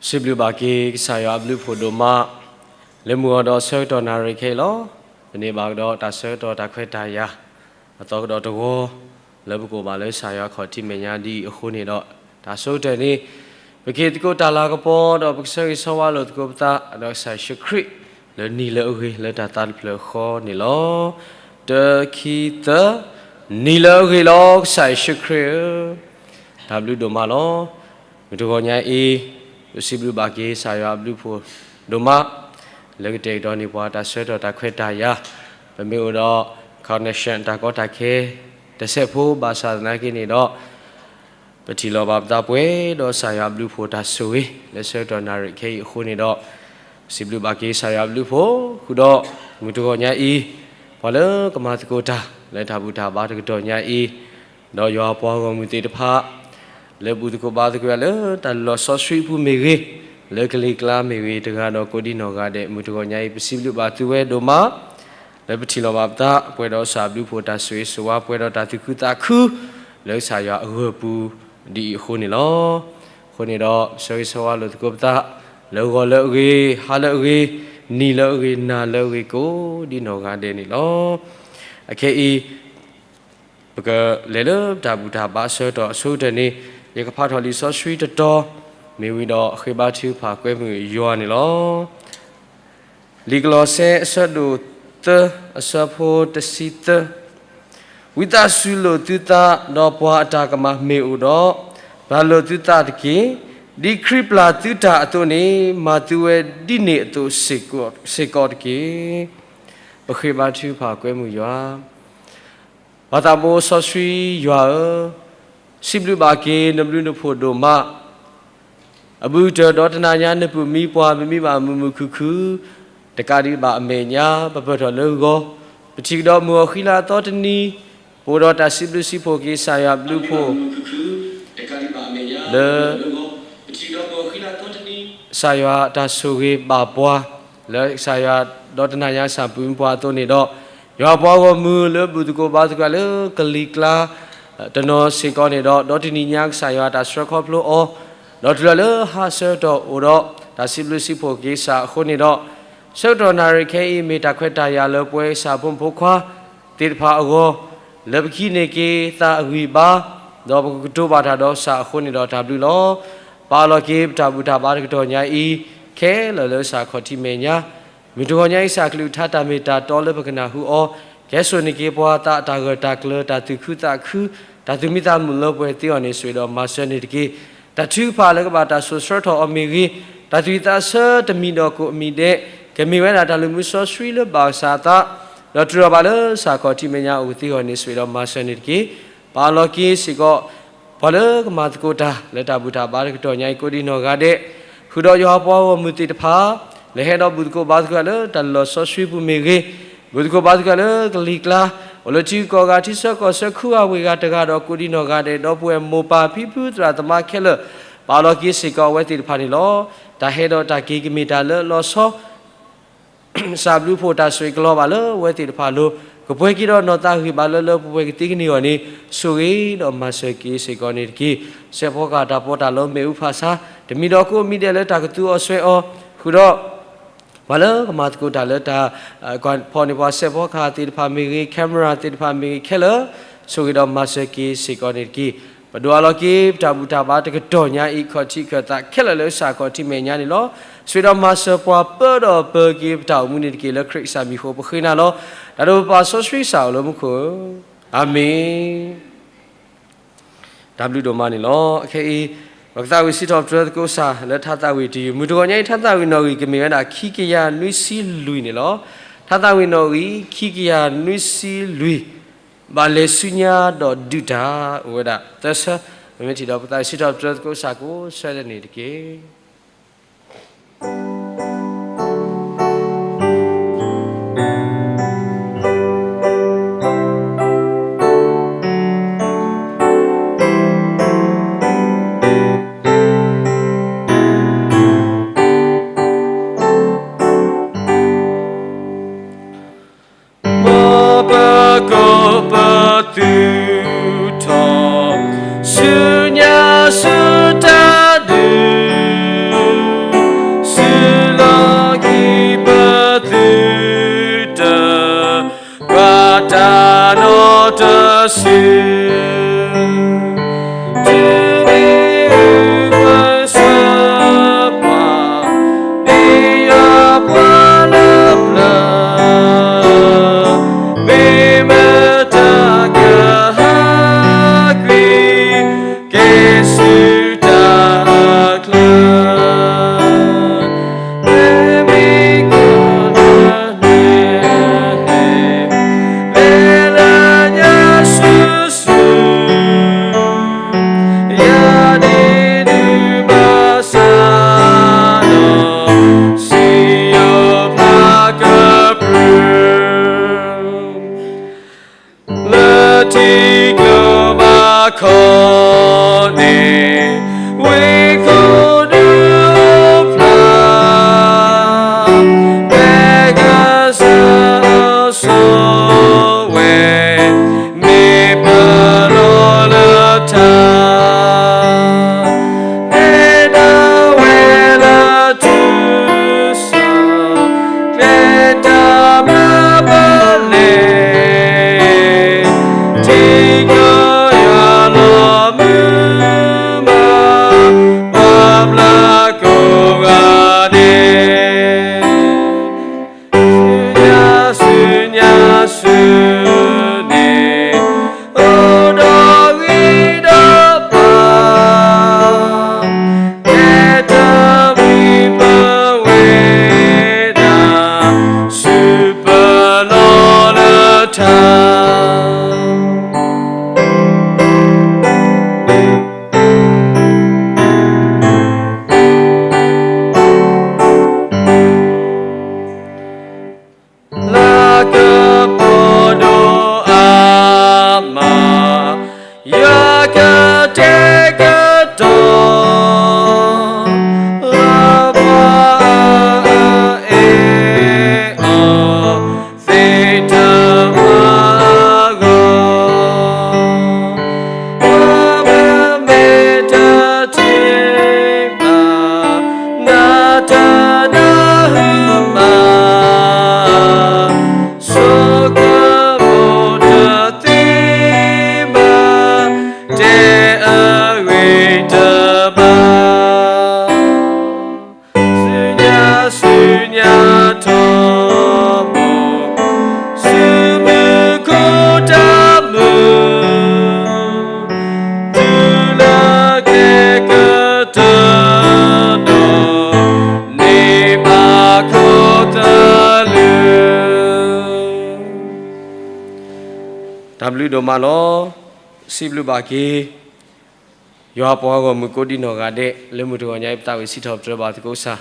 စံးဘျုးဘၣ်က့ၤကစၢ်ယွၤအဘျုးအဖှိၣ်ဒိၣ်မး, လၢမုၢ်ဂီၤဒီးဆၢကတီၢ်နၣ်ရံၣ်ခဲအံၤလီၤ. ပန့ၢ်ဘၣ်ကဒီးတၢ်ဆၢကတီၢ်တၢ်ခွဲးတၢ်ယာ် အသီကဒီးတဝီ လၢပကိးဘၣ်လၢကစၢ်ယွၤခီၣ်ထံးမဲာ်ညါဒ်အံၤအဃိန့ၣ်ဒီး, တၢ်ဆိကတၢၢ်န့ၣ် ပက့ၤသကိးတၢ်လၤကပီၤ ဒီးပကဆၢဂ့ၤဆၢဝါလိာ်သကိးပသး ဒီးကစၢ်ယ့ၣ်ၡူးခရံာ် လၢနံၤလၢအဂ့ၤလၢတၢ်သးတဖျၢၣ်ဃီန့ၣ်လီၤ. တၢ ခံ သၢ, နံၤလၢအဂ့ၤလီၤ ကစၢ်ယ့ၣ်ၡူးခရံာ်ဧၢ, တၢ်ဘျုးဒိၣ်မးလီၤ. မုၢ်တဂီၤညါအံၤ ပစံးဘျုးဘၣ်က့ၤကစၢ်ယွၤအဘျုးအဖှိၣ်ဒိၣ်မး လၢကတဲာ်ကတီၤန့ၢ်ပှၤတၢ်ဆၢကတီၢ်တၢ်ခွဲးတၢ်ယာ်, ပမ့ၢ်အိၣ်ဒီး connection တၢ်ကီတၢ်ခဲ တစဲးဖိဘၣ်ဆၣ်သနာ်က့န့ၣ်ဒီး ပထံၣ်လိာ်ဘၣ်ပသးပှဲၤဒီးကစၢ်ယွၤအဘျုးအဖှိၣ်တၢ်ဆိၣ်ဂ့ၤ လၢဆၢကတီၢ်နၣ်ရံၣ်ခဲအံၤအဃိန့ၣ်ဒီး, ပစံးဘျုးဘၣ်က့ၤကစၢ်ယွၤအဘျုးအဖှိၣ်, ဃုာ်ဒီးမုၢ်တဂီၤညါအံၤ ပှၤလၢကမၤသကိးတၢ် လၢတၢ်ဘူၣ်တၢ်ဘါတကတီၢ်ညါအံၤ, ဒီးယွၤအပှၤဂီၢ်မုၢ်သ့ၣ်တဖၣ် လၢဘူၣ်သကိးဘါသကိးလၢတၢ်လီၢ်စီဆှံအပူၤမ့ၢ်ဂ့ၤ, လၢကလံၤကျါမ့ၢ်ဂ့ၤ, တဂၤဒီးကိးဒံနီၢ်ဂၤဒဲး မုၢ်တဂီၤညါအံၤ ပစံးဘျုးဘၣ်သုဝဲဒိၣ်မး လၢပထံၣ်လိာ်ဘၣ်ပသး ပှဲၤဒီးကစၢ်အဘျုးအဖှိၣ်တၢ်ဆိၣ်ဂ့ၤဆိၣ်ဝါ ပှဲၤဒီးတၢ်သူၣ်ခုသးခု လၢကစၢ်ယွၤအဂီၢ်ပူၤ ဒ်အံၤအဃိန့ၣ်လီၤ. အဃိန့ၣ်ဒီး ဆၢဂ့ၤဆၢဝါလိာ်သကိးပသး လၢဂီၤလၢအဂ့ၤ, ဟါလၢအဂ့ၤ, နံၤလၢအဂ့ၤ, နၤလၢအဂ့ၤ ကိးဒံနီၢ်ဂၤဒဲးန့ၣ်လီၤ. အခဲအံၤ ပကလဲၤလၢတၢ်ဘူၣ်တၢ်ဘါဆၢကတီၢ်အဆိကတၢၢ်န့ၣ်, ယကဖးထီၣ်လံာ်စီဆှံတတီၤ မ့ၢ်ဝံၤဒီးဃ့ဘါထုကဖၣ်ကွဲမုာ်ယွၤန့ၣ်လီၤ. လံာ်ကလီးစဲအဆၢဒိၣ်သၢ အဆၢဖိတဆံသၢ, ဝံသးစူၤလိာ်သုသး ဒီးပှၤအတၢ်ကမၣ်မ့ၢ်အိၣ်ဒီး, ပျၢ်လိာ်သုသးတက့ၢ်. ဒ်ခရံာ်ပျၢ်သုတၢ်အသိးန့ၣ်, မၤသုဝဲဒ်န့ၣ်အသိးစ့ၢ်ကီးတက့ၢ်. ပဃ့ဘါထုကဖၣ်ကွဲမုာ်ယွၤ ပၢ်သးဘိစီဆှံယွၤဧၢ, စံးဘျုးဘၣ်က့ၤနဘျုးနဖှိၣ်ဒိၣ်မး, အဘူးကတၢၢ်ဒီးတနၤညါနပုၢ်မံပှၤ ပမံဘၣ်မုာ်မုာ်ခုၣ်ခုၣ်, တကးဒံးဘၣ်အမဲာ်ညါ ပပၢၢ်ထီၣ်လၢဂီၤ, ပထံၣ်ကဒီးမုၢ်အီၤဃံလၤအသီတနံၤ, ပအိၣ်ဒီးတၢ်စံးဘျုးစံးဖှိၣ်က့ၤကစၢ်ယွၤဘျုးဖှိၣ် လၢ ကစၢ်ယွၤတၢ်ဆိၣ်ဂ့ၤဘၣ်ပှၤ, လၢကစၢ်ယွၤဒီတနၤညါကစၢ်ပုၢ်မံပှၤအသိးန့ၣ်ဒီး, ယွၤပှၤဂီၢ်မုၢ်လၢဘူၣ်သကိးဘါသကိးလၢကလံၤကျါ တနီၤစ့ၢ်ကီးန့ၣ်ဒီး, ဒီတနံၤညါကစၢ်ယွၤတၢ်ဆှၢခီဖျိအီၤ, ဒီးတုၤလၢဟါဆၢကတီၢ်အိၣ်ဒီး တၢ်စံးဘျုးစံးဖှိၣ်က့ၤကစၢ်အဃိန့ၣ်ဒီး, ဆၢကတီၢ်နၣ်ရံၣ်ခဲအံၤ မ့ၢ်တၢ်ခွဲးတၢ်ယာ်လၢပဝဲကစၢ်ဖိမုၣ်ဖိခွါ သ့ၣ်တဖၣ်အဂီၢ်, လၢပကဟံးန့ၢ်က့ၤသးအဂံၢ်အဘါ, ဒီးပကကတိၤဘၣ်တၢ်ဒီးကစၢ်အဃိန့ၣ်ဒီးတၢ်ဘျုးလီၤ. ပာ်လီၤက့ၤပတၢ်ဘူၣ်တၢ်ဘါတကတီၢ်ညါအံၤ, ခဲလၢာ်လၢကစၢ်ခီၣ်ထံးမဲာ်ညါ, မုၢ်တဂီၤညါအံၤကစၢ်ကလုၢ်ကထါတၢ်မ့ၢ်တၢ်တီလၢပကနၢ်ဟူအီၤ, ကဲစိာ်န့ၢ်က့ၤပှၤသးအတၢ်ဂၢၢ်တၢ်ကျၢၤ တၢ်သူၣ်ခုသးခု, တၢ်သူၣ်မံသးမုာ်လၢပှဲၤသ့အီၤန့ၣ် ဆိၣ်ဂ့ၤဒီးမၤစၢၤန့ၣ်တက့ၢ်. တၢ်ထုကဖၣ်လၢကဘၣ်တၢ်စိာ်ဆှၢထီၣ်အီၤမ့ၢ်ဂ့ၤ, တၢ်သူၣ်ဝံၣ်သးဆၢတမံၤဒီးကိးမံၤဒဲး, ကမ့ၢ်ဝဲဒၣ်တၢ်လုၢ်မူစီဆှံလၢဘၣ်ကစၢ်အသး, ဒီးတြူာ်ဘၣ်လၢကစၢ်ခီၣ်ထံးမဲာ်ညါအိၣ်ကသ့အဂီၢ်န့ၣ် ဆိၣ်ဂ့ၤဒီးမၤစၢၤန့ၣ်တက့ၢ်. ပာ်လီၤက့ၤစ့ၢ်ကီး ပှၤလၢကမၤသကိးတၢ်လၢတၢ်ဘူၣ်တၢ်ဘါတကတီၢ်ညါအံၤကိးဒံးနီၢ်ဂၤဒဲး, ဃုာ်ဒီးယွၤပှၤဂီၢ်မုၢ်သ့ၣ်တဖၣ် လၢဟဲဒီးဘူၣ်သကိးဘါသကိးလၢတၢ်လီၢ်စီဆှံပူၤမ့ၢ်ဂ့ၤ, ဘူၣ်သကိးဘါသကိးလၢကလံၤကျါ, အိၣ်လၢထံဂုၤကီၢ်ဂၤ ထံဆၢကီၢ်ဆၢ ခူဂၤဝ့ၢ်ဂၤတဂၤဒီးကိးဒံးနီၢ်ဂၤဒဲး, ဒီပုၢ်ဝဲၢ်မိၢ်ပၢ်ဖံဖုသရၣ်သမါခဲလၢာ်, ပာ်လီၤက့ၤစ့ၢ်ကီးအဝဲသ့ၣ်တဖၣ်န့ၣ်လီၤ. တၢ်ဟဲဒီးတၢ်က့ၤကမ့ၢ်တၢ်လၢအလီၤဆီ ကစၢ်ဘျုးဖှိၣ်တၢ်ဆိၣ်ဂ့ၤကလီၤဘၣ်လၢအဝဲသ့ၣ်တဖၣ်အလိၤ, ကပှဲၤက့ၤဒီးနီၢ်သးဂံၢ်ဘါလၢလၢပှဲၤပှဲၤကသ့ကန့ၢ်အဂီၢ်န့ၣ် ဆိၣ်ဂ့ၤဒီးမၤစၢၤက့ၤစ့ၢ်ကီးန့ၣ်တက့ၢ်. စဲးဖီကဟၣ်တၢ်ပီးတၢ်လီမ့ၣ်အူဖးဆါ, တမံၤဒီးကိးမံၤဒဲးလၢတၢ်ကသူအီၤစွဲအီၤ, ဃုာ်ဒီး ပှၤလၢကမၤသကိးတၢ်လၢတၢ် ကွၢ်ဖီၣ်န့ၢ်ပှၤစဲးဖီကဟၣ်သ့ၣ်တဖၣ်မ့ၢ်ဂ့ၤ, camera သ့ၣ်တဖၣ်မ့ၢ်ဂ့ၤခဲလၢာ်, ဆိၣ်ဂ့ၤဒီးမၤစၢၤက့ၤစ့ၢ်ကီးန့ၣ်တက့ၢ်. ပဒိးအးလီၤက့ၤ ပတၢ်ဘူၣ်တၢ်ဘါတကတီၢ်ညါအံၤ ခီၣ်ထံးခၢၣ်သးခဲလၢာ်လၢကစၢ်ခီၣ်ထံးမဲာ်ညါန့ၣ်လီၤ. ဆိၣ်ဂ့ၤဒီးမၤစၢၤပှၤပၢဒီးပၢက့ၤပတၢ်အိၣ်မူန့ၣ်တက့ၢ်. လၢခရံာ်ကစၢ်မံၤအဃိပဃ့နၤလီၤ. တၢ်ဒိၣ်ပပၢ်စီဆှံကစၢ်အိၣ်လၢမူခိၣ်ဧၢ, အၤမ့ၣ်. တၢ်ဘျုးဒိၣ်မးန့ၣ်လီၤ. အခဲအံၤ ပကသးဝံၣ်စံးထီၣ်ပတြၢၤသကိးကစၢ်လၢထါသးဝံၣ်တယုၢ်, မုၢ်တဂီၤညါအံၤ ထါသးဝံၣ်နီၣ်ဂံၢ်ကမ့ၢ်ဝဲဒၣ်ခံကယၤနွံဆံလွံၢ်န့ၣ်လီၤ. ထါသးဝံၣ်နီၣ်ဂံၢ်ခံကယၤနွံဆံလွံၢ်, ဘၣ်လဲၤဆူညါဒီးဒုးတၢ် အိၣ်ဝဲဒၣ်သၢဆၢ, ပမ့ၢ်ထံၣ်ဒီးပကသးဝံၣ်စံးထီၣ်ပတြၢၤသကိးကစၢ်ကိးဆၢဒဲးန့ၣ်တက့ၢ်. စီၤယိၤၡူ, တုၤမ့ၢ်အုကစၢ်ပှၤ, မ့ၢ်ယွၤပှၤလၢပျၢၤ, မ့ၢ်မတၤကဟးကွံာ် က့ၤဆူတၢ်ချၢ, မ့မ့ၢ်ကီၢ်လၢန့ၣ်, လဲၤလၢညါဆူၣ်ဆူၣ်, ယၤဒ်နုာ်ဘၣ်ဆၣ်ဒီး, စံယိၤဖျါကပြုၢ် လၢထံကျိဘးခီန့ၣ်, ဝ့ၢ်ခိၣ်ဒူအိၣ်ဖျါ, ဖဲကစၢ်အစိၤဝဲ, မ့ၢ်ပလီၢ်လၢထါ, ဖဲဒၣ်ဝဲလၢထူၣ် စီၤ, ကျဲတၢ်မၤဘၣ်လဲၣ်, ထံကီၢ်ယွၤလီၤမုၢ်မး, ပှၤဘျါကိးဂၤဒဲး, ဆူညါဆူညါဆူန့ၣ်, အိၣ်ဒီးဂံၢ်ဒီးဘါ, ကဲတၢ်ဘျုးပဝဲဒၣ်, ဆူပလီၢ်လၢထါ. လၢကပီၤဒိၣ်အါမး, ယွၤကတဲာ်ကတီၤ, လၢပှၤအအဲၣ်အီၤ သ့ၣ်တဖၣ်အဂီၢ်, ပမ့ၢ်တထံၣ်ဘၣ်, နတၢ်နၢ်ဟူမး, ဆိကမိၣ်တသ့ဘၣ်, တဲအဂ့ၢ်တဘၣ်. ဆူညါဆူညါထီဘိ, ဆူမူခိၣ်တၢ်မုာ်, တုၤလၢကျဲကတၢၢ်ဒီး, န့ၢ်ဘၣ်ခီသလုး. တၢ်ဘျုးဒိၣ်မးလီၤ. စံးဘျုးဘၣ်က့ၤ ယွၤပှၤဂီၢ်မုၢ်ကိးဒံနီၢ်ဂၤဒဲး, လၢမုၢ်တဂီၤညါအံၤ ပသးဝံၣ်စံးထီၣ်ပတြၢၤဘၣ်သကိးကစၢ်,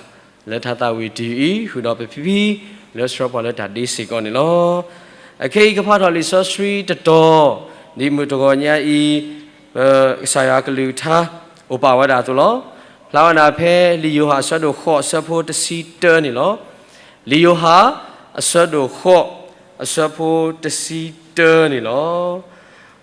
လၢထါသးဝံၣ်တယုၢ်အံၤ ဃုာ်ဒီးပဖံဖံ လၢဆှၢပှၤလၢတၢ်ဒ့စ့ၢ်ကီးန့ၣ်လီၤ. အခဲအံၤကဖးထီၣ်လံာ်စီဆှံတတီၤ, ဒ်မုၢ်တဂီၤညါအံၤ ပကစၢ်ယွၤကလုၢ်ကထါ အိၣ်ပာ်ဝဲဒၣ်အသိးလီၤ. ဖျါဝဲဒၣ်ဖဲလံာ်ယိၤဟၣ်အဆၢဒိၣ်ဃိးအဆၢဖိတဆံတၢန့ၣ်လီၤ. လံာ်ယိၤဟၣ် အဆၢဒိၣ်ဃိး အဆၢဖိတဆံတၢန့ၣ်လီၤ.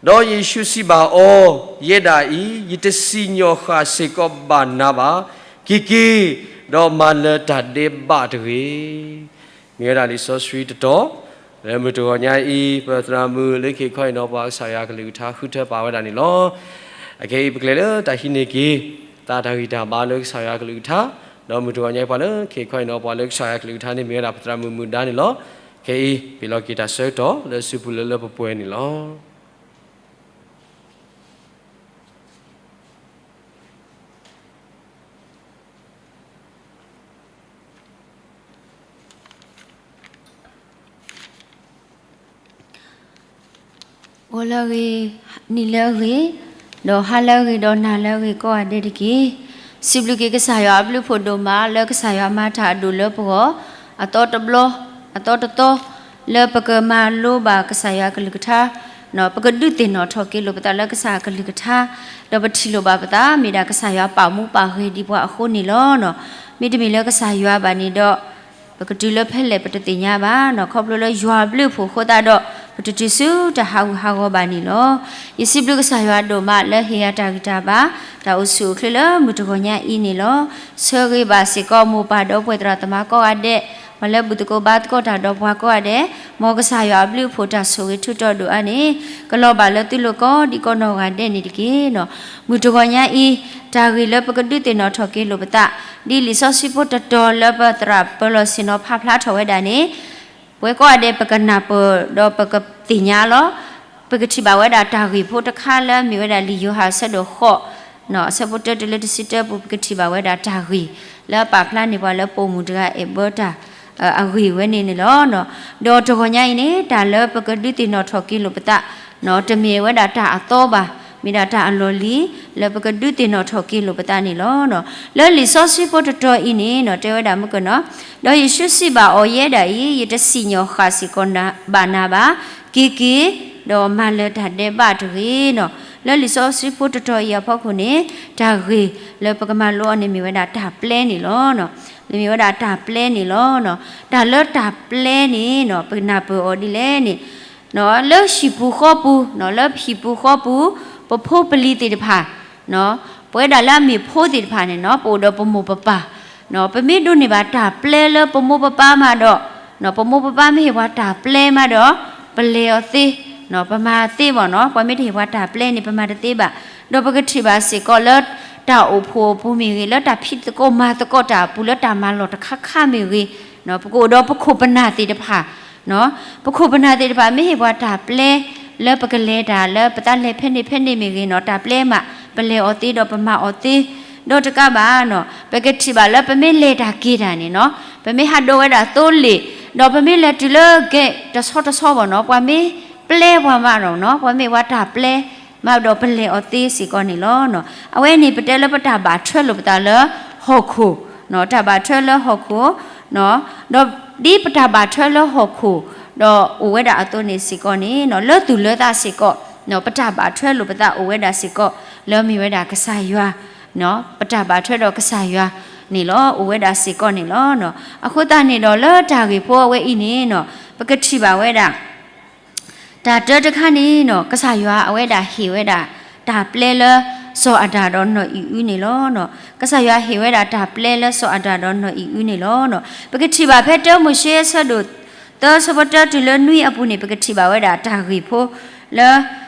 ဒီးယ့ၣ်ၡူးစံးဘၣ်အီၤ, ယဲဒၣ်အံၤ ယတစံၣ်ညီၣ်ဃၣ်စ့ၢ်ကီးဘၣ်နၤဘၣ်. က့ၤက့ၤ, ဒီးမၤလၢၤတၢ်ဒဲးဘးတဂ့ၤ. မ့ၢ်ဝဲဒၣ်လံာ်စီဆှံတတီၤ, လၢမုၢ်တဂီၤညါအံၤ ပသရၣ်မုၣ်လၢခ့ခီအံၤနီၤ ပှၤကစၢ်ယွၤကလုၢ်ကထါဃုထၢပာ်ဝဲဒၣ်န့ၣ်လီၤ. အခဲအံၤပကလဲၤလၢတၢ်ဟံးန့ၢ်က့ၤ သးတၢ်ဂံၢ်တၢ်ဘါလၢကစၢ်ယွၤကလုၢ်ကထါ, ဒီးမုၢ်တဂီၤညါအံၤပှၤလၢခ့ခီအံၤနီၤ ပှၤလၢကစၢ်ယွၤကလုၢ်ကထါန့ၣ် မ့ၢ်ဝဲဒၣ်ပသရၣ်မုၣ်မုၢ်ဒါန့ၣ်လီၤ. ခဲအံၤ ပလီၤက့ၤတၢ်ဆၢကတီၢ်လၢအစုပူၤလၢလၢပှဲၤပှဲၤန့ၣ်လီၤ. ဂီၤလၢအဂ့ၤ, နံၤလၢအဂ့ၤ, ဒီးဟါလၢအဂ့ၤ, ဒီးနၤလၢအဂ့ၤကိးဂၤဒဲးတက့ၢ်. စံးဘျုးက့ၤကစၢ်ယွၤအဘျုးအဖှိၣ်ဒိၣ်မး လၢကစၢ်ယွၤမၤတၢ်အဒိၣ်လၢပဂီၢ်, အသီတဘျီ, အသီတသီ, လၢပကမၤလိဘၣ်ကစၢ်ယွၤကလုၢ်ကထါ, ပကဒုးသ့ၣ်နီၣ်ထီၣ်က့ၤလိာ်ပသးလၢကစၢ်ကလုၢ်ကထါ, ဒီးပထံၣ်လိာ်ဘၣ်ပသး မ့ၢ်ဒၣ်ကစၢ်ယွၤပာ်မူပာ်ဂဲၤဒံးပှၤအဃိန့ၣ်လီၤ. မ့တမ့ၢ်လၢကစၢ်ယွၤဘၣ်န့ၣ်ဒီး ပကတုၤလၢဖဲလဲၣ်ပတသ့ၣ်ညါဘၣ်နီၤ, ခီဖျိလၢယွၤအဘျုးအဖှိၣ်အဃိသတးဒီး ပတတုၤဆူတၢ်ဟးဂူာ်ဟးဂီၤဘၣ်န့ၣ်လီၤ. ယစံးဘျုးကစၢ်ယွၤဒိၣ်မးလၢဟ့ၣ်ယၤတၢ်ဂံၢ်တၢ်ဘါ, တၢ်အိၣ်ဆူၣ်အိၣ်ချ့လၢမုၢ်တဂီၤညါအံၤန့ၣ်လီၤ. ဆၢဂ့ၤဘၣ်စ့ၢ်ကီးမိၢ်ပၢ်ဒီပုၢ်ဝဲၢ်သရၣ်သမါကိးဂၤဒဲး, ပှၤလၢဘူၣ်သကိးဘါသကိးတၢ်ဒီးပှၤကိးဂၤဒဲး, မ်ကစၢ်ယွၤအဘျုးအဖှိၣ်တၢ်ဆိၣ်ဂ့ၤထူးတီၤဒိၣ်အါန့ၣ် ကလီၤဘၣ်လၢသုလိၤကိးဒံကိးနီၢ်ဂၤဒဲးန့ၣ်တက့ၢ်နီၤ. မုၢ်တဂီၤညါအံၤ တၢ်ဂ့ၢ်လၢပကဒုးသ့ၣ်နီၣ်ထီၣ်က့ၤလိာ်ပသး ဒ်လံာ်စီဆှံဖိတတီၤလၢပသရၣ်ပၢၤလီၢ်ဆ့ၣ်နီၤဖးဖျါထီၣ်ဝဲဒၣ်န့ၣ် ပဝဲကိးဂၤဒဲး ပကနၢ်ပၢၢ်ဒီးပကသ့ၣ်ညါလီၤ. ပကထံၣ်ဘၣ်ဝဲဒၣ်တၢ်ဂ့ၢ်ဖိတခါလၢမ့ၢ်ဝဲဒၣ်လံာ်ယိၤဟၣ်အဆၢဒိၣ်ဃိး အဆၢဖိတၢတုၤလၢတဆံတၢပူၤ ပကထံၣ်ဘၣ်ဝဲဒၣ်တၢ်ဂ့ၢ် လၢအပာ်ဖျါန့ၢ်ပှၤလၢပိာ်မုၣ်တဂၤအဲၣ်ဘၢတၢ် အဂ့ၢ်ဝဲန့ၣ်န့ၣ်လီၤ. ဒီးတဂီၤညါအံၤန့ၣ် တၢ်လၢပကဒုးသ့ၣ်နီၣ်ထီၣ်က့ၤလိာ်ပသး တမ့ၢ်ဝဲဒၣ်တၢ်အသီဘၣ်, မ့ၢ်ဒၣ်တၢ်အလီၢ်လံၤ လၢပကဒုးသ့ၣ်နီၣ်ထီၣ်က့ၤလိာ်ပသးန့ၣ်လီၤ. လၢလံာ်စီဆှံဖိတတီၤအံၤန့ၣ်နီၤ တဲဝဲဒၣ်မုၢ်ကနီၤ, ဒီးယ့ၣ်ၡူးစံးဘၣ်အီၤ, ယဲဒၣ်အံၤ ယတစံၣ်ညီၣ်ဃၣ်စ့ၢ်ကီးဘၣ်နၤဘၣ်, က့ၤက့ၤ ဒီးမၤလၢၤတၢ်ဒဲးဘးတဂ့ၤနီၤ. လၢလံာ်စီဆှံဖိတတီၤအံၤအဖီခိၣ်န့ၣ် တၢ်ဂ့ၢ်လၢပကမၤလိအီၤန့ၣ်မ့ၢ်ဝဲဒၣ်တၢ်ပျဲန့ၣ်လီၤ. မ့ၢ်ဝဲဒၣ်တၢ်ပျဲန့ၣ်လီၤ. တၢ်လၢတၢ်ပျဲန့ၣ်နီၤ ပနၢ်ပၢၢ်အီၤဒ်လဲၣ်န့ၣ် လၢဟံၣ်ပူၤဃီပူၤ, လၢဟံၣ်ပူၤဃီပူၤ ပဖိပလံၤသ့ၣ်တဖၣ်, ပဝဲဒၣ်လၢအမ့ၢ်ဖိသ့ၣ်တဖၣ်န့ၣ်နီၤ ပအိၣ်ဒီးပမိၢ်ပပၢ်, ပမ့ၢ်ဒိးန့ၢ်ဘၣ်တၢ်ပျဲလၢပမိၢ်ပပၢ်မးဒီး, ပမိၢ်ပပၢ်မ့ၢ်ဟ့ၣ်ပှၤတၢ်ပျဲမးဒီး ပလဲၤအီၤသ့, ပမၤသ့ဘၣ်နီၤ. ပှၤမ့ၢ်တဟ့ၣ်ပှၤတၢ်ပျဲန့ၣ် ပမၤတသ့ဘၣ်. ဒီးပကထံၣ်ဘၣ်စ့ၢ်ကီးလၢ တၢ်အိၣ်ဖှိၣ်အပူၤမ့ၢ်ဂ့ၤ, လၢတၢ်ဖံးသကိးမၤသကိးတၢ်အပူၤ လၢတၢ်မၤလီၢ်တခါခါမ့ၢ်ဂ့ၤ, ပကအိၣ်ဒီးပခိၣ်ပနၢ်သ့ၣ်တဖၣ်, ပခိၣ်ပနၢ်သ့ၣ်တဖၣ် မ့ၢ်ဟ့ၣ်ပှၤတၢ်ပျဲ လၢပကလဲၤတၢ် လၢပသးလဲၤဖဲန့ၣ်ဖဲန့ၣ်မ့ၢ်ဂ့ၤနီၤ တၢ်ပျဲမး ပလဲၤအီၤသ့ဒီးပမၤအီၤသ့, ဒီးတကးဘၣ်နီၤ ပကထံၣ်ဘၣ်လၢပမ့ၢ်လဲၤတၢ်က့ၤတၢ်န့ၣ်နီၤ ပမ့ၢ်ဟးဒိးဝဲဒၣ်သိလ့ၣ်, ဒီးပမ့ၢ်လဲၤတုၤလၢကဲတဆီတဆီဘၣ်နီၤ ပှၤမ့ၢ်ပျဲပှၤမးဒီးနီၤ ပှၤမ့ၢ်ဝဲတၢ်ပျဲမးဒီးပလဲၤအီၤသ့စ့ၢ်ကီးန့ၣ်လီၤ. အဝဲန့ၣ်ပတဲလၢပတၢ်ဘၣ်ထွဲလိာ်ပသးလၢဟီၣ်ခိၣ်, တၢ်ဘၣ်ထွဲလၢဟီၣ်ခိၣ်, ဒီးဒ်ပတၢ်ဘၣ်ထွဲလၢဟီၣ်ခိၣ်, ဒီးအိၣ်ဝဲဒၣ်အသိးန့ၣ်စ့ၢ်ကီးန့ၣ် လၢသူၣ်လၢသးစ့ၢ်ကီး, ပတၢ်ဘၣ်ထွဲလိာ်ပသးအိၣ်ဝဲဒၣ်စ့ၢ်ကီး လၢမ့ၢ်ဝဲဒၣ်ကစၢ်ယွၤ, ပတၢ်ဘၣ်ထွဲဒီးကစၢ်ယွၤန့ၣ်လီၤ အိၣ်ဝဲဒၣ်စ့ၢ်ကီးန့ၣ်လီၤ. အဃိသတးန့ၣ်ဒီးလၢတၢ်ဂ့ၢ်ဖိအဝဲအံၤန့ၣ် ပကထံၣ်ဘၣ်ဝဲဒၣ် တၢ်တၢတခါန့ၣ်နီၤ ကစၢ်ယွၤအဝဲဒၣ်ဟ့ၣ်ဝဲဒၣ် တၢ်ပျဲလၢစီၤအၤဒၣ်ဒီးနီၢ်အံၤအုန့ၣ်လီၤ. ကစၢ်ယွၤဟ့ၣ်ဝဲဒၣ်တၢ်ပျဲလၢစီၤအၤဒၣ်ဒီးနီၢ်အံၤအုန့ၣ်လီၤ. ပကထံၣ်ဘၣ်ဖဲတၢမိၤၡ့အဆၢဒိၣ်သၢ ဆၢဖိတၢတုၤလၢနွံအပူၤန့ၣ် ပကထံၣ်ဘၣ်ဝဲဒၣ်တၢ်ဂ့ၢ်ဖိလၢ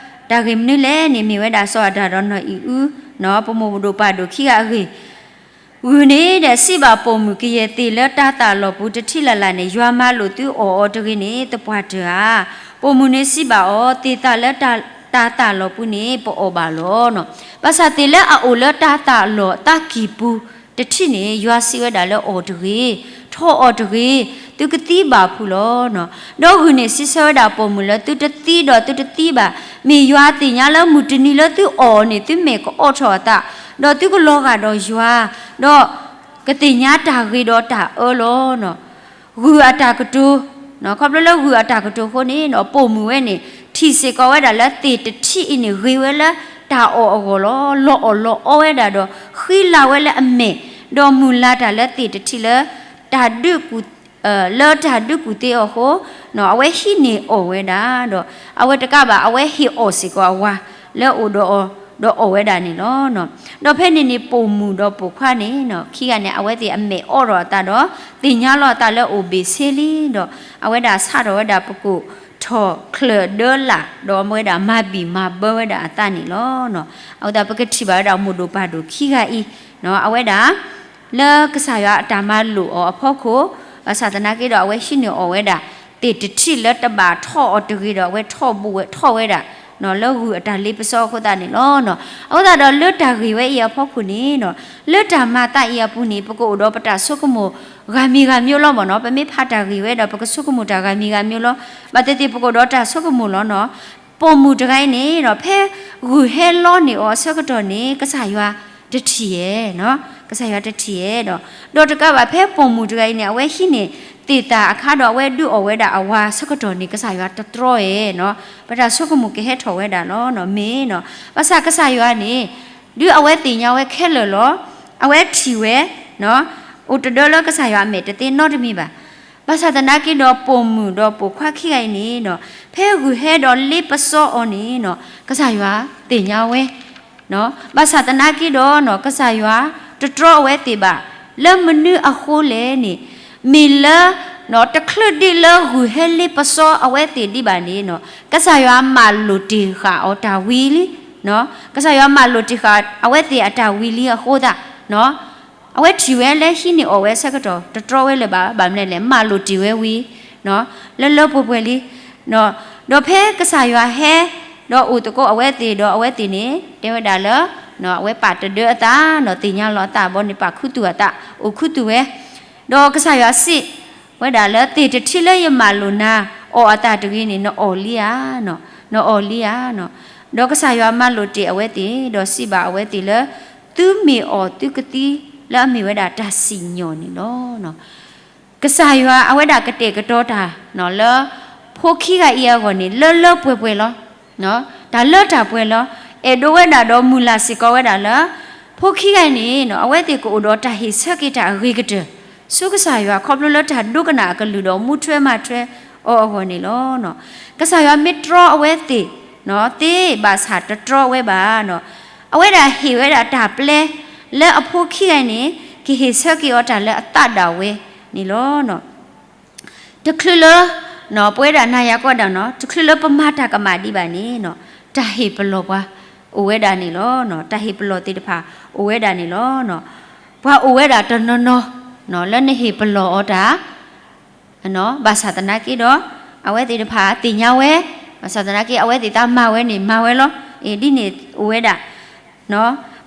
တၢ်ဂ့ၢ်မနုၤလဲၣ်န့ၣ် မ့ၢ်ဝဲဒၣ်စီၤအၤဒၣ်ဒီးနီၢ်အံၤအု ပမိၢ်ဒိၣ်ပၢ်ဒိၣ်ခံဂၤအဂ့ၢ် ဂုၢ်န့ၣ်ဒီး စံးဘၣ်ပိာ်မုၣ်, ကယဲၢ်သ့ၣ်လၢတၤသၣ်လီၢ်ပူၤတထံးလၢ်လၢ်န့ၣ် ယွၤမၤလိာ်သုအီၣ်အီၤတဂ့ၤန့ၣ် သပှၢ်တၢၢ်ဧါ. ပိာ်မုၣ်န့ၣ်စံးဘၣ်အီၤ, သ့ၣ်သၣ်လၢတၤသၣ်လီၢ်ပူၤန့ၣ် ပအီၣ်ဘၣ်လီၤ. ဘၣ်ဆၣ်သ့ၣ်လၢအအိၣ်လၢတၤသၣ်လီၢ်အသးကံၢ်ပူၤတထံးန့ၣ် ယွၤစံးဝဲဒၣ်လၢအီၣ်တဂ့ၤ, ထီၣ်အီၣ်တဂ့ၤ, သုကသံဘၣ်ဖုးလီၤ. ဒီးဂုၢ်န့ၣ်စံးဆၢဝဲဒၣ်ပိာ်မုၣ်လၢ သုတသံဒီးသုတသံဘၣ်, မ့ၢ်ယွၤသ့ၣ်ညါလၢမုၢ်တနံၤလၢသုအီၣ်အီၤန့ၣ် သုမဲာ်ကအီထီၣ်အသး, ဒီးသုကလီၤဂာ်ဒီးယွၤ, ဒီးကသ့ၣ်ညါတၢ်ဂ့ၤဒီးတၢ်အၢလီၤ. ဂုၢ်အတၢ်ကတိၤ, ခီဖျိလၢဂုၢ်အတၢ်ကတိၤအဃိန့ၣ် ပိာ်မုၣ်ဝဲန့ၣ် ထံၣ်စ့ၢ်ကီးဝဲဒၣ်လၢသ့ၣ်တထံးအံၤန့ၣ် ဂ့ၤဝဲလၢတၢ်အီၣ်အဂီၢ်လီၤ. လီၤအီၣ်လီၤအီဝဲဒၣ်ဒီး ဃံလၤဝဲလၢအမဲာ်, ဒီးမုၢ်လၢ်တၢ်လၢသ့ၣ်တထံးလၢ တၢ်ဒုးကူၣ် လၢတၢ်ဒုးကူၣ်သ့အီၤအဃိ, အဝဲဟံးန့ၢ်အီၣ်ဝဲဒၣ်ဒီး အဝဲတကးဘၣ် အဝဲဟ့ၣ်အီၣ်စ့ၢ်ကီးအဝၤလၢအအိၣ်ဒီးအီၤ ဒီးအီၣ်ဝဲဒၣ်န့ၣ်လီၤ. ဒီးဖဲန့ၣ်န့ၣ် ပိာ်မုၣ်ဒီးပိာ်ခွါန့ၣ် ခံဂၤန့ၣ် အဝဲသ့ၣ်အမဲာ်အိးထီၣ်အသးဒီး သ့ၣ်ညါလီၤအသးလၢအိၣ်ဘ့ၣ်ဆ့လံဒီး အဝဲဒၣ်ဆးထီၣ်ဝဲဒၣ်ပကိာ်ထီၣ်ချၢၣ်ဒၢလၣ် ဒီးအဝဲဒၣ်မၤဘံၣ်မၤဘၢဝဲဒၣ်အသးန့ၣ်လီၤ. အဃိသတးပကထံၣ်ဘၣ်ဝဲဒၣ်မိၢ်ဒိၣ်ပၢ်ဒိၣ်ခံဂၤအံၤ အဝဲဒၣ် လၢကစၢ်ယွၤအတၢ်မၤလိာ်အီၤအဖီခိၣ်, ဘၣ်ဆၣ်သနာ်က့ဒီး အဝဲဟံးန့ၢ်အီၣ်ဝဲဒၣ် သ့ၣ်တထံးလၢတဘၣ်ထီၣ်အီၤတဂ့ၤဒီး အဝဲထီၣ်ဘိဝဲထီၣ်ဝဲဒၣ် လၢဂုၢ်အတၢ်လ့ပစီအဃိသတးန့ၣ်လီၤ. အဃိသတးဒီးလၢတၢ်ဂ့ၢ်ဝဲအံၤအဖီခိၣ်န့ၣ် လၢတၢ်မၤသးအံၤအပူၤန့ၣ် ပကအိၣ်ဒီးပတၢ်ဆိကမိၣ်ဂၤမံၤဂၤမံၤလီၤမ့ၢ်နီၤ. ပမ့ၢ်ဖးတၢ်ဂ့ၢ်ဝဲဒီး ပကဆိကမိၣ်တၢ်ဂၤမံၤဂၤမံၤလီၤ. ဘၣ်သ့ၣ်သ့ၣ်ပကအိၣ်ဒီးတၢ်ဆိကမိၣ်လီၤနီၤ. ပိာ်မုၣ်တဂၤအံၤန့ၣ်ဒီး ဖဲဂုၢ်ဟဲလီန့ၢ်အီၤအဆၢကတီၢ်န့ၣ် ကစၢ်ယွၤတထံၣ်ဧါ, ကစၢ်ယွၤတထံၣ်ဧါဒီး, ဒီးတကးဘၣ်ဖဲပိာ်မုၣ်တဂၤအံၤန့ၣ် အဝဲဟံးန့ၢ်သ့ၣ်သၣ်အခါဒီး အဝဲဒုးအီၣ်ဝဲဒၣ်အဝၤဆၢကတီၢ်န့ၣ် ကစၢ်ယွၤတတြီဧါနီၤ. ပတၢ်ဆိကမိၣ်ကဟဲထီၣ်ဝဲဒၣ်လီၤနီၤ. မ့ၢ်နီၤ, ဘၣ်ဆၣ်ကစၢ်ယွၤန့ၣ် ဒုးအဝဲသ့ၣ်ညါဝဲခဲလၢာ်လီၤ. အဝဲထံၣ်ဝဲ အိၣ်တဒၢလၢကစၢ်ယွၤအမဲာ်တသ့နီတမံၤဘၣ်. ဘၣ်ဆၣ်သနာ်က့ဒီး ပိာ်မုၣ်ဒီးပိာ်ခွါခံဂၤအံၤန့ၣ်နီၤ, ဖဲဂုၢ်ဟဲဒီးလ့ပစီအီၤန့ၣ်နီၤ, ကစၢ်ယွၤသ့ၣ်ညါဝဲ ဘၣ်ဆၣ်သနာ်က့ဒီးနီၤ, ကစၢ်ယွၤတတြီအဝဲသ့ၣ်ဘၣ်. လၢမနုၤအဃိလဲၣ်န့ၣ်, မ့ၢ်လၢ တချုးဒ်လၢဂုၢ်ဟဲလ့ပစီအဝဲသ့ၣ်ဒံးဘၣ်န့ၣ်, ကစၢ်ယွၤမၤလိာ်တ့ၢ်ဃာ်အီၤတၢ်ဝံၤလံ, ကစၢ်ယွၤမၤလိာ်တ့ၢ်ဃာ်အဝဲသ့ၣ်အတၢ်ဝံၤလံအဃိသတး, အဝဲထံၣ်ဝဲလၢဟံးန့ၢ်အီၣ်ဝဲအဆၢကတီၢ် တတြီဝဲလၢၤဘၣ်, ဘၣ်မနုၤလဲၣ်, မၤလိာ်တ့ၢ်ဝဲဝံၤ လၢလၢပှဲၤပှဲၤလံ. ဒီးဖဲကစၢ်ယွၤဟဲ ဒီးအိၣ်သကိးအဝဲသ့ၣ်ဒီးအဝဲသ့ၣ်န့ၣ် တဲဝဲဒၣ်လၢ အဝဲပာ်တဒၢအသးဒီးသ့ၣ်ညါလီၤအသးဘီန့ၣ် ပာ်ခူသူၣ်အသး အိၣ်ခူသူၣ်ဝဲ, ဒီးကစၢ်ယွၤစံးဝဲဒၣ်လၢ သ့ၣ်တထံလၢယမၤလိာ်နၤအီၣ်အသးတဂ့ၤန့ၣ် နအီၣ်လံဧါ, နအီၣ်လံဧါ. ဒီးကစၢ်ယွၤမၤလိာ်တ့ၢ်အဝဲသ့ၣ် ဒီးစံးဘၣ်အဝဲသ့ၣ်လၢ သုမ့ၢ်အီၣ်သုကသံလၢအမ့ၢ်ဝဲဒၣ်တၢ်စံၣ်ညီၣ်န့ၣ်လီၤ. ကစၢ်ယွၤအဝဲဒၣ်ကတဲာ်ကတီၤတၢ် လၢ ဖိခံဂၤအံၤအဂီၢ်န့ၣ် လၢလၢပှဲၤပှဲၤလီၤ. တၢ်လၢတၢ်ပှဲၤလီၤ. အဲၣ်ဒိးဝဲဒၣ်ဒီးမုၢ်လၢ်စ့ၢ်ကီးဝဲဒၣ်လၢ ဖိခံဂၤအံၤန့ၣ် အဝဲသ့ၣ်ကအိၣ်ဒီးတၢ်ဟ့ၣ်ဆၢက့ၤတၢ်အဂ့ၤကတၢၢ် ဆူကစၢ်ယွၤ ခီဖျိလၢတၢ်ဒိကနၣ်အကလုၢ်ဒီးမူထွဲမၤထွဲအီၤအဂီၢ်န့ၣ်လီၤ. ကစၢ်ယွၤမ့ၢ်တြီအဝဲသ့ၣ် သ့ဘၣ်ဆၣ်တတြီဝဲဘၣ် အဝဲဒၣ်ဟ့ၣ်ဝဲဒၣ်တၢ်ပျဲ လၢအဖိခံဂၤန့ၣ် ကဟ့ၣ်ဆၢက့ၤအီၤတၢ်လၢအသးဒၣ်ဝဲန့ၣ်လီၤ. တချုးလၢ ပဝဲဒၣ်နၤယၤကိးဂၤဒဲးန့ၣ် တချုးလၢပမၤတၢ်ကမၣ်ဒံးဘၣ်န့ၣ် တၢ်ဟ့ၣ်ပလီၢ်ပှၤ အိၣ်ဝဲဒၣ်န့ၣ်လီၤ. တၢ်ဟ့ၣ်ပလီၢ်သ့ၣ်တဖၣ် အိၣ်ဝဲဒၣ်န့ၣ်လီၤ. ပှၤအိၣ်ဝဲဒၣ်တနီၤနီၤ လၢနဟ့ၣ်ပလီၢ်အီၤတၢ် ဘၣ်ဆၣ်သနာ်က့ဒီး အဝဲသ့ၣ်တဖၣ်သ့ၣ်ညါဝဲ, ဘၣ်ဆၣ်သနာ်က့ အဝဲသ့ၣ်သးမၤဝဲန့ၣ် မၤဝဲလီၤ. ဒ်န့ၣ်အိၣ်ဝဲဒၣ်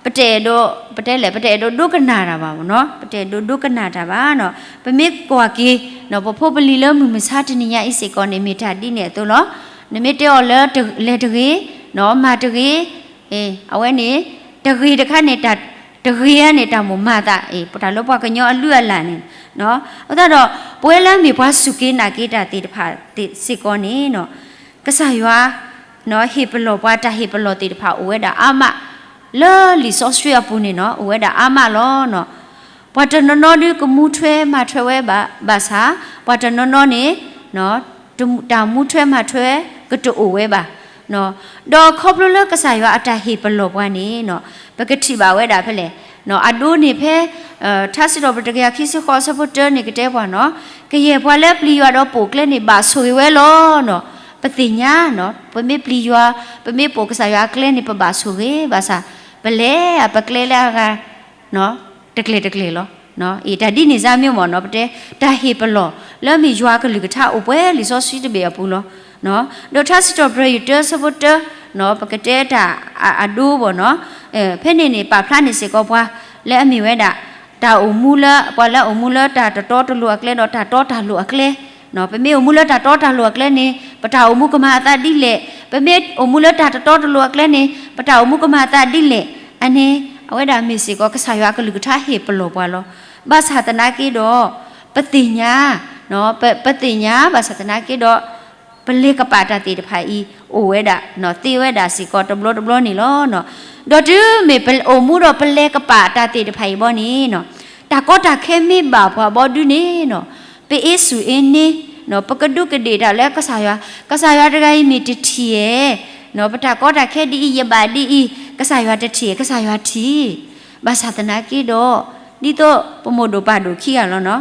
ပတအဲၣ်ဒိး ပတဲလဲၣ် ပတအဲၣ်ဒိးဒိကနၣ်တၢ်ဘၣ်မ့ၢ်နီၤ, ပတအဲၣ်ဒိးဒိကနၣ်တၢ်ဘၣ်နီၤ. ပမ့ၢ်ကွၢ်က့ၤ ပဖိပလံၤလၢမုၢ်မဆါတနံၤညါအံၤစ့ၢ်ကီးန့ၣ် မ့ၢ်တၢ်ဒ်န့ၣ်အသိးလီၤ. နမ့ၢ်တဲအီၤလၢလဲၤတဂ့ၤ, မၤတဂ့ၤ, အဝဲန့ၣ် တဂ့ၤတခါန့ၣ် တဂ့ၤဧါန့ၣ် တၢ်မိၣ်မၤသး တၢ်လၢပှၤကညီအလုၢ်အလၢ်န့ၣ် အဃိသတးဒီး ပဝဲလၢမ့ၢ်ပှၤစူၢ်က့ၤနာ်က့ၤတၢ်သ့ၣ်တဖၣ်စ့ၢ်ကီးန့ၣ် ကစၢ်ယွၤ ဟ့ၣ်ပလီၢ်ပှၤတၢ်ဟ့ၣ်ပလီၢ်သ့ၣ်တဖၣ်အိၣ်ဝဲဒၣ်အါမး, လၢလံာ်စီဆှံအပူၤန့ၣ်နီၤ အိၣ်ဝဲဒၣ်အါမးလီၤ. ပှၤတနီၤနီၤဒုးကမူထွဲမၤထွဲဝဲဘၣ်ဆၣ်, ပှၤတနီၤနီၤန့ၣ် တၢ်မူထွဲမၤထွဲကတအိၣ်ဝဲဘၣ်. ဒီးခီဖျိလၢကစၢ်ယွၤအတၢ်ဟ့ၣ်ပလီၢ်ပှၤန့ၣ် ပကထံၣ်ဘၣ်ဝဲဒၣ်ဖဲလဲၣ်, အဒိန့ၣ်ဖဲ ထါစံးထီၣ်ပတြၢၤတကယၤခံဆံဃိးအဆၢဖိတၢန့ၣ်ကတဲပှၤနီၤ, ကယဲၢ်ပှၤလၢပျံၤယွၤဒီးပိာ်ကျဲန့ၣ် ဘၣ်ဆိၣ်ဂ့ၤဝဲလီၤ. ပသ့ၣ်ညါ ပမ့ၢ်ပျံၤယွၤ ပမ့ၢ်ပိာ်ကစၢ်ယွၤအကျဲန့ၣ် ပဘၣ်ဆိၣ်ဂ့ၤ, ဘၣ်ဆၣ် ပလဲၤပကျဲလၢအဂၤ တကျဲၤတကျဲၤလီၤ. အံၤတၢ်ဒ်န့ၣ်စ့ၢ်မ့ၢ်မ့ၢ်နီၤ ပတဲ တၢ်ဟ့ၣ်ပလီၢ် လၢမ့ၢ်ယွၤကလုၢ်ကထါအိၣ်ပှဲၤလံာ်စီဆှံတဘ့ၣ်အပူၤလီၤ. ဒီးထါစံးထီၣ်ပတြၢၤယုၢ်တၢအဆၢဖိတၢ ပကတဲတၢ်အဒိဘၣ်နီၤ, ဖဲန့ၣ်န့ၣ် ပာ်ဖျါန့ၢ်စ့ၢ်ကီးပှၤ လၢအမ့ၢ်ဝဲဒၣ် တၢ်အိၣ်မူလၢ ပှၤလၢအအိၣ်မူလၢတၢ်တတီတလိၤအကျဲ ဒီးတၢ်တီတၢ်လိၤအကျဲ, ပမ့ၢ်အိၣ်မူလၢတၢ်တီတၢ်လိၤအကျဲန့ၣ် ပတၢ်အိၣ်မူကမၤအသးဒ်လဲၣ်, ပမ့ၢ်အိၣ်မူလၢတၢ်တတီတလိၤအကျဲန့ၣ် ပတၢ်အိၣ်မူကမၤအသးဒ်လဲၣ်, အန့ၣ် အဝဲဒၣ်မ့ၢ်စ့ၢ်ကီး ကစၢ်ယွၤကလုၢ်ကထါဟ့ၣ်ပလီၢ်ပှၤလီၤ. ဘၣ်ဆၣ်သနာ်က့ဒီး ပသ့ၣ်ညါ ပသ့ၣ်ညါ ဘၣ်ဆၣ်သနာ်က့ဒီး ပလဲၤကပာ်တၢ်သ့ၣ်တဖၣ်အံၤ အိၣ်ဝဲဒၣ် သ့ဝဲဒၣ်စ့ၢ်ကီးတဘျီတဘျီန့ၣ်လီၤ. ဒီးတုၤမ့ၢ်ပအိၣ်မူဒီးပလဲၤကပာ်တၢ်သ့ၣ်တဖၣ်အံၤဘီန့ၣ် တၢ်ကီတၢ်ခဲမ့ၢ်ဘၣ်ပှၤဘီဒုန့ၣ် ပအ့စူၢ်အ့န့ ပကဒူးကဒ့ၣ်တၢ်လၢကစၢ်ယွၤ, ကစၢ်ယွၤတဂၤအံၤမ့ၢ်တထံၣ်ဧါ, ပတၢ်ကီတၢ်ခဲဒ်အံၤ ယဘၣ်ဒ်အံၤ ကစၢ်ယွၤတထံၣ် ကစၢ်ယွၤထံၣ်, ဘၣ်ဆၣ်သနာ်က့ဒီး ဒ်သိးပမိၢ်ဒိၣ်ပၢ်ဒိၣ်ခံဂၤလီၤနီၤ,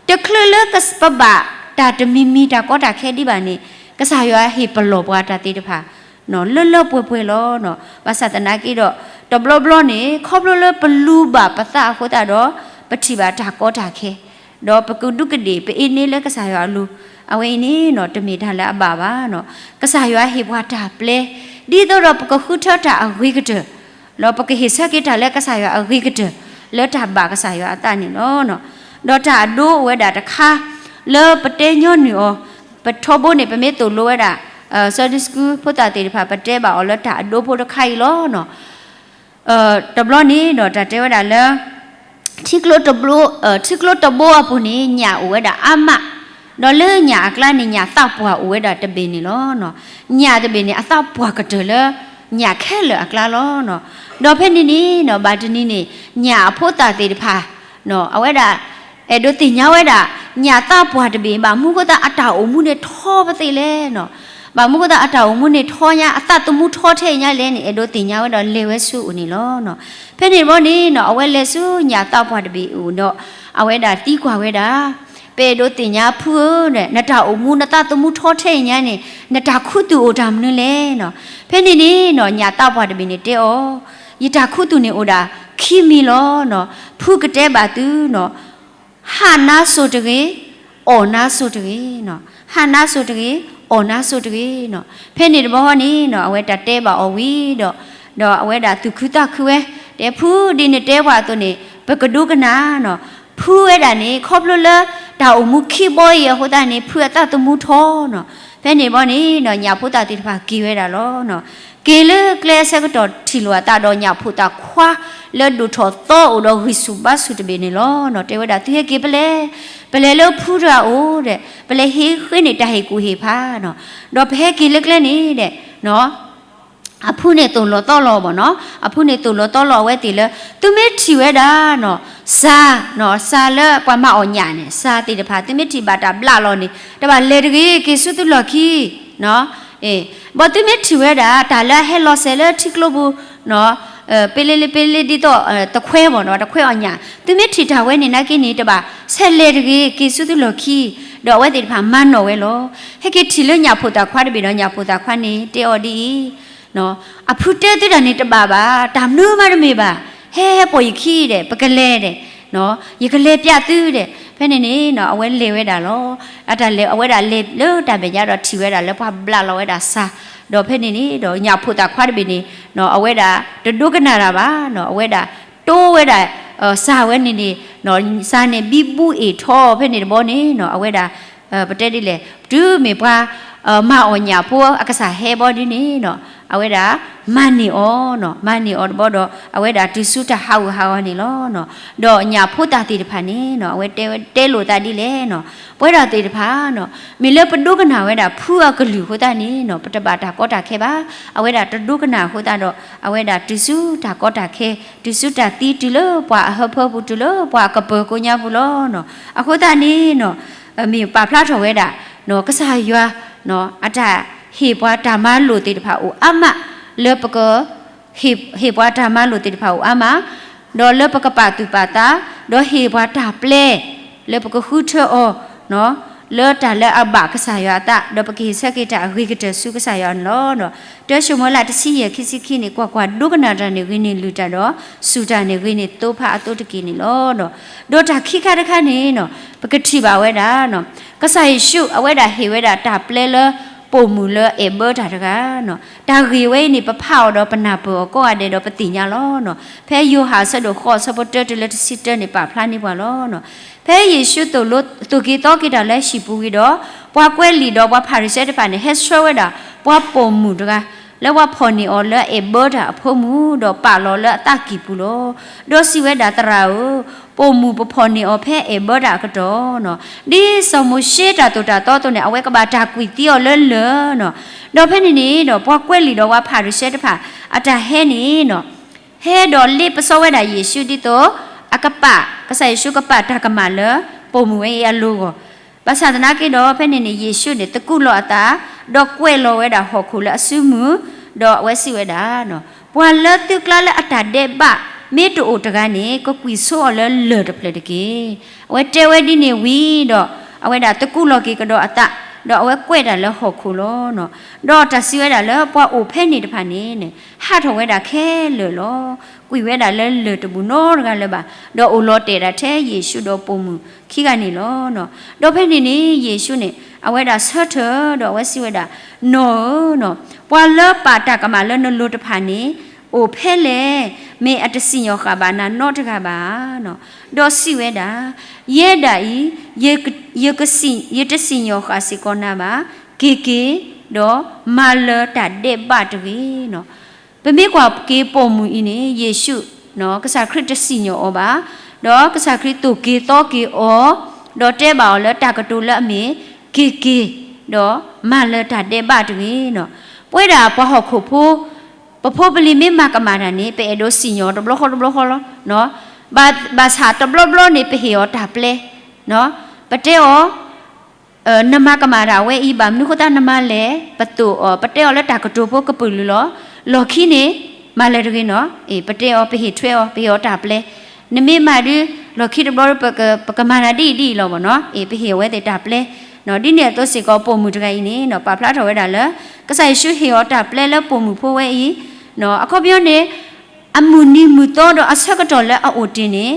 တချုးလၢပဘၣ်တၢ်တမံၤမံၤတၢ်ကီတၢ်ခဲဒံးဘၣ်န့ၣ် ကစၢ်ယွၤဟ့ၣ်ပလီၢ်ပှၤတၢ်သ့ၣ်တဖၣ် လၢလၢပှဲၤပှဲၤလီၤ. ဘၣ်ဆၣ်သနာ်က့ဒီး တဘျီဘျီန့ၣ် ခီဖျိလၢပလူၤဘၣ်ပသးအဃိသတးဒီး ပထံၣ်ဘၣ်တၢ်ကီတၢ်ခဲ ဒီးပကဒူးကဒ့ၣ် ပအ့န့လၢကစၢ်ယွၤအလိၤ, အဝဲအံၤန့ၣ် တမ့ၢ်တၢ်လၢအဘၣ်ဘၣ်. ကစၢ်ယွၤဟ့ၣ်ပှၤတၢ်ပျဲ ဒ်သိးဒီးပကဃုထၢတၢ်အဂ့ၤကတၢၢ် ဒီးပကဟ့ၣ်ဆၢက့ၤတၢ်လၢကစၢ်ယွၤအဂ့ၤကတၢၢ် လၢတၢ်ဘၣ်ကစၢ်ယွၤအသးန့ၣ်လီၤ. ဒီးတၢ်အဒိအိၣ်ဝဲဒၣ်တခါ လၢပတဲညီနုၢ်အီၤ, ပထီဘိန့ၣ် ပမ့ၢ်သိၣ်လိဝဲဒၣ် Sunday School ဖိသၣ်သ့ၣ်တဖၣ် ပတဲဘၣ်အီၤလၢတၢ်အဒိဖိတခါအံၤလီၤ. တဘျီန့ၣ်ဒီးတၢ်တဲဝဲဒၣ်လၢ ထံကျိတဘိအပူၤန့ၣ် ညၣ်အိၣ်ဝဲဒၣ်အါမး, ဒီးလၢညၣ်အကျါန့ၣ် ညၣ်သးပှၢ်အိၣ်ဝဲဒၣ်တဘ့ၣ်န့ၣ်လီၤ. ညၣ်တဘ့ၣ်န့ၣ် အသးပှၢ်ကတၢၢ်လၢ ညၣ်ခဲလၢာ်အကျါလီၤ. ဒီးဖဲန့ၣ်န့ၣ် ဘၣ်တနံၤန့ၣ် ညၣ်အဖိသၣ်သ့ၣ်တဖၣ် အဝဲဒၣ် အဲၣ်ဒိးသ့ၣ်ညါဝဲဒၣ် ညၣ်သးပှၢ်တဘ့ၣ် ဘၣ်မနုၤဃိသတးအတၢ်အိၣ်မူန့ၣ်ထီပသ့ၣ်လဲၣ်နီၤ, ဘၣ်မနုၤဃိသတးအတၢ်အိၣ်မူန့ၣ်ထီညါ အသးသမူထီထဲညါလဲၣ်န့ၣ် အဲၣ်ဒိးသ့ၣ်ညါဝဲဒီးလဲၤဝဲဆူအအိၣ်န့ၣ်လီၤ. ဖဲန့ၣ်တဘျီန့ၣ်နီၤ အဝဲလဲၤဆူညၣ်သးပှၢ်တဘ့ၣ်အအိၣ်ဒီး အဝဲဒၣ်သံကွၢ်ဝဲဒၣ် ဖ ပအဲၣ်ဒိးသ့ၣ်ညါဖုဧၢ, နတၢ်အိၣ်မူ နသးသမူထီထဲအံၤညါန့ၣ် နတၢ်ခူသူၣ်အိၣ်တၢ်မနုၤလဲၣ်နီၤ. ဖဲန့ၣ်န့ၣ်နီၤ ညၣ်သးပှၢ်တဘ့ၣ်န့ၣ်တဲအီၤ, ယတၢ်ခူသူၣ်န့ၣ်အိၣ်ဒၣ်ခံမံၤလီၤနီၤ. ဖုကတဲဘၣ်သုနီၤ, ဟးနါစိၤတဂ့ၤ, အီၣ်နါစိၤတဂ့ၤနီၤ. ဟးနါစိၤတဂ့ၤ, အီၣ်နါစိၤတဂ့ၤနီၤ. ဖဲန့ၣ်တဘျီဃီန့ၣ်နီၤ အဝဲတၢ်တဲဘၣ်အီၤဝံၤဒီး, ဒီးအဝဲဒၣ်သူၣ်ခုသးခုဝဲ, တဲဖုဒ်နတဲပှၤအသိးန့ၣ် ပကဒိကနၣ်နီၤ. ဖုဝဲဒၣ်န့ၣ် ခီဖျိလၢတၢ်အိၣ်မူခံဘီအံၤအဃိသတးန့ၣ် ဖုအသးသမူထီနီၤ. ဖဲန့ၣ်ဘီန့ၣ်နီၤ ညၣ်ဖိသၣ်သ့ၣ်တဖၣ်က့ၤဝဲဒၣ်လီၤနီၤ. က့ၤလၢကျဲအဆၢကတီၢ်ထံၣ်လိာ်အသးဒီး ညၣ်ဖိသၣ်ခွါလၢဒိၣ်ထီၣ်သီအိၣ်ဒီးဂံၢ်ဆူၣ်ဘါဆူၣ်တဘ့ၣ်န့ၣ်လီၤနီၤ. တဲဝဲဒၣ် သုဟဲက့ၤဖဲလဲၣ်, ပလဲၤလၢဖုတဂၤအိၣ်ဒီး ပလဲၤဟံးဃ့န့ၢ်တၢ်ဟ့ၣ်ကူၣ်ဟ့ၣ်ဖးနီၤ. ဒီးပဟဲက့ၤလၢကျဲန့ၣ်ဒီး အဖုန့ၣ်သိၣ်လီၤသီလီၤဘၣ်နီၤ. အဖုန့ၣ်သိၣ်လီၤသီလီၤအဝဲသ့ၣ်လၢ သုမ့ၢ်ထံၣ်ဝဲဒၣ်နီၤ စၤ, စၤလၢပှၤမၤအီၣ်ညၣ်န့ၣ် စၤသ့ၣ်တဖၣ် သုမ့ၢ်ထံၣ်ဘၣ်တၢ်ဘျးလီၤန့ၣ် တဘၣ်လဲၤတဂ့ၤ က့ၤဆူသုလီၢ်ခံ ဘၣ်သုမ့ၢ်ထံၣ်ဝဲဒၣ် တၢ်လၢအဟဲလီၤစဲၤလၢထံကျိပူၤ ပ့လ့လ့ပ့လ့ဒ်သိး တခွဲမ့ၢ်နီၤ တခွဲအီၣ်ညၣ် သုမ့ၢ်ထံၣ်တၢ်ဝဲန့ၣ်နာ်က့န့ၣ် တဘၣ်ဆဲးလဲၤတဂ့ၤ က့ၤဆူသုလီၢ်ခံ, ဒီးအဝဲသ့ၣ်တဖၣ်မၤနီၣ်ဝဲလီၤ. ဟဲက့ၤထံၣ်လၢညၣ်ဖိသၣ်ခွါတဘ့ၣ်ဒီး ညၣ်ဖိသၣ်ခွါန့ၣ် တဲအီၤဒ်အံၤ, အဖုတဲသုတၢ်န့ၣ်တဘၣ်ဘၣ်, တၢ်မနုၤမးတမ့ၢ်ဘၣ်, ဟဲဟဲပိာ်ယခံဒီး ပကလဲၤဒီး ယကလဲၤပျးသုဒီး ဖဲန့ၣ်န့ၣ်နီၤ အဝဲလဲၤဝဲဒၣ်လီၤ. အတၢ်လဲၤ အဝဲဒၣ်လဲၤလၢတၢ်မဲာ်ညါဒီးထံၣ်ဝဲဒၣ်လၢပှၤဘျးလီၤဝဲဒၣ်စၤ, ဒီးဖဲန့ၣ်န့ၣ်ဒီးညၣ်ဖိသၣ်ခွါတဘ့ၣ်န့ၣ်နီၤ အဝဲဒၣ်တဒိကနၣ်တၢ်ဘၣ်နီၤ အဝဲဒၣ်တိဝဲဒၣ် စၤဝဲန့ၣ်န့ၣ် စၤန့ၣ်ဘံဘူအ့ၣ်ထီၣ် ဖဲန့ၣ်တဘီန့ၣ်နီၤ အဝဲဒၣ် ပတဲဒ်လဲၣ် တုၤမ့ၢ်ပှၤ မၤအီၣ်ညၣ်ဖိအကစၢ်ဟဲဘီဒ်န့ၣ်နီၤ အဝဲဒၣ် မၤန့ၢ်အီၤနီၤ မၤန့ၢ်အီၤတဘီဒီး အဝဲဒၣ်တုၤဆူတၢ်ဟးဂူာ်ဟးဂီၤန့ၣ်လီၤ. ဒီးညၣ်ဖိသၣ်သ့ၣ်တဖၣ်န့ၣ်နီၤ အဝဲတဲဝဲတဲလိာ်သးဒ်လဲၣ်နီၤ ပဝဲဒၣ်သ့ၣ်တဖၣ်နီၤ မ့ၢ်လၢပဒိကနၣ်ဝဲဒၣ်ဖုအကလုၢ်အဃိသတးန့ၣ်နီၤ ပတဘၣ်တၢ်ကီတၢ်ခဲဘၣ်. အဝဲဒၣ်တဒိကနၣ်အဃိသတးဒီး အဝဲဒၣ်တုၤဆူတၢ်ကီတၢ်ခဲ တုၤဆူတၢ်သံ တုၤလၢပှၤအဟၢဖၢပူၤ တုၤလၢပှၤအကပၢၤကိညါပူၤလီၤ. အဃိသတးန့ၣ်နီၤ မ့ၢ်ပာ်ဖျါထီၣ်ဝဲဒၣ် ကစၢ်ယွၤ အတၢ်ဟ့ၣ်ပှၤတၢ်မၤလိာ်သ့ၣ်တဖၣ်အိၣ်အါမး လၢပက ဟ့ၣ်ပှၤတၢ်မၤလိာ်သ့ၣ်တဖၣ်အိၣ်အါမး ဒီးလၢပကပာ်သူၣ်ပာ်သး ဒီးဟ့ၣ်ပှၤတၢ်ပျဲ လၢပကဃုထၢအီၤ လၢတၢ်လၢအဘၣ်ကစၢ်ယွၤအသး ဒီးပကဟ့ၣ်ဆၢက့ၤတၢ်အဂ့ၤကတၢၢ်ဆူကစၢ်ယွၤန့ၣ်လီၤ. တၢၡမူၤအ့လးတဆံယဲၢ် ခံဆံခံန့ၣ် ကွၢ်ကွၢ်, ဒိကနၣ်တၢ်န့ၣ်ဂ့ၤန့ၢ်လုၢ်တၢ်ဒီး စူၢ်တၢ်န့ၣ်ဂ့ၤန့ၢ်သိဖးအသိတက့ၢ်န့ၣ်လီၤ. ဒီးတၢ်ခံခါတခါန့ၣ် ပကထံၣ်ဘၣ်ဝဲဒၣ် ကစၢ်ယ့ၣ်ၡူး အဝဲဒၣ်ဟ့ၣ်ဝဲဒၣ်တၢ်ပျဲလၢ ပိာ်မုၣ်လၢအဲၣ်ဘၢတၢ်တဂၤ တၢ်ဂ့ၢ်ဝဲအံၤန့ၣ် ပဖးအီၤဒီးပနၢ်ပၢၢ်အီၤကိးဂၤဒဲးဒီးပသ့ၣ်ညါလီၤ. ဖဲယိၤဟၣ်အဆၢဒိၣ်ဃိး အဆၢဖိတၢတုၤလၢတဆံတၢန့ၣ် ပာ်ဖျါန့ၢ်ပှၤလီၤ. ဖဲယ့ၣ်ၡူးသိၣ်လိ သိၣ်က့ၤသီက့ၤတၢ်လၢဟံၣ်ပူၤဝံၤဒီး ပှၤကွဲးလံာ်ဒီးပှၤဖၤရံၤၡဲတဖၣ်န့ၣ် ဟဲဆှၢဝဲဒၣ် ပှၤပိာ်မုၣ်တဂၤ လၢပှၤဖီၣ်န့ၢ်အီၤလၢအဲၣ်ဘၢတၢ်အဖိမုၣ် ဒီးပာ်လီၤလၢအသးကံၢ်ပူၤလီၤ. ဒီးစံးဝဲဒၣ် သရၣ်ဧၢ, ပိာ်မုၣ်ပဖီၣ်န့ၢ်အီၤဖဲအဲၣ်ဘၢတၢ်အကတီၢ်နီၤ, ဒ်စီၤမိၤၡ့တၢ်သိၣ်တၢ်သီအသိးန့ၣ် အဝဲကဘၣ်တၢ်ကွံာ်သံအီၤလၢလၢၢ်နီၤ. ဒီးဖဲန့ၣ်န့ၣ်ဒီး ပှၤကွဲးလံာ်ဒီးပှၤဖၤရံၤၡဲတဖၣ် အတၢ်ဟဲန့ၣ်နီၤ ဟဲဒီးလ့ပစီဝဲဒၣ်ယ့ၣ်ၡူးဒ်သိး အကပာ် ကစၢ်ယ့ၣ်ၡူးကပာ်တၢ်ကမၣ်လၢ ပိာ်မုၣ်ဝဲအံၤအလိၤအဂီၢ်, ဘၣ်ဆၣ်သနာ်က့ဒီး ဖဲန့ၣ်န့ၣ် ယ့ၣ်ၡူးန့ၣ် သကူးလီၤအသး ဒီးကွဲးလီၤဝဲဒၣ်ဟီၣ်ခိၣ်လၢအစုမုၢ်, ဒီးအဝဲစံးဝဲဒၣ်, ပှၤလၢသုကျါလၢအတၢ်ဒဲးဘး မ့ၢ်တအိၣ်တဂၤန့ၣ် ကကွံာ်ဆိအီၤလၢလၢၢ်တဖျၢၣ်တက့ၢ်. အဝဲတဲဝဲဒ်န့ၣ်ဝံၤဒီး အဝဲဒၣ်သကူးလီၤက့ၤကဒီးအသး, ဒီးအဝဲကွဲးတၢ်လၢဟီၣ်ခိၣ်လီၤ. ဒီးတၢ်စံးဝဲဒၣ်လၢပှၤအိၣ်ဖဲန့ၣ်တဖၣ်န့ၣ် ဟးထီၣ်ဝဲဒၣ်ခဲလၢာ်လီၤ. ကွံာ်ဝဲဒၣ်လၢလၢၢ်တဘူၣ်နီတဂၤလၢၤဘၣ်, ဒီးအိၣ်လီၤတဲာ်ဒၣ်ထဲယ့ၣ်ၡူးဒီးပိာ်မုၣ်ခံဂၤန့ၣ်လီၤ. ဒီးဖဲန့ၣ်န့ၣ် ယ့ၣ်ၡူးန့ၣ် အဝဲဒၣ်ဆၢထၢၣ်ဒီးအဝဲစံးဝဲဒၣ်, နီၢ်ဧၢ, ပှၤလၢပာ်တၢ်ကမၣ်လၢနလိၤတဖၣ်န့ၣ် အိၣ်ဖဲလဲၣ်, မ့ၢ်အတစံၣ်ညီၣ်ဃာ်ဘၣ်နၤနီတဂၤဘၣ်. ဒီးစံးဝဲဒၣ်, ယဲဒၣ်အံၤ ယတစံၣ်ညီၣ်ဃာ်စ့ၢ်ကီးနၤဘၣ်, က့ၤက့ၤ, ဒီးမၤလၢၤတၢ်ဒဲးဘးတဂ့ၤ. ပမ့ၢ်ကွၢ်က့ၤပိာ်မုၣ်အံၤန့ၣ် ယ့ၣ်ၡူး ကစၢ်ခရံာ်တစံၣ်ညီၣ်အီၤဘၣ်, ဒီးကစၢ်ခရံာ်သိၣ်က့ၤသီက့ၤအီၤ, ဒီးတဲဘၣ်အီၤလၢတၢ်ကတိၤလၢအမ့ၢ် က့ၤက့ၤ, ဒီးမၤလၢၤတၢ်ဒဲးဘးတဂ့ၤ. ပဝဲဒၣ်ပှၤဟီၣ်ခိၣ်ဖိ ပဖိပလံၤမ့ၢ်မၤကမၣ်တၢ်န့ၣ် ပအဲၣ်ဒိးစံၣ်ညီၣ်တဘျီဃီတဘျီဃီလီၤ. ဘၣ်ဆၣ်တဘျီဘျီန့ၣ် ပဟ့ၣ်အီၤတၢ်ပျဲ, ပတဲအီၤ နမၤကမၣ်တၢ်ဝဲအံၤ ဘၣ်မနုၤဃိသတးနမၤလဲၣ်, ပသိၣ်အီၤ ပတဲအီၤလၢတၢ်ကတိၤဖိကပုာ်လုာ်လီၤ. လီၢ်ခံန့ၣ် မၤလၢၤတဂ့ၤနီၤ, ပတဲအီၤ ပဟ့ၣ်ထွဲအီၤ ပဟ့ၣ်အီၤတၢ်ပျဲ, နမ့ၢ်မၤဒုး လီၢ်ခံတဘျီ ပကမၤနၤဒ်အံၤဒ်အံၤလီၤဘၣ်နီၤ. အ့ ပဟ့ၣ်အဝဲသ့ၣ်တၢ်ပျဲ, ဒ်န့ၣ်အသိးစ့ၢ်ကီး ပိာ်မုၣ်တဂၤအံၤန့ၣ်နီၤ ပာ်ဖျါထီၣ်ဝဲဒၣ်လၢ ကစၢ်ယ့ၣ်ၡူးဟ့ၣ်အီၤတၢ်ပျဲလၢပိာ်မုၣ်ဖိဝဲအံၤ, အခီပညီန့ၣ် အမုၢ်နံၤမုၢ်သီဒီးအဆၢကတီၢ်လၢအအိၣ်တ့ၢ်န့ၣ်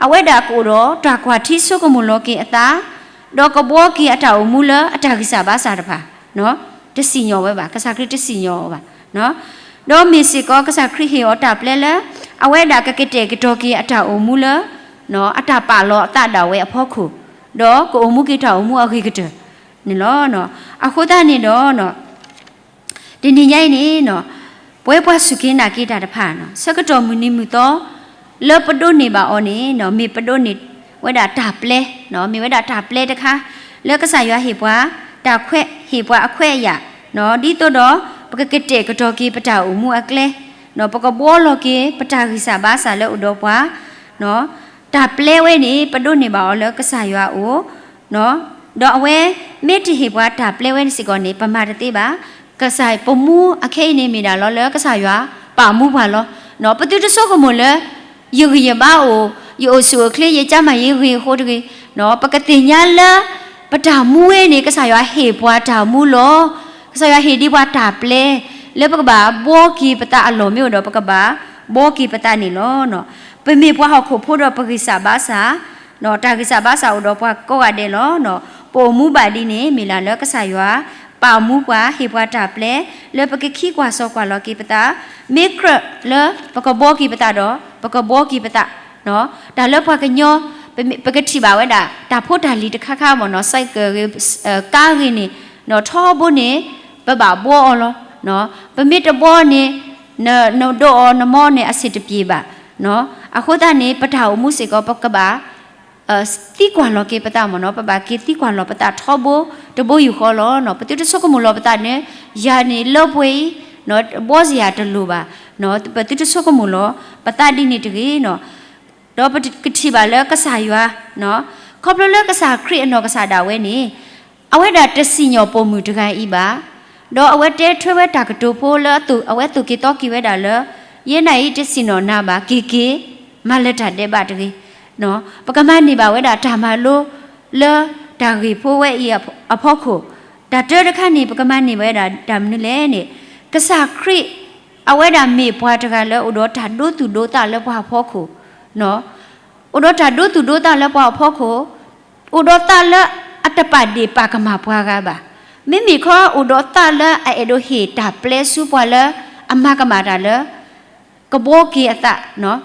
အဝဲဒၣ်ကအိၣ်ဒီးတၢ်ကွၢ်ထံဆိကမိၣ်လီၤက့ၤအသး, ဒီးကဘှီက့ၤအတၢ်အိၣ်မူလၢအတၢ်ဂံၢ်စၢ်ဘါစၢ်တဖၣ်, တစံၣ်ညီၣ်ဝဲဘၣ်, ကစၢ်ခရံာ်တစံၣ်ညီၣ်အီၤဘၣ်. ဒီးမ့ၢ်စ့ၢ်ကီးကစၢ်ခရံာ်ဟ့ၣ်အီၤတၢ်ပျဲလၢ အဝဲဒၣ်ကကတဲာ်ကတီၤက့ၤအတၢ်အိၣ်မူလၢ အတၢ်ပာ်လီၤအသးဒၣ်ဝဲအဖီခိၣ်, ဒီးကအိၣ်မူက့ၤတၢ်အိၣ်မူအဂ့ၤကတၢၢ်န့ၣ်လီၤ. အဃိသတးန့ၣ်ဒီး တနံၤညါအံၤန့ၣ်နီၤ ပဝဲပှၤစူၢ်က့ၤနာ်က့ၤတၢ်တဖၣ်နီၤ ဆၢကတီၢ်မုၢ်နံၤမုၢ်သီ လၢပဒိးန့ၢ်ဘၣ်အီၤန့ၣ်နီၤ မ့ၢ်ပဒိးန့ၢ်ဝဲဒၣ်တၢ်ပျဲ, မ့ၢ်ဝဲဒၣ်တၢ်ပျဲတခါ လၢကစၢ်ယွၤဟ့ၣ်ပှၤ တၢ်ခွဲး ဟ့ၣ်ပှၤအခွဲးအယာ်, ဒ်သိးဒီး ပကကတဲာ်ကတီၤက့ၤပတၢ်အိၣ်မူအကျဲ, ပကဘှီလီၤက့ၤပတၢ်ဂံၢ်စၢ်ဘါစၢ်လၢအိၣ်ဒီးပှၤ တၢ်ပျဲဝဲန့ၣ် ပဒိးန့ၢ်ဘၣ်အီၤလၢကစၢ်ယွၤအအိၣ်, ဒီးအဝဲမ့ၢ်တဟ့ၣ်ပှၤတၢ်ပျဲဝဲန့ၣ်စ့ၢ်ကီးန့ၣ် ပမၤတသ့ဘၣ်. ကစၢ်ပမူအခဲအံၤန့ၣ် မ့ၢ်ဒၣ်လီၤလၢကစၢ်ယွၤပာ်မူပှၤလီၤ. ပသုတဆိကမိၣ်လၢ ယဂံၢ်ယဘါအိၣ်, ယအိၣ်ဆူၣ်အိၣ်ချ့, ယကျန်းမာရေးဂ့ၤအဃိတဂ့ၤ, ပကသ့ၣ်ညါလၢ ပတၢ်မူဝဲန့ၣ် ကစၢ်ယွၤဟ့ၣ်ပှၤတၢ်မူလီၤ. ကစၢ်ယွၤဟ့ၣ်ဒံးပှၤတၢ်ပျဲ လၢပကဘၣ်ဘှီက့ၤပသးအလီၢ်မ့ၢ်အိၣ်ဒီး ပကဘၣ်ဘှီက့ၤပသးန့ၣ်လီၤ. ပမ့ၢ်ပှၤဟီၣ်ခိၣ်ဖိဒီးပဂံၢ်စၢ်ဘါစၢ်, တၢ်ဂံၢ်စၢ်ဘါစၢ်အိၣ်ဒီးပှၤကိးဂၤဒဲးလီၤ. ပအိၣ်မူဘၣ်ဒ်န့ၣ် မ့ၢ်လၢလၢကစၢ်ယွၤ ပာ်မူပှၤ ဟ့ၣ်ပှၤတၢ်ပျဲ လၢပကခံကွၢ်စီကွၢ်လီၤက့ၤပသး, မ့ၢ်ကြၢးလၢပကဘှီက့ၤပသးဒီး ပကဘှီက့ၤပသး, တၢ်လၢပှၤကညီ ပကထံၣ်ဘၣ်ဝဲဒၣ် တၢ်ဖိတၢ်လံၤတခါခါမ့ၢ်နီၤ cycle ဂ့ၤ, ကါဂ့ၤန့ၣ် ထီဘိန့ၣ် ပဘၣ်ဘှီအီၤလီၤ. ပမ့ၢ်တဘှီန့ၣ် နဒိးအီၤနမီန့ၣ် အဆင်တပြေဘၣ်. အဃိသတးန့ၣ် ပတၢ်အိၣ်မူစ့ၢ်ကီး ပကဘၣ် သံကွၢ်လီၤက့ၤပသးမ့ၢ်နီၤ, ပဘၣ်က့ၤသံကွၢ်လီၤပသးထီဘိတဘိယူၢ်ဃီလီၤ. ပသုတဆိကမိၣ်လီၤပသးန့ၣ် ယၤန့ၣ်လၢပှဲၤအံၤ ဘှီစ့ၢ်ယၤတလိၤဘၣ်. ပသုတဆိကမိၣ်လီၤပသးဒ်န့ၣ်တဂ့ၤနီၤ. ဒီးပကထံၣ်ဘၣ်လၢကစၢ်ယွၤ ခီဖျိလၢကစၢ်ခရံာ်အနီၢ်ကစၢ်ဒၣ်ဝဲန့ၣ် အဝဲဒၣ်တစံၣ်ညီၣ်ပိာ်မုၣ်တဂၤအံၤဘၣ်. ဒီးအဝဲတဲထွဲဝဲတၢ်ကတိၤဖိလၢအဝဲသိၣ်က့ၤသီက့ၤဝဲဒၣ်လၢ ယဲနၤအံၤတစံၣ်ညီၣ်နၤဘၣ်, က့ၤက့ၤ မၤလၢတၢ်ဒဲးဘးတဂ့ၤ. ပကမၤန့ၢ်ဘၣ်ဝဲဒၣ်တၢ်မၤလိ လၢတၢ်ဂ့ၢ်ဖိဝဲအံၤအဖီခိၣ်, တၢ်တၢတခါန့ၣ် ပကမၤန့ၢ်ဝဲဒၣ်တၢ်မနုၤလဲၣ်န့ၣ်, ကစၢ်ခရံာ် အဝဲဒၣ်မ့ၢ်ပှၤတဂၤလၢအိၣ်ဒီးတၢ်ဒိသူၣ်ဒိသးလၢပှၤအဖီခိၣ်, အိၣ်ဒီးတၢ်ဒိသူၣ်ဒိသးလၢပှၤအဖီခိၣ်, အိၣ်ဒီးသးလၢအတပာ်ဒ့ၣ်ပာ်ကမၣ်ပှၤဂၤဘၣ်. မ့မ့ၢ်ခီအိၣ်ဒီးသးလၢအအဲၣ်ဒိးဟ့ၣ်တၢ်ပျဲဆူပှၤလၢအမၤကမၣ်တၢ်လၢ ကဘှီက့ၤအသး,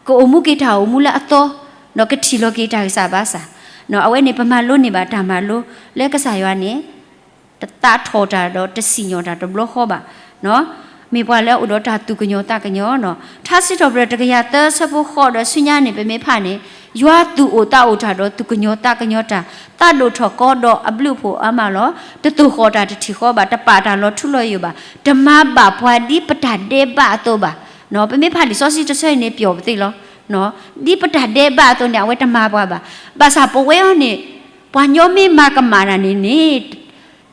ကအိၣ်မူက့ၤတၢ်အိၣ်မူလၢအသီ, ဒီးကထံၣ်လီၤက့ၤတၢ်ဂံၢ်စၢ်ဘါစၢ်. အဝဲန့ၣ် ပမၤလိန့ၢ်ဘၣ်တၢ်မၤလိလၢကစၢ်ယွၤန့ၣ် တသးထီၣ်တၢ်ဒီးတစံၣ်ညီၣ်တၢ်တဘျီဃီဘၣ်. မ့ၢ်ပှၤလၢအိၣ်ဒီးတၢ်သူၣ်ကညီၤသးကညီၤနီၤ. ထါစံးထီၣ်ပတြၢၤတကယၤသၢဆၢဖိဃိးဒီးဆူညါန့ၣ် ပမ့ၢ်ဖးန့ၣ် ယွၤသူၣ်အိၣ်သးအိၣ်တၢ်ဒီးသူၣ်ကညီၤသးကညီၤတၢ်, သးဒိၣ်ထီၣ်ကီဒီးအဘျုးအဖှိၣ်အါမးလီၤ. တသိၣ်ဃီၣ်တၢ်တထံၣ်ဃီဘၣ်, တပာ်တၢ်လီၤထူလီၤယိာ်ဘၣ်, တမၤဘၣ်ပှၤဒ်ပတၢ်ဒဲးဘးအသိးဘၣ်. ပမ့ၢ်ဖးလံာ်စီဆှံတဆၢအံၤန့ၣ် ပျီၣ်ပသ့လီၤ. ဒ်ပတၢ်ဒဲးဘးအသိးန့ၣ် အဝဲတမၤပှၤဘၣ်. ဘၣ်ဆၣ်ပဝဲအံၤန့ၣ် ပှၤညီမ့ၢ်မၤကမၣ်တၢ်န့ၣ်န့ၣ်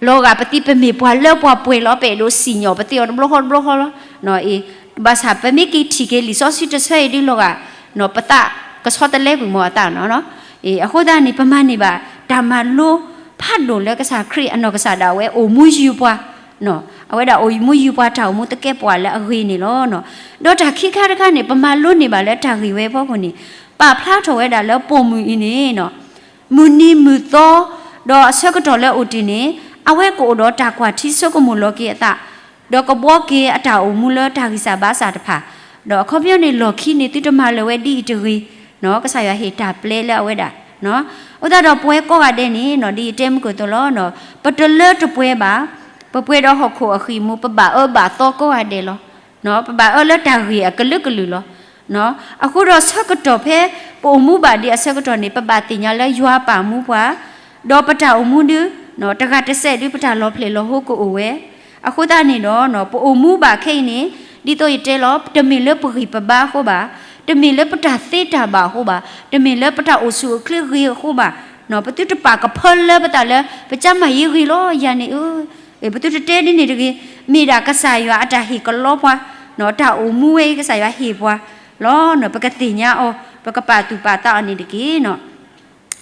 လီၤဂာ်ပသံ ပမ့ၢ်ပှၤလၢပှၤပှဲၤလီၤ ပအဲၣ်ဒိးစံၣ်ညီၣ်ပသံအီၤတဘျီဃီတဘျီဃီလီၤ. ဘၣ်ဆၣ်ပမ့ၢ်က့ၤထံၣ်က့ၤလံာ်စီဆှံတဆၢအံၤဒ်လီၤဂာ် ပသးကဆီတလဲကွံာ်မီၤအသးနီၤ. အဃိသတးန့ၣ် ပမၤန့ၢ်ဘၣ် တၢ်မၤလိဖးဒိၣ်လၢကစၢ်ခရံာ်အနီၢ်ကစၢ်ဒၣ်ဝဲအိၣ်မူယုာ်ပှၤ အဝဲဒၣ်အိၣ်မူယုာ်ပှၤတၢ်အိၣ်မူသကဲးပဝးလၢအဂ့ၤန့ၣ်လီၤ. ဒီးတၢ်ခံခါတခါန့ၣ် ပမၤလိန့ၢ်ဘၣ်လၢတၢ်ဂ့ၢ်ဝဲအဖီခိၣ်န့ၣ် ပာ်ဖျါထီၣ်ဝဲဒၣ်လၢပိာ်မုၣ်အံၤန့ၣ် မုၢ်နံၤမုၢ်သီ ဒီးအဆၢကတီၢ်လၢအိၣ်တ့ၢ်န့ၣ် အဝဲကအိၣ်ဒီးတၢ်ကွၢ်ထံဆိကမိၣ်လီၤက့ၤအသး ဒီးကဘှီက့ၤအတၢ်အိၣ်မူလၢတၢ်ဂံၢ်စၢ်ဘါစၢ်တဖၣ်, ဒီးအခီပညီန့ၣ် လီၢ်ခံန့ၣ် သုတမၤလၢၤဝဲဒ်အံၤတဂ့ၤ, ကစၢ်ယွၤဟ့ၣ်တၢ်ပျဲလၢအဝဲဒၣ်. အဃိသတးဒီးပဝဲကိးဂၤဒဲးန့ၣ် ဒ်ယတဲမုၢ်ကၢၢ်သိးလီၤ, ပတလၢတပှဲၤဘၣ်, ပပှဲၤဒီးဟီၣ်ခိၣ်အဃံၢ်မူ ပဘၣ်အၢဘၣ်သီကိးဂၤဒဲးလီၤ. ပဘၣ်အၢလၢတၢ်ဂ့ၢ်အကလုာ်ကလုာ်လီၤ. အဃိဒီးဆၢကတီၢ်ဖဲ ပအိၣ်မူဘၣ်ဒံးအဆၢကတီၢ်န့ၣ် ပဘၣ်သ့ၣ်ညါလၢယွၤပာ်မူပှၤ, ဒီးပတၢ်အိၣ်မူဒု တဂၤတစဲးဒု ပတၢ်လီၤဖျဲၣ်လီၤဟိကအိၣ်ဝဲ. အဃိသတးန့ၣ်ဒီး ပအိၣ်မူဘၣ်ခဲအံၤန့ၣ် ဒ်သိးယတဲလီၤ တမ့ၢ်လၢပဂံၢ်ပဘါအဃိဘၣ်, တမ့ၢ်လၢပတၢ်သ့တၢ်ဘၣ်အဃိဘၣ်, တမ့ၢ်လၢပတၢ်အိၣ်ဆူၣ်အိၣ်ချ့ဂ့ၤအဃိဘၣ်, ပသုတပာ်ကဖၢလၢပသးလၢ ပကျန်းမာရေးဂ့ၤလီၤ ယၤန့ၣ်ဧၢ, ပသုတတဲဒ်န့ၣ်တဂ့ၤ. မ့ၢ်ဒၣ်ကစၢ်ယွၤအတၢ်ဟ့ၣ်ကလီပှၤ, တၢ်အိၣ်မူဝဲအံၤ ကစၢ်ယွၤဟ့ၣ်ပှၤလီၤ. ပကသ့ၣ်ညါအီၤ ပကပာ်သူၣ်ပာ်သးအီၤန့ၣ်တက့ၢ်နီၤ.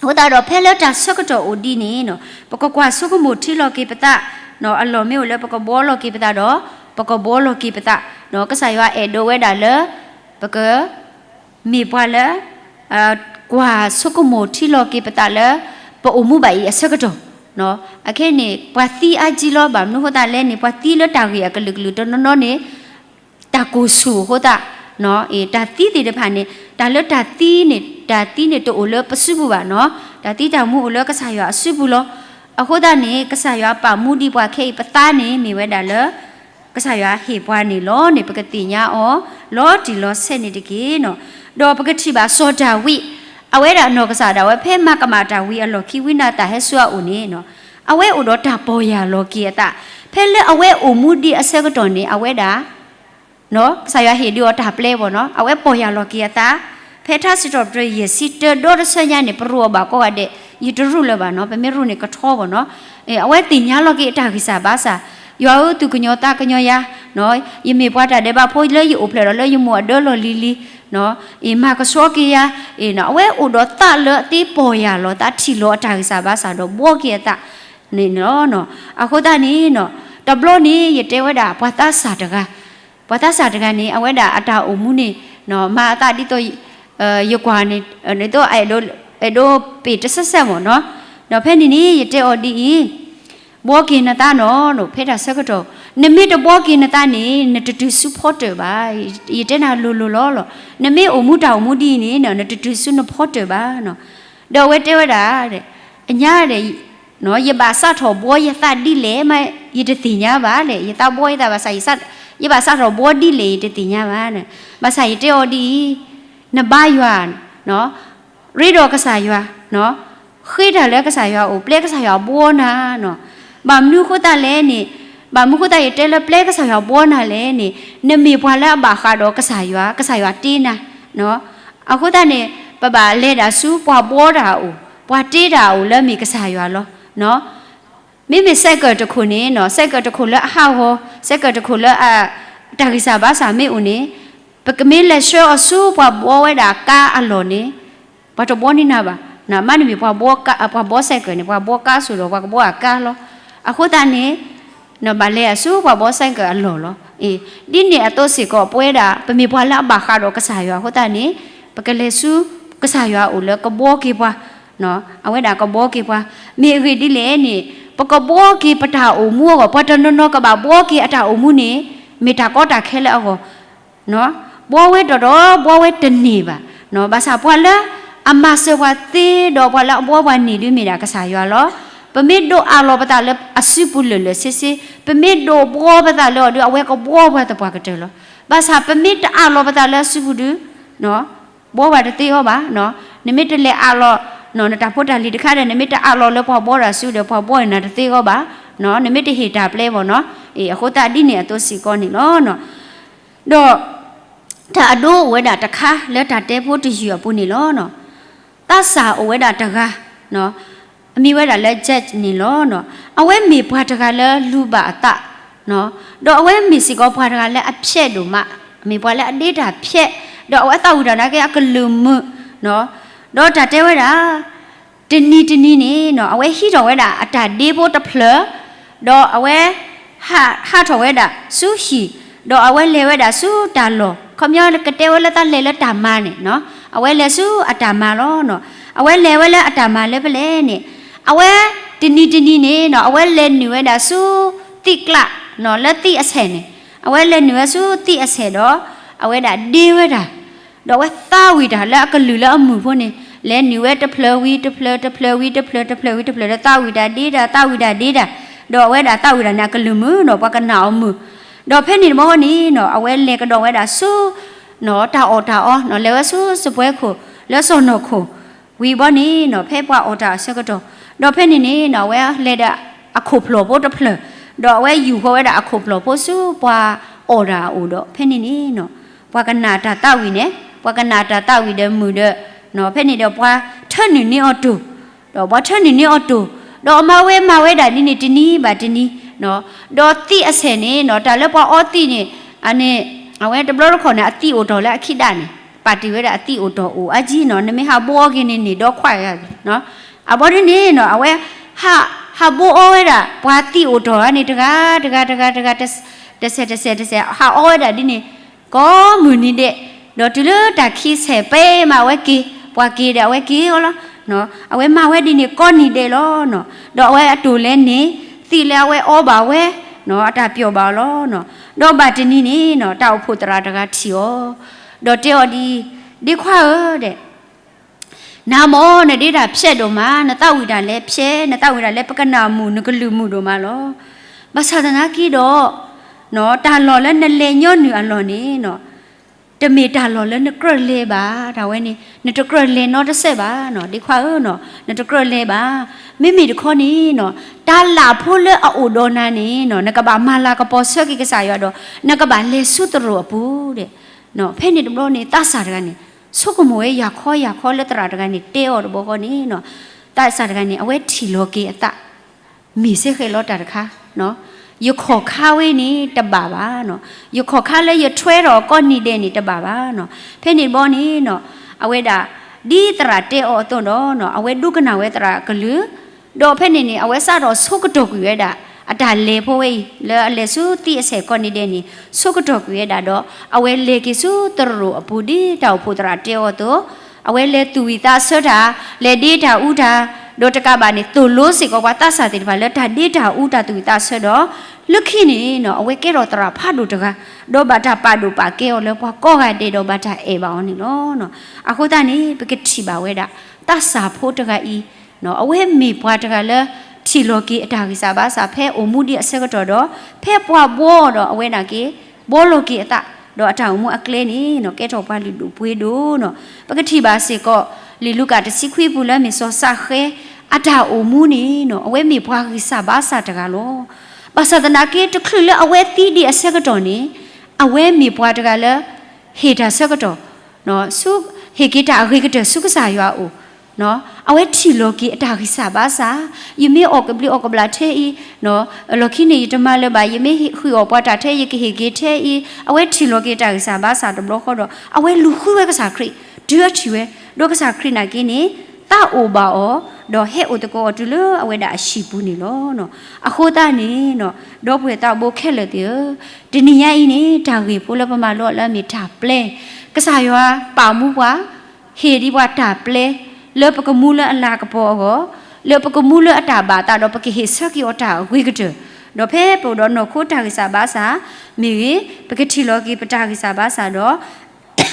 အဃိသတးဒီး ဖဲလၢတၢ်ဆၢကတီၢ်အိၣ်ဒံးန့ၣ်နီၤ ပကကွၢ်ဆိကမိၣ်ထံလီၤက့ၤပသးနီၤ, အလီၢ်မ့ၢ်အိၣ်လၢပကဘှီလီၤက့ၤပသးဒီး ပကဘှီလီၤက့ၤပသးနီၤ. ကစၢ်ယွၤအဲၣ်ဒိးဝဲဒၣ်လၢ ပက မ့ၢ်ပှၤလၢ ကွၢ်ဆိကမိၣ်ထံလီၤက့ၤပသးလၢ ပအိၣ်မူဘၣ်အံၤအဆၢကတီၢ်နီၤ. အခဲအံၤန့ၣ် ပှၤသံအါကံလီၤ. ဘၣ်မနုၤအဃိသတးလဲၣ်န့ၣ် ပှၤသံလၢတၢ်ဂ့ၢ်အကလုာ်ကလုာ်တနီၤနီၤန့ၣ် တၢ်ကိၢ်ဆူၣ်အဃိသတး တၢ်သံသ့ၣ်တဖၣ်န့ၣ် တၢ်လၢတၢ်သံန့ၣ် တၢ်သံန့ၣ်တအိၣ်လၢပစုပူၤဘၣ်နီၤ. တၢ်သံတၢ်မူအိၣ်လၢကစၢ်ယွၤအစုပူၤလီၤ. အဃိသတးန့ၣ် ကစၢ်ယွၤပာ်မူဒံးပှၤခဲအံၤ ပသးန့ၣ်မ့ၢ်ဝဲဒၣ်လၢ ကစၢ်ယွၤဟ့ၣ်ပှၤန့ၣ်လီၤန့ၣ် ပကသ့ၣ်ညါအီၤ လီၤတံၢ်လီၤဆဲးန့ၣ်တက့ၢ်နီၤ. ဒီးပကထံၣ်ဘၣ်စီၤဒၤဝံး အဝဲဒၣ်နီၢ်ကစၢ်ဒၣ်ဝဲ ဖဲမၤကမၣ်တၢ်ဝံၤအလီၢ်ခံ ဝံနၤသၣ်ဟဲဆူအအိၣ်န့ၣ်နီၤ အဝဲအိၣ်ဒီးတၢ်ပီၢ်ယၢ်လီၤက့ၤအသး. ဖဲလၢအဝဲအိၣ်မူဒံးအဆၢကတီၢ်န့ၣ် အဝဲဒၣ် ကစၢ်ယွၤဟ့ၣ်ဒုးအီၤတၢ်ပျဲဘၣ်နီၤ, အဝဲပီၢ်ယၢ်လီၤက့ၤအသး, ဖဲထါစံးထီၣ်ပတြၢၤယဲၢ်ဆံတၢ ဒီတဆၢညါန့ၣ် ပရူးအီၤဘၣ်ကိးဂၤဒဲး, ယတရူးလၢၤဘၣ်နီၤ, ပမ့ၢ်ရူးန့ၣ်ကထီဘၣ်နီၤ, အဝဲသ့ၣ်ညါလီၤက့ၤအတၢ်ဂံၢ်စၢ်ဘါစၢ်, ယွၤဧၢ သူၣ်ကညီၤသးကညီၤယၤ, ယမ့ၢ်ပှၤတၢ်ဒဲးဘးဖိလၢယအိၣ်ဖျဲၣ်ဒီးလၢယမိၢ်အဒၢလီၢ်လံၤလံၤ, မၤကဆှီက့ၤယၤ, အဝဲအိၣ်ဒီးသးလၢအသ့ပီၢ်ယၢ်လီၤသး ထံၣ်လီၤအတၢ်ဂံၢ်စၢ်ဘါစၢ်ဒီးဘှီက့ၤအသးန့ၣ်လီၤ. အဃိသတးန့ၣ်နီၤ, တဘျီန့ၣ် ယတဲဝဲဒၣ်ပှၤသးစၢ်တဂၤ, ပှၤသးစၢ်တဂၤန့ၣ် အဝဲဒၣ်အတၢ်အိၣ်မူန့ၣ် မၤအသးဒ်သိး ယကွၢ်န့ၣ် ဒ်သိးအဲၣ်ဒိးပ့ၢ်တဆဲးဆဲးမ့ၢ်နီၤ, ဒီးဖဲန့ၣ်န့ၣ် ယတဲအီၤဒ်အံၤ, ဘှီက့ၤနသးနီၤ, ဖဲတၢ်ဆၢကတီၢ် နမ့ၢ်တဘှီက့ၤနသးန့ၣ် နတတုၤဆူဖီတၢၣ်ဘၣ်, ယတဲနၤလိၤလိၤလီၤလီၤ, နမ့ၢ်အိၣ်မူတၢ်အိၣ်မူဒ်အံၤန့ၣ် နတတုၤဆူနဖီတၢၣ်ဘၣ်နီၤ, ဒီးအဝဲတဲဝဲဒၣ် အညါဒီး ယဘၣ်စးထီၣ်ဘှီယသးဒ်လဲၣ်မး ယတသ့ၣ်ညါဘၣ်လဲၣ်, ယသးဘှီယသးဘၣ်ဆၣ် ယဘၣ်စးထီၣ်ဘှီဒ်လဲၣ် ယတသ့ၣ်ညါဘၣ်, ဘၣ်ဆၣ်ယတဲအီၤဒ်အံၤ, နဘါယွၤ ရ့ဒီးကစၢ်ယွၤ, ဃ့တၢ်လၢကစၢ်ယွၤအိၣ် ပျဲကစၢ်ယွၤဘှီနၤနီၤ, ဘၣ်မနုၤအဃိသတးလဲၣ်န့ၣ်, ဘၣ်မနုၤအဃိသတးယတဲလၢပျဲကစၢ်ယွၤဘှီနၤလဲၣ်န့ၣ်, နမ့ၢ်ပှၤလၢအဘၣ်ဃးဒီးကစၢ်ယွၤ, ကစၢ်ယွၤတ့နၤ အဃိသတးန့ၣ် ပဘၣ်လဲၤဒၣ်ဆူပှၤဘှီတၢ်အအိၣ်, ပှၤတ့တၢ်အအိၣ်လၢမ့ၢ်ကစၢ်ယွၤလီၤ. မ့မ့ၢ်စဲးကၢၣ်တခိၣ်န့ၣ်နီၤ, စဲးကၢၣ်တခိၣ်လၢအဟးဂီၤ, စဲးကၢၣ်တခိၣ်လၢအတၢ်ဂံၢ်စၢ်ဘါစၢ်မ့ၢ်အိၣ်န့ၣ်, ပကမ့ၢ်လဲၤဆှၢအီၤဆူပှၤဘှီဝဲဒၣ်ကါအလီၢ်န့ၣ်, ပှၤတဘှီန့ၢ်နၤဘၣ်. မ့မ့ၢ်ပှၤဘှီစဲးကၢၣ်န့ၣ် ပှၤဘှီကါစိၤဒီး ပှၤကဘှီအကါလီၤ. အဃိသတးန့ၣ် ဘၣ်လဲၤအဆူပှၤဘှီစဲးကၢၣ်အလီၢ်လီၤ. ဒ်န့ၣ်အသိးစ့ၢ်ကီး ပဝဲဒၣ် ပမ့ၢ်ပှၤလၢအဘၣ်ဃးဒီးကစၢ်ယွၤအဃိသတးန့ၣ်, ပကလဲၤဆူကစၢ်ယွၤအအိၣ်လၢကဘှီက့ၤပှၤ, အဝဲဒၣ်ကဘှီက့ၤပှၤ, မ့ၢ်အဂ့ၢ်ဒ်လဲၣ်န့ၣ်, ပကဘှီက့ၤပတၢ်အိၣ်မူအဂီၢ်, ပှၤတနီၤနီၤကဘၣ်ဘှီက့ၤအတၢ်အိၣ်မူန့ၣ် မ့ၢ်တၢ်ကီတၢ်ခဲလၢအဂီၢ် ဘှီဝဲဒီးဒီး ဘှီဝဲတန့ၢ်ဘၣ်. ဘၣ်ဆၣ်ပှၤလၢအမၤစၢၤပှၤသ့ဒီးပှၤလၢအဘှီပှၤန့ၣ်ဒုးမ့ၢ်ဒၣ်ကစၢ်ယွၤလီၤ. ပမ့ၢ်ဒိးအးလီၤပသးလၢအစုပူၤလၢာ်လၢာ်ဆ့ဆ့, ပမ့ၢ်ဒိးဘှီပသးလၢအီၤဒုး အဝဲကဘှီပှၤသပှၢ်ကတၢၢ်လီၤ. ဘၣ်ဆၣ်ပမ့ၢ်တအးလီၤပသးလၢအစုပူၤဒုး ဘှီပှၤတသ့အီၤဘၣ်. နမ့ၢ်တလဲၤအးလီၤ နတၢ်ဖိတၢ်လံၤတခါဒီး နမ့ၢ်တအးလီၤလၢပှၤဘှီတၢ်စုဒီး ပှၤဘှီန့ၣ်နတသ့အီၤဘၣ်. နမ့ၢ်တဟ့ၣ်တၢ်ပျဲဘၣ်နီၤ, အဃိသတးဒ်န့ၣ်အသိးစ့ၢ်ကီးန့ၣ်လီၤ. ဒီး တၢ်အဒိအိၣ်ဝဲဒၣ်တခါလၢတၢ်တဲဖိတယုၢ်အပူၤန့ၣ်လီၤ. သးစၢ်အိၣ်ဝဲဒၣ်တဂၤ, အမံၤဝဲဒၣ်လၢ Jack န့ၣ်လီၤ. အဝဲမ့ၢ်ပှၤတဂၤလၢလူၤဘၣ်အသး, ဒီးအဝဲမ့ၢ်စ့ၢ်ကီးပှၤတဂၤလၢအဖျဲးဒိၣ်မး, မ့ၢ်ပှၤလၢအဒ့တၢ်ဖျဲး, ဒီးအဝဲသးဝံၣ်တၢ်နာ်က့အကလုၢ်မုာ်, ဒီးတၢ်တဲဝဲဒၣ် တနံၤတနံၤန့ၣ်နီၤ အဝဲဟံးထီၣ်ဝဲဒၣ်အတၢ်ဒ့ဖိတဖျၢၣ်, ဒီးအဝဲ ဟးထီၣ်ဝဲဒၣ်ဆူဟံၣ်, ဒီးအဝဲလဲၤဝဲဒၣ်ဆူတၢ်လီၢ်, ခီပညီကတဲဝဲလၢသးလဲၤလၢတၢ်မၤန့ၣ်နီၤ, အဝဲလဲၤဆူအတၢ်မၤလီၤ. အဝဲလဲၤဝဲလၢအတၢ်မၤလၢဖဲလဲၣ်န့ၣ်, အဝဲတနံၤတနံၤန့ၣ်နီၤ အဝဲလဲၤနုာ်ဝဲဒၣ်ဆူသံးကျးနီၤ လၢသံးအဆဲးန့ၣ်, အဝဲလဲၤနုာ်ဝဲဆူသံးအဆဲးဒီး အဝဲဒၣ်ဒ့ဝဲဒၣ် ဒီးအဝဲသးဝံၣ်တၢ်လၢအကလုၢ်လၢအမုာ်ဖိန့ၣ်, လဲၤနုာ်ဝဲတဖျၢၣ်ဝံၤတဖျၢၣ် တဖျၢၣ်ဝံၤတဖျၢၣ် တဖျၢၣ်ဝံၤတဖျၢၣ် ဒီးသးဝံၣ်တၢ်ဒ့တၢ် သးဝံၣ်တၢ်ဒ့တၢ်, ဒီးအဝဲဒၣ်သးဝံၣ်တၢ်န့ၣ် အကလုၢ်မုာ်နီၤ ပှၤကနၣ်အီၤမုာ်, ဒီးဖဲန့ၣ်တဘျီန့ၣ်နီၤ အဝဲလဲၤကဒီးဝဲဒၣ်ဆူ တၢ်အီၣ်တၢ်အီနီၤ လဲၤဝဲဆူစပွဲခိၣ် လၢစီၢ်နီၤခိၣ် ဝံၤဘီန့ၣ်နီၤ ဖဲပှၤအီၣ်တၢ်အဆၢကတီၢ်, ဒီးဖဲန့ၣ်န့ၣ်နီၤ အဝဲလဲၤဒီးအခိၣ်ဖျီၣ်ဖိတဖျၢၣ်, ဒီးအဝဲယူာ်ဃီၤဝဲဒၣ်အခိၣ်ဖျီၣ်ဖိဆူပှၤအီၣ်တၢ်အအိၣ်ဒီး ဖဲန့ၣ်န့ၣ်နီၤ ပှၤကနၣ်တၢ်သးဝံၣ်န့ၣ် ပှၤကနၣ်တၢ်သးဝံၣ်ဒီးမုာ်ဒီး ဖဲန့ၣ်ဒီးပှၤထၢနုာ်န့ၢ်အီၤတိၢ်, ဒီးပှၤထၢနုာ်န့ၢ်အီၤတိၢ်, ဒီးအမၤဝဲမၤဝဲဒၣ်ဒ်န့ၣ်တနံၤဘၣ်တနံၤ, ဒီးသံးအဆဲးန့ၣ်နီၤ တၢ်လၢပှၤအီသံးန့ၣ် အန့ၣ် အဝဲတဘျီတခီၣ်န့ၣ် အသံးအိၣ်တ့ၢ်လၢအခံဒၣ်န့ၣ် ပာ်တ့ၢ်ဝဲဒၣ်အသံးအိၣ်တီၢ်အိၣ်အါကံနီၤ, နမ့ၢ်ဟးဘိအီက့ၤန့ၣ်န့ၣ်ဒီခွါယၤ, အဘီဒ်န့ၣ်နီၤ အဝဲ ဟးဘိအီဝဲဒၣ် ပှၤသံးအိၣ်တီၢ်ဧါန့ၣ် တဂၤ တဂၤ တဂၤ တဂၤ တစဲး တစဲး တစဲး ဟးအီဝဲဒၣ်ဒ်န့ၣ် ကိးမုၢ်နံၤဒဲး, ဒီးတုၤလၢတၢ်ခံဆဲးပဲမး အဝဲက့ၤ, ပှၤက့ၤဒီးအဝဲက့ၤအီၤလီၤ. အဝဲမၤဝဲဒ်န့ၣ်ကိးနံၤဒဲးလီၤ. ဒီးအဝဲအတိၢ်လဲၤန့ၢ် သံးလၢအဝဲအီဘၣ်ဝဲ, အတၢ်ပျီၢ်ဘၣ်အီၤလီၤ. ဒီးဘၣ်တနံၤန့ၣ်နီၤ တၢ်အိၣ်ဖှိၣ်သရၣ်တဂၤထံၣ်အီၤ, ဒီးတဲအီၤဒ်အံၤ, ဒ့ခွါဧၢဒဲး နၤမ့ၢ်နဒ့တၢ်ဖျဲးဒိၣ်မး, နသးဝံၣ်တၢ်လၢဖျဲး, နသးဝံၣ်တၢ်လၢပကနၢ်မုာ် နကလုၢ်မုာ်ဒိၣ်မးလီၤ. ဘၣ်ဆၣ်သနာ်က့ဒီး တၢ်လီၢ်လၢနလဲၤညီနုၢ်အလီၢ်န့ၣ် တမ့ၢ်တၢ်လီၢ်လၢနကြၢးလဲၤဘၣ်, တၢ်ဝဲန့ၣ် နတကြၢးလဲၤနီတစဲးဘၣ်, ဒ့ခွါဧၢ, နတကြၢးလဲၤဘၣ်. မ့မ့ၢ်တခီန့ၣ် တၢ်လၢ်ဖိလၢအအိၣ်ဒီးနၤန့ၣ် နကဘၣ်မၤလၤကပီၤဆၢက့ၤကစၢ်ယွၤဒီး နကဘၣ်လဲၤဆူသရိာ်အပူၤဒဲး. ဖဲန့ၣ်တဘျီန့ၣ် သးစၢ်တဂၤန့ၣ် ဆိကမိၣ်ဝဲယၤခီယၤခီလၢသရၣ်တဂၤန့ၣ် တဲအီၤတဘျီဃီန့ၣ် သးစၢ်တဂၤန့ၣ် အဝဲထံၣ်လီၤက့ၤအသး မ့ၢ်စ့ၢ်ကီးလီၤတၢ်တခါ, ယခီၣ်ခါဝဲန့ၣ်တဘၣ်ဘၣ်, ယခီၣ်ခါလၢယထွဲထီၣ်ကိးနံၤဒဲးန့ၣ်တဘၣ်ဘၣ်. ဖဲန့ၣ်တဘျီန့ၣ် အဝဲဒၣ် ဒ်သရၣ်တဲအီၤအသိးဒီး အဝဲဒိကနၣ်ဝဲသရၣ်ကလုၢ်, ဒီးဖဲန့ၣ်န့ၣ် အဝဲစးထီၣ်ဆိကတီၢ်ကွံာ်ဝဲဒၣ် အတၢ်လဲၤဖိဝဲအံၤ လၢအလဲၤဆူသံးအဆဲးကိးနံၤဒဲးန့ၣ် ဆိကတီၢ်ကွံာ်ဝဲဒၣ်ဒီး အဝဲလဲၤက့ၤဆူသရိာ်အပူၤဒ်တၢ်အိၣ်ဖှိၣ်သရၣ်တဲအီၤအသိး, အဝဲလဲၤသူၣ်ဝံၣ်သးဆၢတၢ်, လဲၤဒ့တၢ်အူတၢ်, ဒီးတကးဘၣ်န့ၣ် သိၣ်လိစ့ၢ်ကီးပှၤသးစၢ်သ့ၣ်တဖၣ်လၢတၢ်ဒ့တၢ်အူတၢ်သူၣ်ဝံၣ်သးဆၢဒီး လၢခံန့ၣ် အဝဲကဲထီၣ်သရၣ်ဖးဒိၣ်တဂၤ, ဒီးဘၣ်တၢ်ပာ်ဒိၣ်ပာ်ကဲအီၤလၢပှၤကိးဂၤဒဲးဒီးဘၣ်တၢ်အဲၣ်ဘၣ်အီၤန့ၣ်လီၤ. အဃိသတးန့ၣ် ပကထံၣ်ဘၣ်ဝဲဒၣ် သးစၢ်ဖိတဂၤအံၤ အဝဲမ့ၢ်ပှၤတဂၤလၢ ထံၣ်လီၤက့ၤအတၢ်ဂံၢ်စၢ်ဘါစၢ် ဖဲအိၣ်မူဒံးအဆၢကတီၢ်ဒီး ဖဲပှၤဘှီဒီးအဝဲဒၣ်က့ၤ ဘှီလီၤက့ၤအသး, ဒီးအတၢ်အိၣ်မူအကျဲန့ၣ် ကဲထီၣ်ပှၤလုၢ်ဒိၣ်ပှ့ၤဒိၣ်နီၤ. ပကထံၣ်ဘၣ်စ့ၢ်ကီး လံာ်လူၤကၣ်တဆံခွံပူၤလၢမ့ၢ်စီၤစးဃဲ အတၢ်အိၣ်မူန့ၣ် အဝဲမ့ၢ်ပှၤဂံၢ်စၢ်ဘါစၢ်တဂၤလီၤ. ဘၣ်ဆၣ်သနာ်က့ တချုးလၢအဝဲသံဒံးအဆၢကတီၢ်န့ၣ် အဝဲမ့ၢ်ပှၤတဂၤလၢ ဟ့ၣ်တၢ်ဆၢကတီၢ် ဟ့ၣ်က့ၤတၢ်အဂ့ၤကတၢၢ်ဆူကစၢ်ယွၤအအိၣ်, အဝဲထံၣ်လီၤက့ၤအတၢ်ဂံၢ်စၢ်ဘါစၢ်, ယမ့ၢ်အီၣ်ကဘျံးအီၣ်ကဘျၣ်ထဲအံၤ လီၢ်ခံန့ၣ်ယတမၤလၢၤဘၣ်, ယမ့ၢ်ဃုာ်အီၣ်ပှၤတၢ်ထဲ ယကဟ့ၣ်က့ၤထဲအံၤ, အဝဲထံၣ်လီၤက့ၤတၢ်ဂံၢ်စၢ်ဘါစၢ်တဘျီဃီဒီး အဝဲလူၤဃုဝဲကစၢ်ခရံာ် တုၤအထံၣ်ဝဲ, ဒီးကစၢ်ခရံာ်နာ်က့န့ၣ် သးအိၣ်ဘၣ်အီၤ, ဒီးဟဲအိၣ်သကိးအီၤတုၤလၢအဝဲဒၣ်အဟံၣ်ပူၤန့ၣ်လီၤ. အဃိသတးန့ၣ် ဒီပုၢ်ဝဲၢ်သးဘိခဲလၢာ်သ့ၣ်ဧၢ, တနံၤညါအံၤန့ၣ် တၢ်ဂ့ၢ်ဖိလၢပမၤလိအီၤလၢအမ့ၢ်တၢ်ပျဲ, ကစၢ်ယွၤပာ်မူပှၤ ဟ့ၣ်ဒံးပှၤတၢ်ပျဲ လၢပကမူလၢအလၤကပီၤအဂီၢ်, လၢပကမူလၢအတၢ်ဘၣ်သးဒီး ပကဟ့ၣ်ဆၢက့ၤအီၤတၢ်အဂ့ၤကတၢၢ်, ဒီးဖဲပအိၣ်ဒီးနီၢ်ခိတၢ်ဂံၢ်စၢ်ဘါစၢ်မ့ၢ်ဂ့ၤ, ပကထံၣ်လီၤက့ၤပတၢ်ဂံၢ်စၢ်ဘါစၢ်ဒီး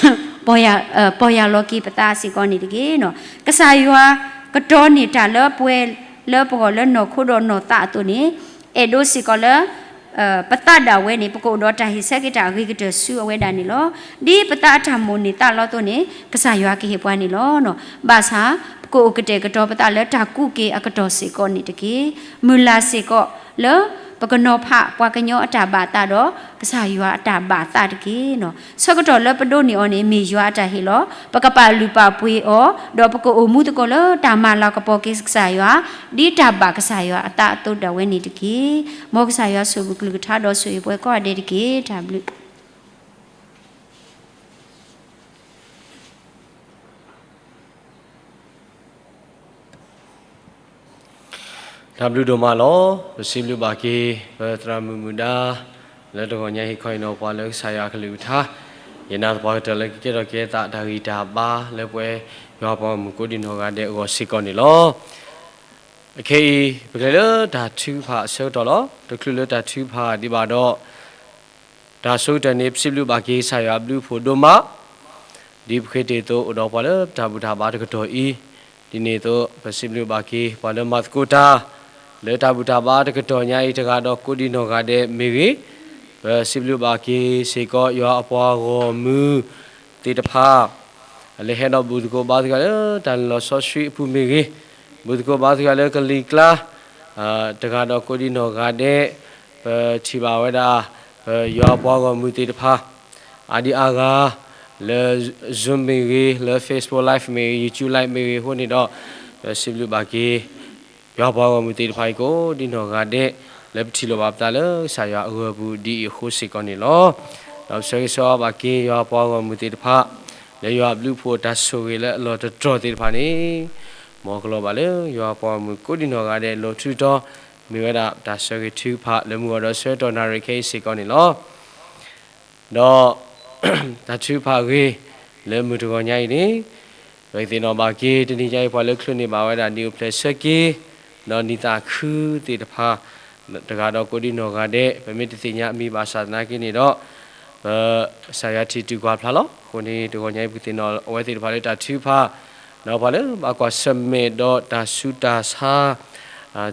ပီၢ်ယၢ်လီၤက့ၤပသးစ့ၢ်ကီးန့ၣ်တက့ၢ်. ကစၢ်ယွၤကတီၤန့ၢ်တၢ်လၢပှဲၤလၢပဂီၢ်လၢနီၢ်ခိဒီးနီၢ်သးအသိးန့ၣ်, အဲၣ်ဒိးစ့ၢ်ကီးလၢ ပသးဒၣ်ဝဲန့ၣ် ပကအိၣ်ဒီးတၢ်ဟ့ၣ်ဆၢက့ၤတၢ်အဂ့ၤကတၢၢ်ဆူအဝဲဒၣ်န့ၣ်လီၤ. ဒ်ပသးအတၢ်မိၣ်န့ၢ်သးလီၤအသိးန့ၣ် ကစၢ်ယွၤကဟ့ၣ်ပှၤန့ၣ်လီၤ. ဘၣ်ဆၣ် ပကအိၣ်ကတဲာ်ကတီၤပသးလၢတၢ်ကူးက့ၤအကတီၢ်စ့ၢ်ကီးန့ၣ်တက့ၢ်. မုၢ်လၢ်စ့ၢ်ကီးလၢ ပကနီၤဖးပှၤကညီအတၢ်ဘၣ်သးဒီး ကစၢ်ယွၤအတၢ်ဘၣ်သးတက့ၢ်. ဆၢကတီၢ်လၢပဒိးန့ၢ်အီၤန့ၣ် မ့ၢ်ယွၤအတၢ်ဟ့ၣ်လီၤ. ပကပာ်လုၢ်ပာ်ပှ့ၤအီၤ, ဒီးပကအိၣ်မူသကိးလၢတၢ်မၤလၤကပီၤက့ၤကစၢ်ယွၤ ဒ်တၢ်ဘၣ်ကစၢ်ယွၤအသးအသိးဒၣ်ဝဲန့ၣ်တက့ၢ်. မ်ကစၢ်ယွၤဆိၣ်ဂ့ၤကလုၢ်ကထါဒီးဆိၣ်ဂ့ၤပှၤကိးဂၤဒဲးတက့ၢ်. တၢ်ဘျုး တၢ်ဘျုးဒိၣ်မးလီၤ. ပစံးဘျုးဘၣ်က့ၤ ပသရၣ်မုၣ်မုၣ်ဒါ လၢတဂီၤညါဟ့ၣ်ခီဟ့ၣ်နီၤပှၤလၢကစၢ်ယွၤအကလုၢ်ကထါ, ယနာ်သပှၢ်ကတၢၢ်လၢကကဲထီၣ်ကဲသးတၢ်ဂံၢ်တၢ်ဘါလၢပဝဲယွၤပှၤဂီၢ်မုၢ်ကိးဒံနီၢ်ဂၤဒဲးအဂီၢ်စ့ၢ်ကီးန့ၣ်လီၤ. အခဲအံၤ ပကလဲၤလၢတၢ်ထုကဖၣ်အဆၢကတီၢ်လီၤ. တချုးလၢတၢ်ထုကဖၣ်ဒံးဘၣ်ဒီး တၢ်ဆိကတၢၢ်န့ၣ် ပစံးဘျုးဘၣ်က့ၤကစၢ်ယွၤအဘျုးအဖှိၣ်ဒိၣ်မး ဒ်ပဃ့တ့ၢ်အသိး အိၣ်ဒီးပှၤလၢတၢ်ဘူၣ်တၢ်ဘါတကတီၢ်အံၤ, ဒ်န့ၣ်အသိး ပစံးဘျုးဘၣ်က့ၤ ပှၤလၢမၤသကိးတၢ် လၢတၢ်ဘူၣ်တၢ်ဘါတကတီၢ်ညါအံၤတဂၤဒီးကိးဒံနီၢ်ဂၤဒဲးမ့ၢ်ဂ့ၤ, ပစံးဘျုးဘၣ်က့ၤစ့ၢ်ကီးယွၤအပှၤဂီၢ်မုၢ်သ့ၣ်တဖၣ် လၢဟဲဒီးဘူၣ်သကိးဘါသကိးလၢတၢ်လီၤဆီဆှံအပူၤမ့ၢ်ဂ့ၤ, ဘူၣ်သကိးဘါသကိးလၢကလံၤကျါ တဂၤဒီးကိးဒံနီၢ်ဂၤဒဲး, ပထံၣ်ဘၣ်ဝဲဒၣ် ပယွၤပှၤဂီၢ်မုၢ်သ့ၣ်တဖၣ် အါဒံအါဂၤ လၢ Zoom မ့ၢ်ဂ့ၤ, လၢ Facebook Live မ့ၢ်ဂ့ၤ, YouTube Live မ့ၢ်ဂ့ၤအဃိန့ၣ်ဒီး ပစံးဘျုးဘၣ်က့ၤ ယွၤပှၤဂီၢ်မုၢ်သ့ၣ်တဖၣ်အံၤကိးဒံနီၢ်ဂၤဒဲး လၢပထံၣ်လိာ်ဘၣ်ပသးလၢကစၢ်ယွၤအဂီၢ်ပူၤဒ်အံၤအဃိစ့ၢ်ကီးန့ၣ်လီၤ. ဒီးပဆၢဂ့ၤဆၢဝါဘၣ်က့ၤယွၤပှၤဂီၢ်မုၢ်သ့ၣ်တဖၣ် လၢ လၢယွၤအဘျုးအဖှိၣ်တၢ်ဆိၣ်ဂ့ၤလၢအလီၢ်တတြီၢ်သ့ၣ်တဖၣ်န့ၣ်, မ်ကလီၤဘၣ်လၢယွၤပှၤဂီၢ်မုၢ်ကိးဒံနီၢ်ဂၤဒဲး လီၤထူတီၤ, မ့ၢ်ဝဲဒၣ်တၢ်ဆၢဂ့ၤထုကဖၣ်လၢမုၢ်ဂီၤဒီးဆၢကတီၢ်နၣ်ရံၣ်ခဲအံၤစ့ၢ်ကီးန့ၣ်လီၤ. ဒီး တၢ်ထုကဖၣ်အဂ့ၢ်လၢမုၢ်တဂီၤညါအံၤန့ၣ်, ပကသ့ၣ်နီၣ်ဘၣ်က့ၤ တနံၤညါအံၤ ပှၤလၢချုးန့ၢ်ဘၣ်ဝဲဒၣ်နံၣ်အိၣ်ဖျဲၣ်ဆၢက့ၤ ဒီးနံၣ်သးခုသ့ၣ်တဖၣ် တဂၤဒီးကိးဒံနီၢ်ဂၤဒဲး ပမ့ၢ်တသ့ၣ်ညါအမံၤဘၣ်ဆၣ်သနာ်က့န့ၣ်ဒီး ပကစၢ်ယွၤထံၣ်တုၤကွၢ်ဖျါလီၤ. အဃိန့ၣ် တဂီၤညါအံၤ ပကသ့ၣ်နီၣ်အဝဲသ့ၣ်တဖၣ်လၢတၢ်ထုကဖၣ်, ဒီးပှၤလၢဘၣ်ကွၢ်ဆၢၣ်မဲာ်ဒီးတၢ်ဆူးတၢ်ဆါ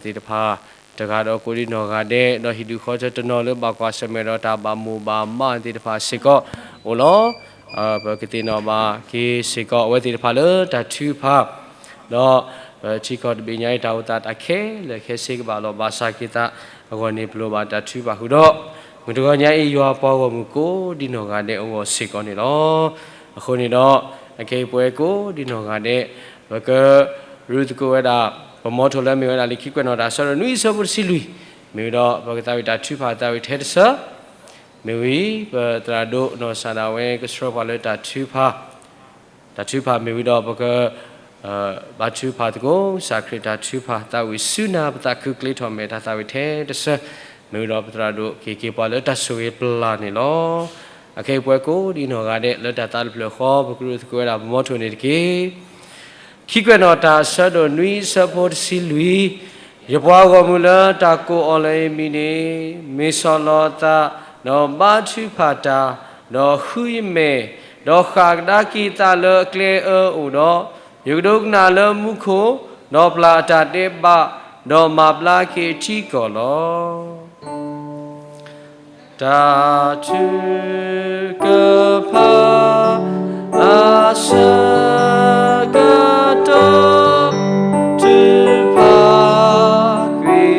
သ့ၣ်တဖၣ် တဂၤဒီးကိးဒံနီၢ်ဂၤဒဲး, ဒီးဟံၣ်ဒူၣ်ဃီတနီၤလၢဘၣ်ကွၢ်ဆၢၣ်မဲာ်ဒီးတၢ်ဘၣ်မိၣ်ဘၣ်မးသ့ၣ်တဖၣ်စ့ၢ်ကီးအိၣ်လီၤ. ပကသ့ၣ်နီၣ်ဘၣ်က့ၤစ့ၢ်ကီးအဝဲသ့ၣ်တဖၣ်လၢတၢ်ထုကဖၣ်, ဒီးပထံကီၢ်တဘ့ၣ်ညါအံၤ တၢ်အိၣ်သးတၢ်ခဲလၢာ်ခဲဆ့ကဘၣ်လီၤဘၣ်စးက့ၤသးအဂီၢ်န့ၣ် ပလိၣ်ဘၣ်တၢ်ထုကဖၣ်ဃုာ်ဒီး မုၢ်တဂီၤညါအံၤ ယွၤပှၤဂီၢ်မုၢ်ကိးဒံနီၢ်ဂၤဒဲးအဂီၢ်စ့ၢ်ကီးန့ၣ်လီၤ. အဃိန့ၣ်ဒီး အခဲအံၤပဝဲကိးဒံနီၢ်ဂၤဒဲး ပက ရူသကိးဝဲဒၣ် ပမီထိၣ်လၢမ့ၢ်ဝဲဒၣ်လံာ်ခံကွဲးနီၣ်တၢ်အဆၢဒိၣ်နွံဆၢဖိတဆံလွံၢ်, မ့ၢ်ဝံၤဒီးပကသးဝံၣ်တၢ်ထုကဖၣ်သးဝံၣ်ထဲတဆၢ, မ့ၢ်ဝံၤ ပသရၣ်ဒိၣ်နီၢ်စၢ်ဒၣ်ဝဲကဆှၢပှၤလၢတၢ်ထုကဖၣ်, တၢ်ထုကဖၣ်မ့ၢ်ဝံၤဒီးပက ဘါထုကဖၣ်သကိး ကစၢ်ခရံာ်တၢ်ထုကဖၣ်သးဝံၣ်ဆူနၤ ပသးခုကျ့ထီၣ်မဲာ်တၢ်သးဝံၣ်ထဲတဆၢ, မ့ၢ်ဝံၤဒီးပသရၣ်ဒိၣ်က့ၤက့ၤပှၤလၢတၢ်ဆိၣ်ဂ့ၤပျၢ်န့ၣ်လီၤ. အခဲအံၤပဝဲကိးဒံနီၢ်ဂၤဒဲးလၢတၢ်သးတဖျၢၣ်ဃီ ပကရူသကိးဝဲဒၣ်ပမီထိၣ်န့ၣ်တက့ၢ်. ခံကွဲးနီၣ်တၢ်အဆၢဒိၣ်နွံဆၢဖိတဆံလွံၢ်, ယပှၤဂီၢ်မုၢ်လၢတၢ်ကိးအီၤလၢအမံၤန့ၣ် မ့ၢ်ဆီၣ်လီၤသး, ဒီးဘါထုကဖၣ်တၢ်, ဒီးဃုယမဲာ်, ဒီးဃၣ်ကဒါက့ၤသးလၢအကျဲအၢအိၣ်ဒီး, ယကဒိကနၣ်လၢမူခိၣ်, ဒီးပျၢ်အတၢ်ဒဲးဘး, ဒီးမၤဘျါက့ၤထံကီၢ်လီၤ. တၢ်ထုကဖၣ် အဆၢကတီၢ် ထုကဖၣ်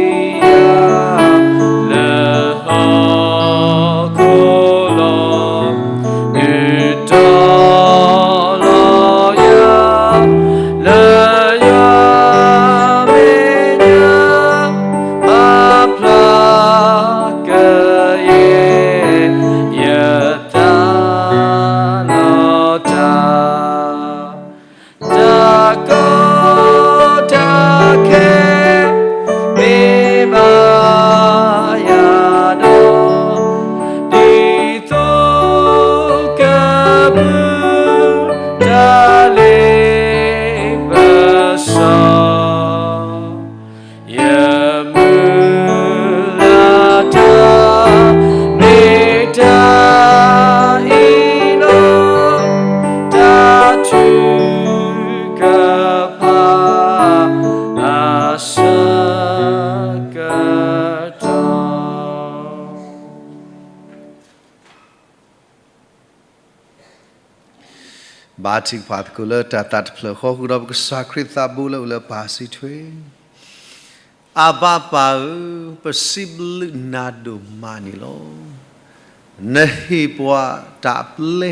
ကွံာ်ယၤ လၢဟီၣ်ခိၣ်လီၤ. ဒုးတီၤလီၤယၤ လၢယွၤမဲာ်ညါ ပာ်ဖျါကယဲၢ် ယသးလီတၢ် တၢ်ကီတၢ်ခဲ မ့ၢ်ဘၣ်ယၤဒီး ဒ်သိးကဘုးတၢ်လ့ပစီ ယမုၢ်လၢ်တၢ် မ့ၢ်တၢ်အံၤလီၤ. တၢ်ထုကဖၣ် အဆၢကတီၢ် ဘါထုကဖၣ်သကိးလၢတၢ်သးတဖျၢၣ်ဃီ ဃုာ်ဒီးပကစၢ်ခရံာ်သးဘိလၢအိၣ်လၢပၢ်စုထွဲ အဘၣ်ပၢ်ဧၢ, ပစံးဘျုးနၤဒိၣ်မးန့ၣ်လီၤ. နဟ့ၣ်ပှၤတၢ်ပျဲ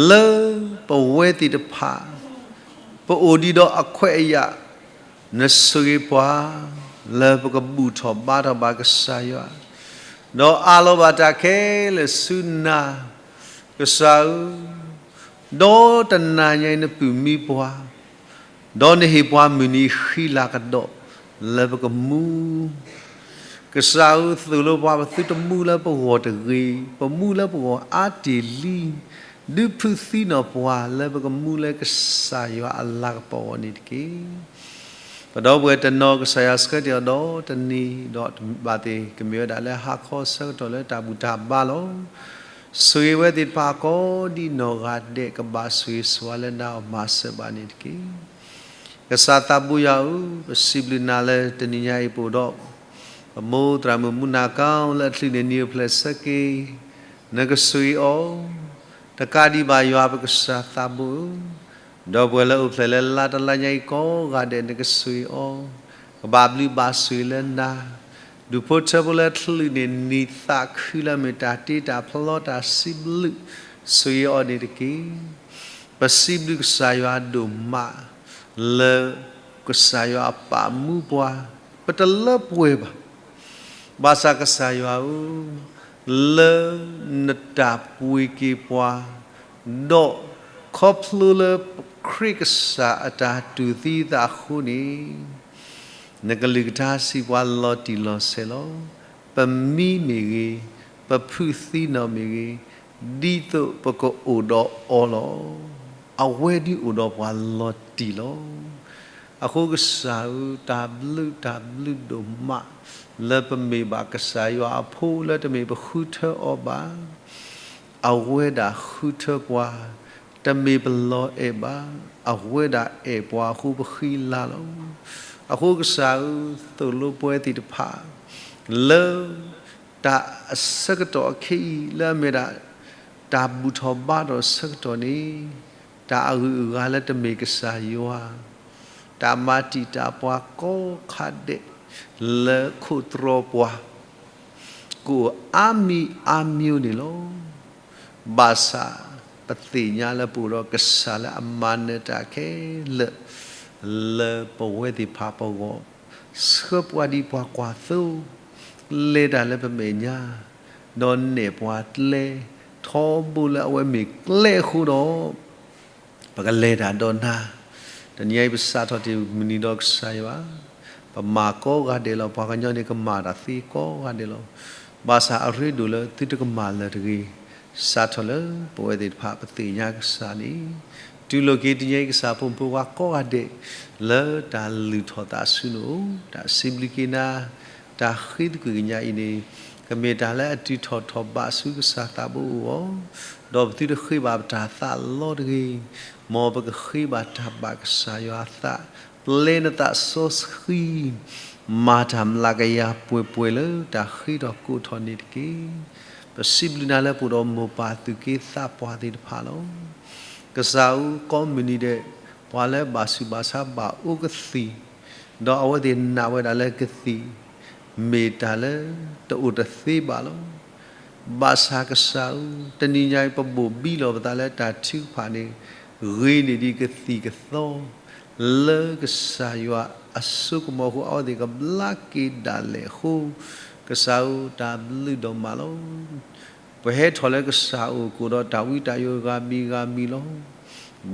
လၢပဝဲသ့ၣ်တဖၣ် ပအိၣ်ဒံးဒီးအခွဲးအယာ်, နဆိၣ်ဂ့ၤပှၤ လၢပကဘူၣ်ထီၣ်ဘါထီၣ်ဘၣ်ကစၢ်ယွၤ, ဒီးအးလီၤဘၣ်တၢ်ခဲလၢာ်ဆူနၤ, ကစၢ်ဧၢ, ဒီးတနၤညါအံၤနပုၢ်မံပှၤ ဒီးနဟ့ၣ်ပှၤမုၢ်နံၤဃံလၤကဒီး လၢပကမူ ကစၢ်ဧၢ, သိၣ်လိပှၤပသုတမူလၢပဂီၢ်တဂ့ၤ, ပမူလၢပဂီၢ်အါတ့ၢ်လံ, ဒုးဖုးသံနီၣ်ပှၤလၢပကမူလၢကစၢ်ယွၤအလၤကပီၤအဂီၢ်န့ၣ်တက့ၢ်. ပဒီပုၢ်ဝဲၢ်တနီၤ ကစၢ်ယွၤဆှၢတ့ၢ်အီၤဒီးတနံၤဒီးဘၣ်သ့ၣ် ကမ့ၢ်ဝဲဒၣ်လၢဟါခီဆၢကတီၢ်လၢတၢ်ဘူၣ်တၢ်ဘါလီၤ. ဆိၣ်ဂ့ၤဝဲသ့ၣ်တဖၣ်ကိးဒံနီၢ်ဂၤဒဲး ကဘၣ်ဆိၣ်ဂ့ၤဆိၣ်ဝါလၢနၤအီၤမၤစၢၤဘၣ်န့ၣ်တက့ၢ်. ကစၢ်သးဘိယွၤဧၢ, ပစံးဘျုးနၤလၢတနံၤညါအံၤပအိၣ်ဒီး ပမိၢ်သရၣ်မုၣ်မူနၤကီလၢအချုးန့ၢ်နံၣ်အိၣ်ဖျဲၣ်ဆၢက့ၤ, နကဆိၣ်ဂ့ၤအီၤ, တကးဒံးဘၣ်ယွၤပကစၢ်သးဘိဧၢ, ဒီပုၢ်ဝဲၢ်လၢအိၣ်ဖျဲၣ်လၢလါတလါညါအံၤကိးဂၤဒဲး နကဆိၣ်ဂ့ၤအီၤ, ကဘၣ်ဘျုးဘၣ်ဆိၣ်ဂ့ၤလၢနၤ, ဒူၣ်ဖိထၢဖိလၢချုးန့ၢ်နံၣ်သးခုလၢအမ့ၢ်တၢ်တ့တၢ်ဖျီတၢ်စံးဘျုး ဆိၣ်ဂ့ၤအီၤန့ၣ်တက့ၢ်. ပစံးဘျုးကစၢ်ယွၤဒိၣ်မး လၢကစၢ်ယွၤအပာ်မူပှၤ, ပတလၢပှဲၤဘၣ်. ဘၣ်ဆၣ်ကစၢ်ယွၤဧၢ, လၢနတၢ်ပှ့ၤက့ၤပှၤ, ဒီး ခီဖျိလၢခရံာ်ကစၢ်အတၢ်တူၢ်သံသးအဃိန့ၣ်, နကလုၢ်ကထါစံးပှၤလီၤတံၢ်လီၤဆဲးလီၤ. ပမံမ့ၢ်ဂ့ၤ, ပဖုသံနီၢ်မ့ၢ်ဂ့ၤ, ဒ်သိးပကအိၣ်ဒီးအီၤလီၤ. အဝဲဒၣ်အိၣ်ဒီးပှၤလီၤတံၢ်လီၤ. အဃိကစၢ်ဧၢ, တၢ်ဘျုးတၢ်ဘျုးဒိၣ်မး လၢပမ့ၢ်ဘၣ်ကစၢ်ယွၤအဖိလၢတမ့ၢ်ပဃုထၢအီၤဘၣ်. အဝဲဒၣ်ဃုထၢပှၤ, တမ့ၢ်ပလီၤအဲၣ်ဘၣ်. အဝဲဒၣ်အဲၣ်ပှၤအဃိပဃံလၤလီၤ. အဃိကစၢ်ဧၢ, သိၣ်လိပဝဲသ့ၣ်တဖၣ် လၢတၢ်အဆၢကတီၢ်အခဲအံၤ လၢအမ့ၢ်ဒၣ် တၢ်ဘူၣ်ထီၣ်ဘါထီၣ်အဆၢကတီၢ်န့ၣ်, တၢ်အဂုၤအဂၤလၢတမ့ၢ်ကစၢ်ယွၤ, တၢ်မၤတံာ်တာ်ပှၤကိးခါဒဲး လၢခိးတြီပှၤ ကအိၣ်အါမံၤအါမံၤန့ၣ်လီၤ. ဘၣ်ဆၣ်ပသ့ၣ်ညါလၢပအိၣ်ဒီးကစၢ်လၢအမၤနၢၤတၢ်ခဲလၢာ် လၢပဝဲသ့ၣ်တဖၣ်ပဂီၢ်, ဆှၢပှၤဒ်ပှၤကွၢ်သိ, လဲၤတၢ်လၢပမဲာ်ညါ, ဒီးနဲၣ်ပှၤကျဲ, ထီဘိလၢအဝဲမ့ၢ်ကျဲအဃိဒီး ပကလဲၤတၢ်ဒီးနၤ. တနံၤအံၤပစးထီၣ်တ့ၢ်မုၢ်နံၤဒီးကစၢ်ယွၤ, ပမၤကိးဂၤဒဲးလီၤ. ပှၤကညီန့ၣ်ကမၤတၢ်သ့ကိးဂၤဒဲးလီၤ. ဘၣ်ဆၣ်အရ့ဒိၣ်လၢသုတကမၤလၢၤတဂ့ၤ. စးထီၣ်လၢပဝဲသ့ၣ်တဖၣ်ပသ့ၣ်ညါကစၢ်န့ၣ်, တူၢ်လိာ်က့ၤတနံၤအံၤကစၢ်ဖိမုၣ်ဖိခွါကိးဂၤဒဲး လၢတၢ်လုၢ်ထီၣ်သးဆူနအိၣ်, တၢ်စံးဘျုးက့ၤနၤ, တၢ်ဃ့သကွံၢ်ကညးအံၤန့ၣ်, ကမ့ၢ်တၢ်လၢအတုၤထီၣ်ထီၣ်ဘးဆူကစၢ်သးဘိအအိၣ်အီၤ, ဒီးပသုတဃ့ဘၣ်ပတၢ်သးလီတဂ့ၤ. မ်ပကဃ့ဘၣ်တၢ်ဘၣ်ကစၢ်ယွၤအသး, ပျဲနသးစီဆှံ, မၤတၢ်မျးကယၤပှဲၤပှဲၤလၢတၢ်ဃ့ထီၣ်ကိးထီၣ်န့ၣ်တက့ၢ်. ပစံးဘျုးနၤလၢပအိၣ်ဒီးမိၢ်ပၢ်သူၣ်က့သးပှၢ်သ့ၣ်တဖၣ်လီၤ. ကစၢ်ဧၢ, ကိးမုၢ်နံၤဒဲး ပှၤလၢဘၣ်ဆူးဘၣ်ဆါဘၣ်အိၣ်ကသံၣ်, ဒီးအဝဲသ့ၣ်နာ်ဝဲဒၣ်လၢကသံၣ် မ့ၢ်တၢ်လၢတအိၣ်တသ့ဘၣ်လီၤ. ဘၣ်ဆၣ်ကစၢ်ဧၢ, တနံၤညါအံၤပဘိၣ်ဘံလီၤပသးလၢတၢ်ထုကဖၣ်န့ၣ် ဂ့ၤန့ၢ်ဒံးကသံၣ်ကသီ လၢကစၢ်ယွၤအစိကမီၤအဃိ အဝဲသ့ၣ်ကဘျါက့ၤဒၣ်လဲာ်အဃိ, ကစၢ်ဧၢ, တၢ်ဘျုးဒိၣ်မးလီၤ. ပဟဲထီၣ်လၢကစၢ်အအိၣ်ကအိၣ်ဒီးတၢ်ဝံတၢ်ယိးဂၤမံၤဂၤမံၤလီၤ.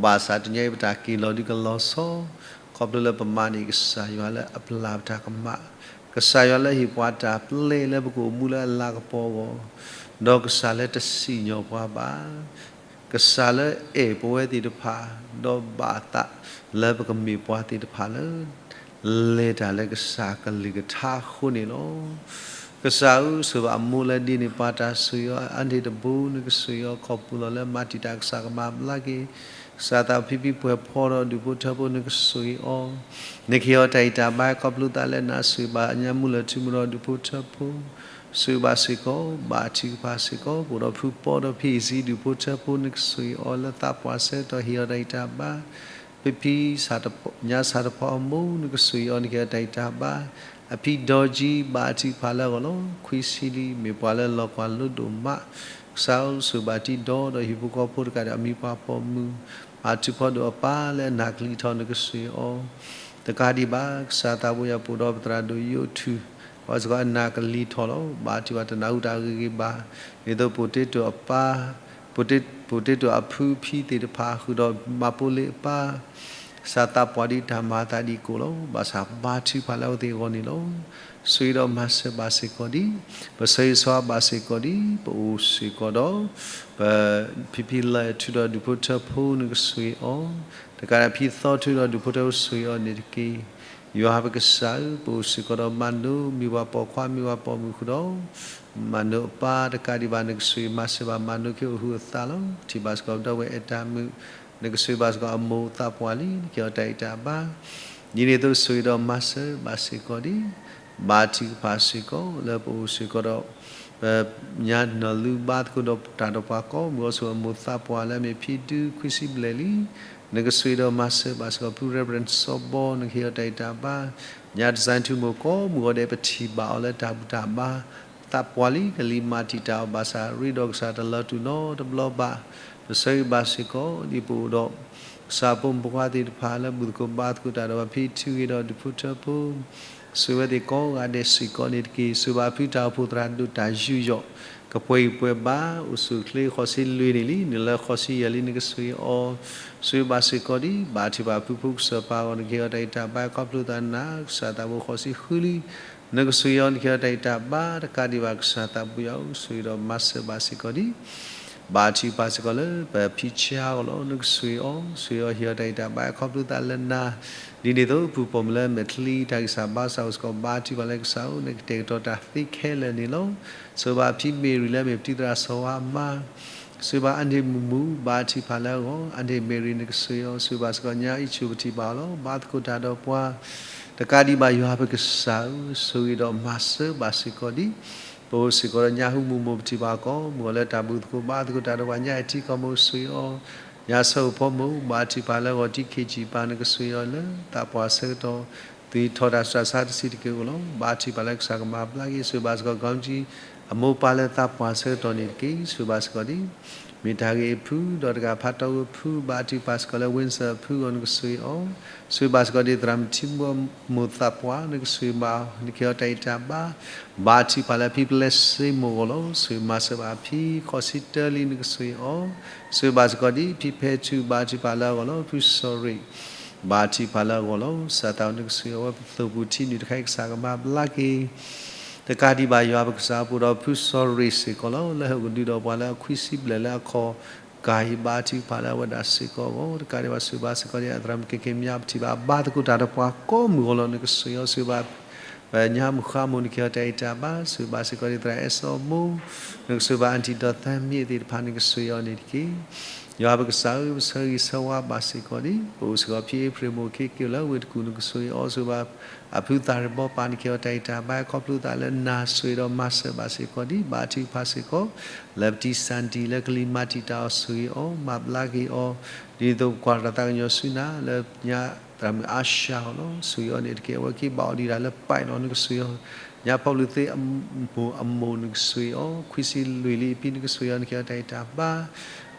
ဘၣ်ဆၣ်တနံၤအံၤပတၢ်က့ၤလီၤဒုးကလီၤဆီ, ခီဖျိလၢပမၤန့ၢ်ကစၢ်ယွၤလၢအပျၢ်ပတၢ်ကမၣ်, ကစၢ်ယွၤလၢဟ့ၣ်ပှၤတၢ်ပျဲလၢပကအိၣ်မူလၢအလၤကပီၤအဂီၢ်, ဒီးကစၢ်လၢတစံၣ်ညီၣ်ပှၤဘၣ် ကစၢ်လၢအဲၣ်ပဝဲသ့ၣ်တဖၣ်, ဒီးဘၣ်အသးလၢပကမ့ၢ်ပှၤသ့ၣ်တဖၣ်လၢ လဲၤတၢ်လၢကစၢ်ကလုၢ်ကထါအဃိန့ၣ်လီၤ. ကစၢ်ဧၢ, ဆိၣ်ဘၣ်အမိၢ်လၢဒ်န့ၣ် ပှၤတၢ်ဆိၣ်ဂ့ၤအီၤအါန့ၢ်တဘိ နကဆိၣ်ဂ့ၤအီၤ ခီပူၤလီၤလၢမၤတံာ်တာ်ကစၢ်ကမၤဘျါက့ၤ ကစၢ်သးဖံဖံပှဲၤဖီဒီးဒူၣ်ဖိထၢဖိ နကဆိၣ်ဂ့ၤအီၤ, နကဟ့ၣ်အီၤတၢ်အံၣ်တၢ်ဘါ ခီဖျိသးလၢနဆိၣ်ဂ့ၤဘၣ်ညါမူလၢၢ်ထူမူဒီးဒူၣ်ဖိထၢဖိ ဆိၣ်ဂ့ၤဘၣ်စ့ၢ်ကီး ဘၣ်အထုကဖၣ်စ့ၢ်ကီး ပအိၣ်ဒီးဖုပီဒီးဖံအံၤစံး ဒူၣ်ဖိထၢဖိ နကဆိၣ်ဂ့ၤအီၤလၢသးပှၢ်ဆၢကတီၢ် ဟ့ၣ်အီၤတၢ်အံၣ်တၢ်ဘါ, ဖံဖံ ညါစးထီၣ်ဖီအမိၢ် နကဆိၣ်ဂ့ၤအီၤ နကဟ့ၣ်အီၤတၢ်အံၣ်တၢ်ဘါ, အဖံဒီကၠံ ဘၣ်အထုကဖၣ်လၢအဂီၢ်လီၤ. ခွံဆံလံ မ့ၢ်ပှၤလၢလီၤကွၢ်လိဒိၣ်မး ကစၢ်ဧၢ ဆိၣ်ဂ့ၤဘၣ်တံၤဒီဒီးဟံၣ်ဖိဃီဖိတကးဒီး အမံၤပှၢ်ပိာ်မုၣ် ဘၣ်ထုကဖၣ်ဒိၣ်အပၢ်လၢအနၢ်ကလံၤထီၣ် နကဆိၣ်ဂ့ၤအီၤ တကးဒံးဘၣ် ကစၢ်သးဘိယွၤ ပအိၣ်ဒီးပသရၣ်ဒိၣ်ယိးထူ အဝဲစ့ၢ်ကီးအနၢ်ကလံၤထီၣ်လီၤ. ဘၣ်ထုကဖၣ်တနၢ်ဟူတၢ်ဂ့ၤဂ့ၤဘၣ် ဒ်သိးပိၤတ့တိၢ်အပၢ် ပိၤတ့တိၢ်အဖုဖံသ့ၣ်တဖၣ် ဃုာ်ဒီးမၤပိလ့အပၢ် ကစၢ်သးပှၢ်ဒ်တၢ်မၤအသးဒ်ကိၣ်လီၤ. ဘၣ်ဆၣ်ဘါထုကဖၣ်လၢအဝဲသ့ၣ်အဂီၢ်န့ၣ်လီၤ. ဆိၣ်ဂ့ၤဒီးမၤစၢၤဘၣ်စ့ၢ်ကီးဒ် ပဆၢဂ့ၤဆၢဝါဘၣ်စ့ၢ်ကီးဒ် ပအိၣ်စ့ၢ်ကီးဒီး ပဖံဖံလၢထူဒီးဒူၣ်ဖိထၢဖိ နကဆိၣ်ဂ့ၤအီၤ တကးဒီးဖံသီထူဒီးဒူၣ်ဖိထၢဖိ ဆိၣ်ဂ့ၤအီၤန့ၣ်တက့ၢ်. ယွၤပကစၢ်ဧၢ ပအိၣ်စ့ၢ်ကီးဒီးမၤနိ မံၤပှၢ်ပိာ်ခွါ မံၤပှၢ်ပိာ်မုၣ်ဃုာ်ဒီး မၤနိအပၢ်တကးဒံးဘၣ် နကဆိၣ်ဂ့ၤမၤစၢၤဘၣ်မၤနိ ကအိၣ်ဟုအသးလီၤ. ထံၣ်ဘၣ်စ့ၢ်ကီးပဒီပုၢ်ဝဲၢ်အဲၣ်တၢ်မုာ် နကဆိၣ်ဂ့ၤဘၣ်စ့ၢ်ကီးအမိၢ်သးပှၢ်လံ နကဟ့ၣ်အီၤတၢ်အံၣ်တၢ်ဘါ ဒ်န့ၣ်အသိးဆိၣ်ဂ့ၤဒီးမၤစၢၤဘၣ်စ့ၢ်ကီးဒ် ဘါထုကဖၣ်စ့ၢ်ကီး လၢပအိၣ်စ့ၢ်ကီးဒီး ပညါနီၢ်လူဘါသကိးဒီးတၢ်ဒီးပှၤကိးမုၢ်အီၤ ဆိမိၣ်အမိၢ်သးပှၢ်လၢအမ့ၢ်ဖံဒုခွံဆံဘျဲၣ်လံ. နကဆိၣ်ဂ့ၤဒီးမၤစၢၤဘၣ်စ့ၢ်ကီး ဖု Reverend စီၤဘီ နကဟ့ၣ်အီၤတၢ်အံၣ်တၢ်ဘါ ညါတစၢ်ထူမိၢ်ကိးမုၢ်အီၤဒဲး ပထံၣ်ဘၣ်အီၤလၢတၢ်ဘူၣ်တၢ်ဘါ သးပှၢ်လံ ကလံၤမၤတံာ်တာ်အီၤဘၣ်ဆၣ် ရ့ဒီးကစၢ်တလီၤတူာ်နီတဘျီဘၣ်. ပဆၢဂ့ၤဘၣ်စ့ၢ်ကီး ဒ်ပအိၣ်ဒီး ကစၢ်ဖိမုၣ်ဖိခွါသ့ၣ်တဖၣ်လၢဘူၣ်သကိးဘါသကိးတၢ်ဒီး ပဖံထုးဂ့ၤဒီးဒူၣ်ဖိထၢဖိ ဆိၣ်ဂ့ၤဝဲသ့ၣ်ကိးဂၤဒဲးစ့ၢ်ကီးန့ၣ်တက့ၢ်. ဆိၣ်ဂ့ၤဘၣ်ဖုတၢ်အိၣ်ဖှိၣ်သရၣ်ဒိၣ်တၢ်ယူးယီၣ် ကပှဲၤဂံၢ်ပှဲၤဘါ အိၣ်ဆူၣ်အိၣ်ချ့ဃိးဆံလွံၢ်နံၣ်လံ, နုာ်လၢဃိးဆံယဲၢ်လံ နကဆိၣ်ဂ့ၤအီၤ, ဆိၣ်ဂ့ၤဘၣ်စ့ၢ်ကီးဒံး ဘါထုကဖၣ်ဖုဖိကစၢၢ်ပၢ်အဂီၢ် နကဟ့ၣ်အီၤတၢ်ဂံၢ်တၢ်ဘါ ခီဖျိသးနၤ ကစၢ်သးဘိဃိးဆံဃုလံ နကဆိၣ်ဂ့ၤအီၤ နကဟ့ၣ်အီၤတၢ်ဂံၢ်တၢ်ဘါ တကးဒံးဘၣ် ကစၢ်သးဘိယွၤဧၢ ဆိၣ်ဂ့ၤဒီးမၤစၢၤဘၣ်စ့ၢ်ကီးဒံး ဘါထုကဖၣ်စ့ၢ်ကီးလၢ ပဖံဆါအဂီၢ်လီၤ. နကဆိၣ်ဂ့ၤအီၤ ဆိၣ်ဂ့ၤအီၤ ဟ့ၣ်အီၤတၢ်ဂံၢ်တၢ်ဘါ ခီဖျိသးလၢနၤ, ဒ်န့ၣ်အသိး ပူၤပိာ်မုၣ်လၢမဲာ်ချံတၢ်ဂံၢ်စၢ်ဘါစၢ်အိၣ်စ့ၢ်ကီး ဘါထုကဖၣ်လၢကစၢ်ဧၢ နကတဲာ်ကတီၤတၢ်သ့ခဲလၢာ်န့ၣ်လီၤ. ဆိၣ်ဂ့ၤဘၣ်ဖံမ့ၢ်ရံလၢမ့ၢ်ပတံၤသရၣ်စီၤဝါအမါ ဆိၣ်ဂ့ၤဘၣ်အါန့ၢ်မုၢ်မူ ဘါထုကဖၣ်လၢအဂီၢ် အါန့ၢ်မ့ၢ်ရံ နကဆိၣ်ဂ့ၤအီၤ ဆိၣ်ဂ့ၤဘၣ်စ့ၢ်ကီးညါအံၤ ဆူၣ်ပထံၣ်ဘၣ်အီၤလီၤ. ဘါသကိးတၢ်ဒီးပှၤ တကးဒံးဘၣ်ယွၤပကစၢ်ဧၢ ဆိၣ်ဂ့ၤဒီးမၤစၢၤဘၣ်စ့ၢ်ကီးဒံး ပအိၣ်စ့ၢ်ကီးဒီးညါဟူမုၢ်မိၢ်ပထံၣ်ဘၣ်ကိးမုၢ်ဂီၤလၢတၢ်ဘျုးသကိး ဘါသကိးတၢ်ဒီးပှၤညါအံၤထံကီၢ်မ့ၢ်ဆိၣ်ဂ့ၤအီၤ ညါဆၢအိၣ်ဖီမ့ၢ် ဘါထုကဖၣ်လၢအဂီၢ် တံခံးကံၣ်ပၢ် နကဆိၣ်ဂ့ၤအီၤလၢသးပှၢ်ဆၢကတီၢ် သုးထီၣ်တၢ်ဆူးတၢ်ဆါတဆံးတက့ၢ်ဧိၤလီၤ. ဘါထုကဖၣ်လၢကစၢ်ကမၤဘျါက့ၤ ဆိၣ်ဂ့ၤဘၣ်စ့ၢ်ကီး ကီမကၠံ အမိၢ်ပၢ်လၢသးပှၢ်ဆၢကတီၢ်န့ၣ်တက့ၢ်. ဆိၣ်ဂ့ၤဘၣ်စ့ၢ်ကီးဒံး မ့ၢ်တၢ်ဂ့ၢ်အဖု ဒီးတဂၤဖးတီၢ်ဝဲဖု ဘါထုကဖၣ်စ့ၢ်ကီးလၢ Windsor အဖုအဂီၢ် နကဆိၣ်ဂ့ၤအီၤ ဆိၣ်ဂ့ၤဘၣ်စ့ၢ်ကီးဒံး သရၣ်မုၣ်ထံမိၢ်သးပှၢ် နကဆိၣ်ဂ့ၤဘၣ်အီၤ နကဟ့ၣ်အီၤတၢ်ဂံၢ်တၢ်ဘါ ဘါထုကဖၣ်လၢဖံပျဲစ့မိၢ်အဂီၢ်လီၤ. ဆိၣ်ဂ့ၤမၤစၢၤဘၣ်ဖံ ဃိးဆံတၢလံ နကဆိၣ်ဂ့ၤအီၤ ဆိၣ်ဂ့ၤဘၣ်စ့ၢ်ကီးဒံး ဖံဖဲထူ ဘါထုကဖၣ်လၢအဂီၢ်လီၤ. ဖုစီၤရ့ၣ် ဘါထုကဖၣ်လၢအဂီၢ်လီၤ. ကစၢ်သးဘိ နကဆိၣ်ဂ့ၤအဝဲပသိၣ်ပူၤထံနုၢ်တခါအံၤ ကစၢ်ကမၤဘျါက့ၤ တကးဒံးဘၣ်ယွၤပကစၢ် ပအိၣ်ဒီးဖုစီၤရ့ၣ်စ့ၢ်ကီးလီၤ. လၢဟီၣ်ကဒုဒီးပှၤလၢအခွံဆံဘျဲၣ်လၢအခီၣ်ကၢ်အံၤ ဘါထုကဖၣ်လၢအဝဲဒၣ်စ့ၢ်ကီးအဂီၢ် တကးဒံးဘၣ် ဆိၣ်ဂ့ၤဘၣ်စ့ၢ်ကီးဒံး အသရၣ်မုၣ်က့ၤက့ၤမၠါ ပထံၣ်ဘၣ်ဘါသကိးတၢ်ဒီးပှၤကိးမုၢ်ဂီၤလီၤ. နကဆိၣ်ဂ့ၤအီၤ ဆိၣ်ဂ့ၤဘၣ် ပညါမုၢ်ဃါမိၢ် နကဟ့ၣ်အီၤတၢ်ဂံၢ်တၢ်ဘါ ဆိၣ်ဂ့ၤဘၣ်စ့ၢ်ကီးဒံး သရၣ်အဲၣ်စီမိၢ် နကဆိၣ်ဂ့ၤဘၣ်အၣ်ထံၣ်ဒီးသၢမံၤသ့ၣ်တဖၣ် နကဆိၣ်ဂ့ၤအီၤန့ၣ်တက့ၢ်. ယွၤပကစၢ်ဧၢ ပဆၢဂ့ၤဆၢဝါဘၣ်စ့ၢ်ကီးဒံး ပအိၣ်စ့ၢ်ကီးဖံအ့ဖြ့ၣ်မိၢ်ခ့က့ၤလၢဝ့ၢ်တကူၣ် နကဆိၣ်ဂ့ၤအီၤ ဆိၣ်ဂ့ၤဘၣ်အဖုသၣ်ရ့ၣ်ဘီပၢ် နကဟ့ၣ်အီၤတၢ်ဂံၢ်တၢ်ဘါ ခီဖျိသးလၢနၤ ဆိၣ်ဂ့ၤဒီးမၤစၢၤဘၣ်စ့ၢ်ကီးဒံး ဘါထုကဖၣ်စ့ၢ်ကီး လၢပတံၢ်စၢ်တံၢ်လၢကလံၤမၤတံာ်တာ်အီၤ ဆိၣ်ဂ့ၤအီၤ မၤဘျါက့ၤအီၤ ဒ်သိးပကွၢ်တၢ်သးကညီၤဆူနၤ လၢညါသရၣ်မုၣ်အါၡါအဂီၢ်လီၤ. ဆိၣ်ဂ့ၤအီၤန့ၣ်တက့ၢ် အဝဲက့ၤဘၣ်အီၤဒံးတၢ်လၢပၢ်အံၤလီၤ နကဆိၣ်ဂ့ၤအီၤ ညါဖီဘျုးသ့အမိၢ်အမိၢ် နကဆိၣ်ဂ့ၤအီၤ ခွံဆံလွံၢ်လံအဖံ နကဆိၣ်ဂ့ၤအီၤ နကဟ့ၣ်အီၤတၢ်ဂံၢ်တၢ်ဘါ ဒ်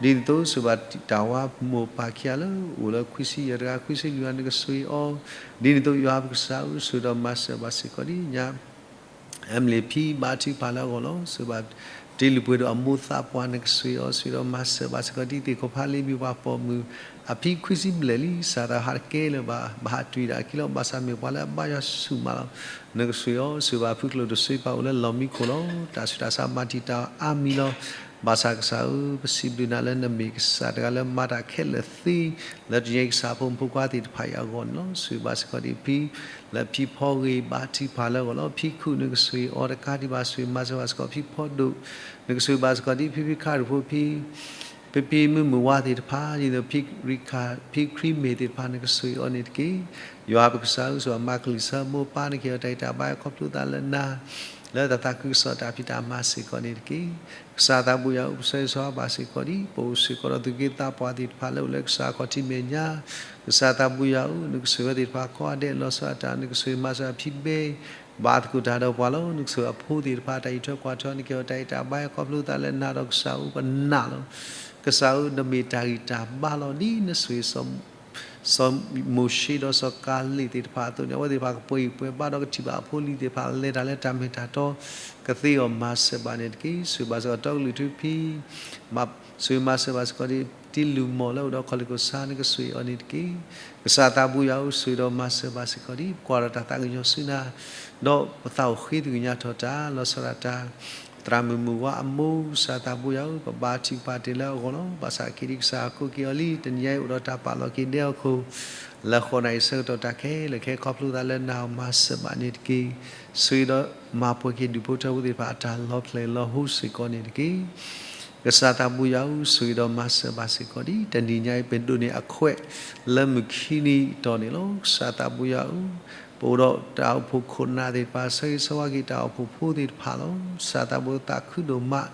န့ၣ်အသိး ဆိၣ်ဂ့ၤဘၣ်တံာ်တာ်ဝါမိၢ်ပၢ်ခံဂၤလၢ အိၣ်လၢခွံဆံယဲၢ်တဂၤ ခွံဆံလွံၢ်ဂၤ နကဆိၣ်ဂ့ၤအီၤ ဒ်န့ၣ်အသိး ယွၤပကစၢ်ဧၢ ဆိၣ်ဂ့ၤဒီးမၤစၢၤဘၣ်စ့ၢ်ကီးဒံး ညါ အမလ့ၤဖံ ဘါထုကဖၣ်လၢအဂီၢ်လီၤ. ဆိၣ်ဂ့ၤဘၣ်တ့လုၢ်ပှ့ၤဒိၣ်အမိၢ်သးပှၢ် နကဆိၣ်ဂ့ၤအီၤ ဆိၣ်ဂ့ၤဒီးမၤစၢၤဘၣ်စ့ၢ်ကီးဒံး သ့ၣ်ခိၣ်ဖးလ့မ့ၢ်ပှၤပိာ်မုၣ် အဖံခွံဆံဘျဲၣ်လံ ကစၢ်သးဟးတကဲလၢၤဘၣ် ဘၣ်ဟးတွံၢ်ဒၣ်အခံလီၤ ဘၣ်ဆၣ်မ့ၢ်ပှၤလၢအဘါယွၤဆူၣ်မးလီၤ. နကဆိၣ်ဂ့ၤအီၤ ဆိၣ်ဂ့ၤဘၣ်ဖုကျိၣ်တဆှံပၢ်အိၣ်လၢလီၢ်မံခိၣ်လီၤ တၢ်ဆူးတၢ်ဆါမၤတံာ်တာ်အီၤအါမံၤလီၤ. ဘၣ်ဆၣ်ကစၢ်ဧၢ ပစံးဘျုးနၤလၢနမ့ၢ်ကစၢ်တဂၤလၢမၤတၢ်ခဲလၢာ်သ့ လၢတနံၤအံၤကစၢ်ဖိမုၣ်ဖိခွါသ့ၣ်တဖၣ်အံၤအဂီၢ်န့ၣ်လီၤ. ဆိၣ်ဂ့ၤဘၣ်စ့ၢ်ကီးဒံးဖံ လၢဖံဖီဂ့ၤ ဘါထုကဖၣ်လၢအဂီၢ်လီၤ. ဖံခူၣ် နကဆိၣ်ဂ့ၤအီၤ တကးဒံးဘၣ် ဆိၣ်ဂ့ၤမၤစၢၤဘၣ်စ့ၢ်ကီးဖံဖီဒိၣ် နကဆိၣ်ဂ့ၤဘၣ်စ့ၢ်ကီးဒံး ဖံဖံခါရူၢ်ဖိဖံ ဖံဖံမုၢ်မုၢ်ဝါသ့ၣ်တဖၣ် ဒ်သိးဖံရံ ဖံခရံာ်မ့ၢ်သ့ၣ်တဖၣ် နကဆိၣ်ဂ့ၤအီၤန့ၣ်တက့ၢ်. ယွၤပကစၢ်ဧၢ ဆိၣ်ဂ့ၤမၤကလံၤဆၢမိၢ်ပၢ် နကဟ့ၣ်အီၤတၢ်ဂံၢ်တၢ်ဘါ ခီဖျိသးလၢနၤ လၢတၢ်သးခုကစီၣ်တၢ်ဖံးတၢ်မၤစ့ၢ်ကီးန့ၣ်တက့ၢ်. ကစၢ်သးဘိယွၤဧၢ ပဆၢဂ့ၤဆၢဝါဘၣ်စ့ၢ်ကီးဒံး ပအိၣ်စ့ၢ်ကီးဒီးသူၣ်က့သးပှၢ်သ့ၣ်တဖၣ်လၢအိၣ်လၢကစၢ်ခီၣ်ထံးမဲာ်ညါ ကစၢ်သးဘိယွၤဧၢ နကဆိၣ်ဂ့ၤဝဲသ့ၣ်တဖၣ်ကိးဂၤဒဲး လီၤဆီဒၣ်တၢ် နကဆိၣ်ဂ့ၤမၤစၢၤအဖံဘဲ ဘါသကိးတၢ်ဒီးပှၤလီၤ. နကဆိၣ်ဂ့ၤအဖိသ့ၣ်တဖၣ် တၢ်အံးထွဲကွၢ်ထွဲ နကဟ့ၣ်အီၤတၢ်ဂံၢ်တၢ်ဘါ ခီဖျိသးလၢနၤဒီးကစၢ်ဧၢ ပနာ်လီၤ. ကစၢ်ဧၢ နမ့ၢ်တၢ်ဂံၢ်တၢ်ဘါလီၤ ဒ်နဆိၣ်ဂ့ၤ စီၤမိၤၡ့ဒီးစီၤကၤလ့းသ့ၣ်တဖၣ်အသိးန့ၣ် အဝဲသ့ၣ်တဖၣ်ကပှဲၤဂံၢ်ပှဲၤဘါဒီးကထံၣ်ဘၣ်အဖိအလံၤသ့ၣ်တဖၣ် လဲၤတၢ်လၢတၢ်မ့ၢ်တၢ်တီ ကသ့အီၤမၤစၢၤဘၣ်န့ၣ်တက့ၢ်. ဆိၣ်ဂ့ၤဘၣ်စ့ၢ်ကီးတီကလုာ်ထူဖံ ဆိၣ်ဂ့ၤမၤစၢၤဘၣ်စ့ၢ်ကီးဒံး တံလူၢ်မီၢ်လၢအိၣ်ဒီးခီၣ်လ့ၣ်ခိၣ်ဆါ နကဆိၣ်ဂ့ၤအီၤန့ၣ်တက့ၢ်. ကစၢ်သးဘိယွၤဧၢ ဆိၣ်ဂ့ၤဒီးမၤစၢၤဘၣ်စ့ၢ်ကီးဒံး ပကွၢ်ဒီးတၢ်သးကညီၤဆူနၤ ဒီးပသးအိၣ်ဃ့သကွံၢ်ညါထီၣ်တၢ် လီၤဆီဒၣ်တၢ် သရၣ်မုၣ်မုၢ်ဝါအမိၢ် ကစၢ်သးဘိယွၤဧၢ ပဘါထုကဖၣ်တ့ၢ်လၢအဂီၢ်လီၤ. ဘၣ်ဆၣ်က့ၤဒံးကစၢ်ကိးက့ၤအီၤလံ တနံၤညါအံၤအိၣ်ဒီးတၢ်ပာ်လီၤက့ၤဒဲအီၤခိၣ် လၢဃိးနၣ်ရံၣ်ဆၢကတီၢ်တၢ်ခဲလၢာ်ခဲဆ့ ခီဖျိသးလၢနၤအီၤမၤစၢၤဘၣ်န့ၣ်တက့ၢ်. ဆိၣ်ဂ့ၤဒီးမၤပှဲၤက့ၤဒူၣ်ဖိထၢဖိသ့ၣ်တဖၣ်အတၢ်လီၤဖျဲၣ်လီၤဟိစ့ၢ်ကီးန့ၣ်တက့ၢ်. ကစၢ်သးဘိယွၤဧၢ ဆိၣ်ဂ့ၤဒီးမၤစၢၤဘၣ်စ့ၢ်ကီးဒံး တနံၤညါအံၤ ပဒိးန့ၢ်အခွဲးလၢမုၢ်ခံနံၤအတီၢ်န့ၣ်လီၤ. ကစၢ်သးဘိယွၤဧၢ ပအိၣ်ဒီးတၢ်အိၣ်ဖှိၣ်ခိၣ်နၢ်သ့ၣ်တဖၣ် ဆၢဂ့ၤဆၢဝါက့ၤတၢ်အိၣ်ဖှိၣ်ဖိသ့ၣ်တဖၣ်လီၤ. ကစၢ်သးဘိသးခုဒိၣ်မး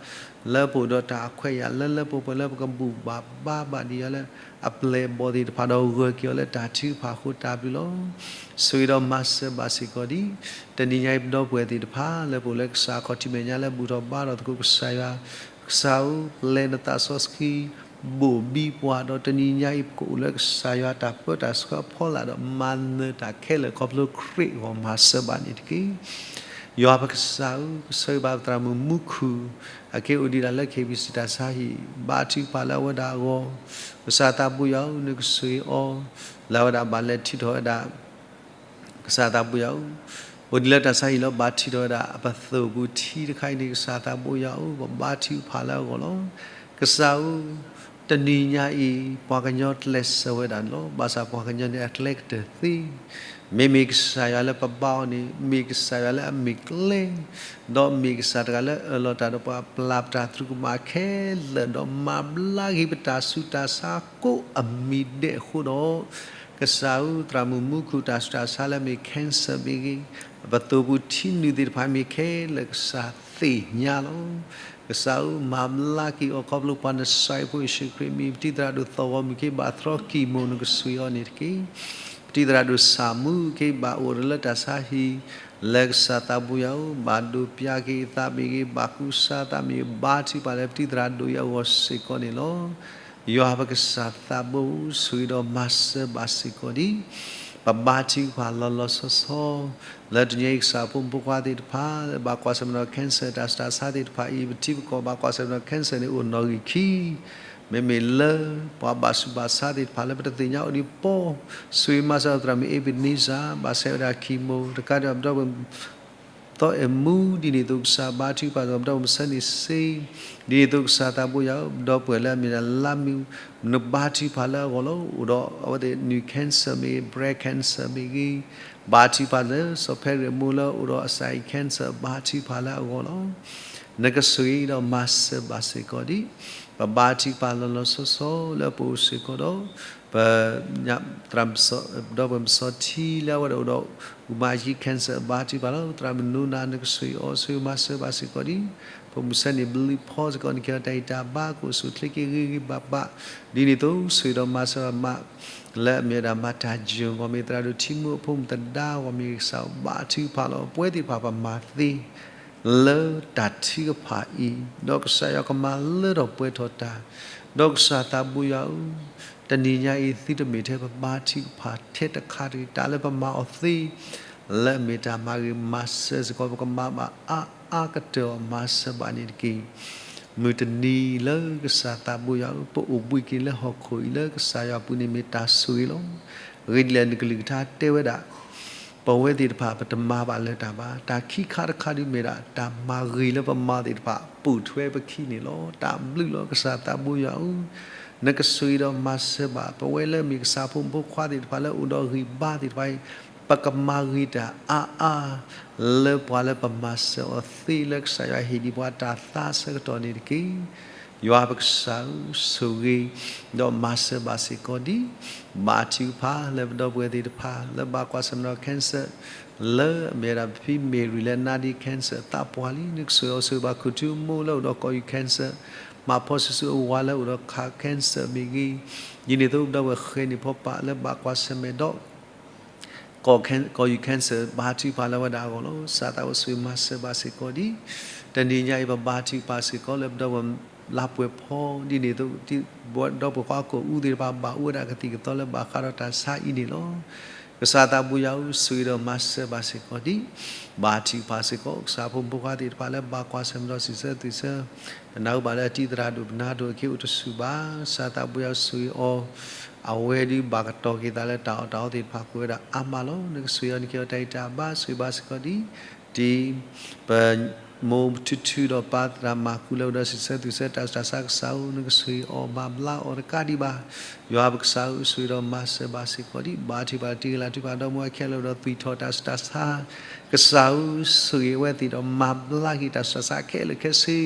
လၢပအိၣ်ဒီးတၢ်အခွဲးအယာ်လၢလၢပှဲၤပှဲၤ လၢပကဘူၣ်ဘၣ်ဘါဘၣ်ဒံးယွၤလၢအပျဲၢ်အဘီၣ်သ့ၣ်တဖၣ် ဒီးဂၢၢ်က့ၤအီၤလၢတၢ်ထုကဖၣ်အဃိတၢ်ဘျုးလီၤ. ဆိၣ်ဂ့ၤဒီးမၤစၢၤဘၣ်စ့ၢ်ကီးဒံး တနံၤညါအံၤပဒီပုၢ်ဝဲၢ်သ့ၣ်တဖၣ် လၢပအိၣ်လၢကစၢ်ခီၣ်ထံးမဲာ်ညါလၢဘူၣ်ထီၣ်ဘါထီၣ်သကိးကစၢ်ယွၤ ကစၢ်ဧၢ ပျဲနသးစီဆှံ ဘိၣ်ဘံပှၤဒီးတနံၤညါအံၤ ပကအိၣ်လၢကစၢ်ယွၤတၢ်ပၢတၢ်ဆှၢအဖီလာ်ဒီး မၤနၢၤတၢ်ခဲလၢာ်ခီဖျိခရံာ်အဂီၢ် မၤစၢၤဘၣ်န့ၣ်တက့ၢ်. ယွၤပကစၢ်ဧၢ, ကဆၢဂ့ၤဘၣ်ပသရၣ်မုၣ်မူခိၣ် အက့ၤအိၣ်ဒံးဒၣ်လၢ KBC တၢ်ဆါဟံၣ်, ဘါထုကဖၣ်လၢအဝဲဒၣ်အဂီၢ်, ကစၢ်သးဘိယွၤဧၢ, နကဆိၣ်ဂ့ၤအီၤ လၢအဝဲဒၣ်ဘၣ်လဲၤထုးထီၣ်ဝဲဒၣ် ကစၢ်သးဘိယွၤဧၢ, အိၣ်ဒံးလၢတၢ်ဆါဟံၣ်လၢဘၣ်ထုးထီၣ်ဝဲဒၣ် အပသိၣ်ပူၤထံတခါအံၤန့ၣ် ကစၢ်သးဘိယွၤဧၢ, ပဘါထုကဖၣ်လၢအဂီၢ်လီၤ. ကစၢ်ဧၢ, တနံၤညါအံၤ ပှၤကညီကျဲးစၢးဝဲဒၣ်န့ၣ်လီၤ. ဘၣ်ဆၣ်ပှၤကညီန့ၣ်အကျဲကတၢၢ်သ့, မ့မ့ၢ်ကစၢ်ယွၤလၢပဘါအီၤန့ၣ် မ့ၢ်ကစၢ်ယွၤလၢအမ့ၢ်ကျဲ, ဒီးမ့ၢ်ကစၢ်တဂၤလၢအၢၣ်လီၤတၢ်ဒီးပှၤ ပျၢ်ပတၢ်သရူးကမၣ်ခဲလၢာ် ဒီးမၤဘျါက့ၤပတၢ်ဆူးတၢ်ဆါကိးအမံၤဒဲးအဃိဒီး ကစၢ်ဧၢ, သရၣ်မုၣ်မူခိၣ်တၢ်ဆူးတၢ်ဆါလၢမ့ၢ် cancer မ့ၢ်ဂ့ၤ, အပသိၣ်ပူၤထံနုာ်သ့ၣ်တဖၣ်မ့ၢ်ခဲလၢာ် ကစၢ်သ့ၣ်ညါလီၤ. ကစၢ်ဧၢ, မၤဘျါက့ၤအီၤခီဖျိပှၤနစၢၤအဖိယ့ၣ်ၡူးခရံာ်မံၤ, ပတံၤသရၣ်ဒိၣ်သီၣ်ဂီၤမုၢ်က့ၤ ဘၣ်သြီကံၢ်မိၣ် နကဆိၣ်ဂ့ၤအီၤန့ၣ်တက့ၢ်. ပတံၤသရၣ်ဒိၣ်ဆၣ်မူက့ၤ ဘၣ်အိၣ်ဒီးလၢတၢ်ဆါဟံၣ် လၢကစၢ်သးဘိယွၤဧၢ, ဘၣ်ဒိပၠးက့ၤအသးမ့ၢ်ဂ့ၤ, ဘၣ်ကူစါအသးမ့ၢ်ဂ့ၤ, ဘါထုကဖၣ်လၢပတံၤသရၣ်ဒိၣ်အံၤအဂီၢ်စ့ၢ်ကီးန့ၣ်လီၤ. ယွၤပကစၢ်သးဘိ ဆိၣ်ဂ့ၤဒီးမၤစၢၤဘၣ်စ့ၢ်ကီးဒံး, ပဘါထုကဖၣ်လီၤလီၤဆီဆီ လၢတနံၤအံၤကစၢ်ဖိမုၣ်ဖိခွါသ့ၣ်တဖၣ် လၢဘၣ်ကွၢ်ဆၢၣ်မဲာ်ဒီး cancer တၢ်ဆူးတၢ်ဆါသ့ၣ်တဖၣ်အံၤ ပထံပကီၢ်ဘၣ်ကွၢ်ဆၢၣ်မဲာ်ဒီး cancer န့ၣ် အိၣ်နီၣ်ဂံၢ်ခံ မ့မ့ၢ်လၢ ပှၤဘၣ်ဆူးဘၣ်ဆါသ့ၣ်တဖၣ်လၢပတသ့ၣ်ညါအိၣ်ဒံးပီၢ်, ဆိၣ်ဂ့ၤမၤစၢၤသရၣ်မုၣ် Ebenezer ဘၣ်ဆဲးဝဲဒၣ် chemo တကးဒံးဘၣ်ပဒီပုၢ်ဝဲၢ် သီအဲၣ်မူ ဒ်န့ၣ်အသိးကစၢ်ဘါထုကဖၣ်ဒီးပဒီပုၢ်ဝဲၢ်မုၢ်ဆၢနံၣ်စ့, ဒ်န့ၣ်အသိးကစၢ်သးဘိယွၤဧၢ, ပဒီပုၢ်ဝဲၢ်လၢအမ့ၢ်ဒၣ်လါမူ နဘါထုကဖၣ်လၢအဂီၢ်လီၤ. အိၣ်ဒီးအဝဲသ့ၣ် နုၢ် cancer မ့ၢ်ဂ့ၤ, breast cancer မ့ၢ်ဂ့ၤ, ဘါထုကဖၣ်လၢစီၤဖဲရ့ၣ်အမိၢ်လၢအိၣ်ဒီးအစၢ်အံၤ cancer ဘါထုကဖၣ်လၢအဂီၢ်လီၤ. နကဆိၣ်ဂ့ၤဒီးမၤစၢၤဘၣ်စ့ၢ်ကီးဒံး, ပဘါထုကဖၣ်လီၤလီၤဆီဆီလၢပအိၣ်စ့ၢ်ကီးဒီး ပ သရၣ် ပဒီပုၢ်ဝဲၢ်မုၢ်စီၤထံလၢအဝဲဒၣ်အိၣ်ဒီး အူမၤယံ cancer ဘါထုကဖၣ်လီၤ. သရၣ်မုၣ်နူနၤ နကဆိၣ်ဂ့ၤအီၤ ဆိၣ်ဂ့ၤမၤစၢၤဘၣ်စ့ၢ်ကီးဒံး, ပမုၢ်ဆၢနံၣ်ဘျုးဖီစ့ၢ်ကီး နကဲထီၣ်တၢ်အံၤတၢ်ဘါ ကအိၣ်ဆူၣ်အိၣ်ချ့က့ၤဂ့ၤဂ့ၤဘၣ်ဘၣ်, ဒ်န့ၣ်အသိးဆိၣ်ဂ့ၤဒီးမၤစၢၤဘၣ်မး လၢအမ့ၢ်ဝဲဒၣ်မၤတၢ်ယိာ်ဂီၢ်မ့ၢ် သရၣ်ဒိၣ်ထံမူအဖိမုၣ်သဒါဂီၢ်မ့ၢ်ဂ့ၤ ကစၢ်ဘါထုကဖၣ်လီၤ. ပဝဲသ့ၣ်တဖၣ်ပမၤသ့ လၢတၢ်ထုကဖၣ်အံၤ, ဒီးကစၢ်ယွၤကမၤလၢထီၣ်ပှဲၤထီၣ်တၢ်, ဒီးကစၢ်သးဘိယွၤဧၢ, တနံၤညါအံၤ သုတမ့ၢ်ထဲပဘါထုကဖၣ်ထဲတခါတဂ့ၤ, တၢ်လၢပမၤအီၤသ့ လၢအမ့ၢ်တၢ်မၤဂ့ၤမၤစၢၤစ့ၢ်ကီး ပကမၤဘၣ်အါအါကတၢၢ်အီၤ မၤစၢၤဘၣ်န့ၣ်တက့ၢ်. မုၢ်တနံၤလၢကစၢ်သးဘိယွၤဧၢ, ပအိၣ်ဘှံးက့ၤလၢဟီၣ်ခိၣ်အံၤလၢကစၢ်ယွၤအပူၤန့ၣ်မ့ၢ်တၢ်ဆိၣ်ဂ့ၤလီၤ. အဂ့ၢ်ဒ်လဲၣ် နကလုၢ်ကထါတဲဝဲဒၣ် ပဝဲသ့ၣ်တဖၣ် ပတမၤဘၣ်လၢၤတၢ်ဘၣ်. တၢ်ခံခါတခါဒုးမ့ၢ်ဒၣ် တၢ်မၤဂ့ၤလၢပမၤသ့ၣ်တဖၣ် ပိာ်ထွဲပခံန့ၣ်လီၤ. တၢ်ဘျုးလီၤ ကစၢ်သးဘိယွၤဧၢ, နကဆိၣ်ဂ့ၤဒီးမၤစၢၤဘၣ် ပဝဲလၢမ့ၢ်ကစၢ်ဖိမုၣ်ဖိခွါသ့ၣ်တဖၣ်လၢအိၣ်ဒီးဂံၢ်ဘါသ့ၣ်တဖၣ်အံၤ, ပကမၤဂ့ၤတၢ်အါအါ လၢပှၤလၢပမၤစၢၤအီၤသ့ လၢကစၢ်ယွၤဟ့ၣ်ဒံးပှၤတၢ်သါဆၢကတီၢ်န့ၣ်တက့ၢ်. ယွၤပကစၢ်ဧၢ, ဆိၣ်ဂ့ၤ ဒီးမၤစၢၤဘၣ်စ့ၢ်ကီးဒံး, ဘါထုကဖၣ်လၢပဒီပုၢ်ဝဲၢ်သ့ၣ်တဖၣ် လၢဘၣ်ကွၢ်ဆၢၣ်မဲာ်ဒီး cancer, လၢအမ့ၢ်ဝဲဒၣ်ဖံမ့ၢ်ရံလၢနါဒ့ cancer သးပှၢ်လံ, နကဆိၣ်ဂ့ၤအီၤဆိၣ်ဂ့ၤဘၣ်ခိၣ်ထူအမိၢ်လၢအိၣ်ဒီးကီၢ်ယူၢ် cancer, မၤဖီဆူၣ်ဆူၣ်အဝၤလၢအိၣ်ဒီး cancer မ့ၢ်ဂ့ၤ, ဒ်န့ၣ်အသိးပဒီပုၢ်ဝဲၢ်ဃဲၤန့ၢ်ဖီပာ်လၢဘၣ်ကွၢ်ဆၢၣ်မဲာ်ဒီး ကီၢ်ယူၢ် cancer ဘါထုကဖၣ်လၢဝဲဒၣ်အဂီၢ်လီၤ. ကစၢ်သးဘိဆိၣ်ဂ့ၤမၤစၢၤဘၣ်စ့ၢ်ကီးဒံး, တနံၤညါအံၤ ပဘါထုကဖၣ်စ့ၢ်ကီးလၢပဒီပုၢ်ဝဲၢ်လါပှဲၤဖီ ဒ်န့ၣ်အသိး ပဒီပုၢ်ဝဲၢ်ကိးအူသ့ၣ်တဖၣ် ဘၣ်အိၣ်ဝဲဒၣ်ကသံၣ်ကသီလၢဘၣ်ဃးဒီးတၢ်ဆါအံၤန့ၣ်လီၤ. ကစၢ်သးဘိယွၤဧၢ, ဆိၣ်ဂ့ၤဒီးမၤစၢၤဘၣ်စ့ၢ်ကီးဒံး, ဘါထုကဖၣ်စ့ၢ်ကီး ကစၢ်ဖိမုၣ်ဖိခွါသ့ၣ်တဖၣ်လၢဘၣ်ကွၢ်ဆၢၣ်မဲာ်ဒီးစံးဆၢသူၣ်ဆၢ ပနၢ်ဟူဘၣ်လၢအတံၤသရၣ်ဒိၣ်ပနါဒိၣ်အခံအိၣ်တဆူၣ်ဘၣ်, ကစၢ်သးဘိယွၤဆိၣ်ဂ့ၤအီၤ, အဝဲဒုးဘၣ်ကတီၤက့ၤသးလၢတၢ်အီၣ်တၢ်အီသ့ၣ်တဖၣ်ကွံာ်ဝဲဒၣ်အါမးလီၤ. နကဆိၣ်ဂ့ၤအီၤ နကဲထီၣ်တၢ်အံၤတၢ်ဘါ ဆိၣ်ဂ့ၤဘၣ်စ့ၢ်ကီးဒံး, တံၤပမိၢ်ထူထူဒီးပၢ်သရၣ်မၤကူလၢအိၣ်ဒီးစံးဆၢသူၣ်ဆၢတၢ်ဆူးတၢ်ဆါ ကစၢ်ဧၢ, နကဆိၣ်ဂ့ၤအီၤမၤဘျါအီၤတကးဒံးဘၣ်, ယွၤပကစၢ်ဧၢ, ဆိၣ်ဂ့ၤဒီးမၤစၢၤဘၣ်စ့ၢ်ကီးဒံး, ဘါထုကဖၣ်တံၤသရၣ်တဖၣ်ဒီးမိၢ်အခဲလၢာ်အိၣ်ဒီးသွံၣ်ထီၣ်တၢ်ဆူးတၢ်ဆါ ကစၢ်ဧၢ, ဆိၣ်ဂ့ၤအဝဲသ့ၣ်ဒီးမၤဘျါက့ၤတၢ်ဆူးတၢ်ဆါခဲလၢာ်ခဲဆ့,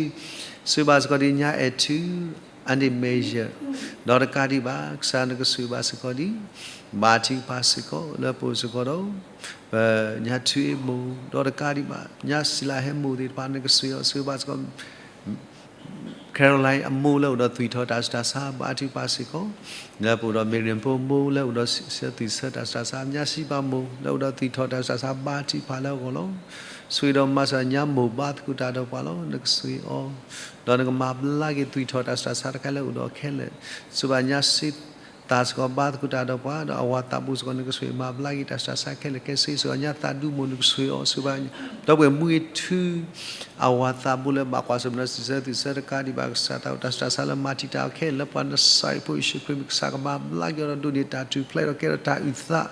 ဆိၣ်ဂ့ၤဘၣ်စ့ၢ်ကီးဒံးညါအဲၣ်ထူ အန့ၣ်မဲာ်ယၢၢ်, ဒီးတကးဒံးဘၣ် ကစၢ်နကဆိၣ်ဂ့ၤဘၣ်စ့ၢ်ကီးဒံး, ဘါထုကဖၣ်စ့ၢ်ကီးလၢပအိၣ်စ့ၢ်ကီးဒီး ပညါထူအ့မိၢ်, ဒီးတကးဒံးဘၣ် ညါစံလၤဟဲမိၢ်သ့ၣ်တဖၣ် နကဆိၣ်ဂ့ၤအီၤ ဆိၣ်ဂ့ၤဘၣ်စ့ၢ်ကီး Caroline အမိၢ်လၢအိၣ်ဒီးသွံၣ်ထီၣ်တၢ်ဆူးတၢ်ဆါ ဘါထုကဖၣ်စ့ၢ်ကီး, လၢပအိၣ်ဒီး Miriam ဖိမိၢ်လၢအိၣ်ဒီးစံးဆၢသူၣ်ဆၢတၢ်ဆူးတၢ်ဆါ ညါစံဘၣ်မိၢ် လၢအိၣ်ဒီးသွံၣ်ထီၣ်တၢ်ဆူးတၢ်ဆါ ဘါထုကဖၣ်လၢအဂီၢ်လီၤ. ဆိၣ်ဂ့ၤဒီးမၤစၢၤညါမိၢ်ဘါသကိးတၢ်ဒီးပှၤလီၤ. နကဆိၣ်ဂ့ၤအီၤ, ဒီးနကမၤဘျါက့ၤသွံၣ်ထီၣ်တၢ်ဆူးတၢ်ဆါတခါလၢအိၣ်ဒီးခဲလၢာ်, ဆိၣ်ဂ့ၤဘၣ်ညါစ့သးစ့ၢ်ကီးဘါသကိးတၢ်ဒီးပှၤ, ဒီးအဝၤသးဘိစ့ၢ်ကီး နကဆိၣ်ဂ့ၤမၤဘျါက့ၤတၢ်ဆူးတၢ်ဆါခဲလၢာ်ခဲဆ့, ဆိၣ်ဂ့ၤညါသးဒူမိၢ် နကဆိၣ်ဂ့ၤအီၤ, ဆိၣ်ဂ့ၤဘၣ် ဒီပုၢ်ဝဲၢ်မူဂ့ၤထူ အဝၤသးဘိလၢဘၣ်ကွၢ်ဆၢၣ်မဲာ်ဒီးစံးဆၢသုးဆၢတကးဒံးဘၣ် ကစၢ်သးအိၣ်တၢ်ဆူးတၢ်ဆါလၢမၤတံာ်တာ်အီၤခဲလၢာ်လၢပှၤနစၤရ့းဖိယ့ၣ်ၡူးခရံာ်မံၤ ကစၢ်ကမၤဘျါက့ၤအီၤဒီးဒိးန့ၢ်တၢ်ထူၣ်ဖျဲးဒီးကဲထီၣ်တၢ်အုၣ်သး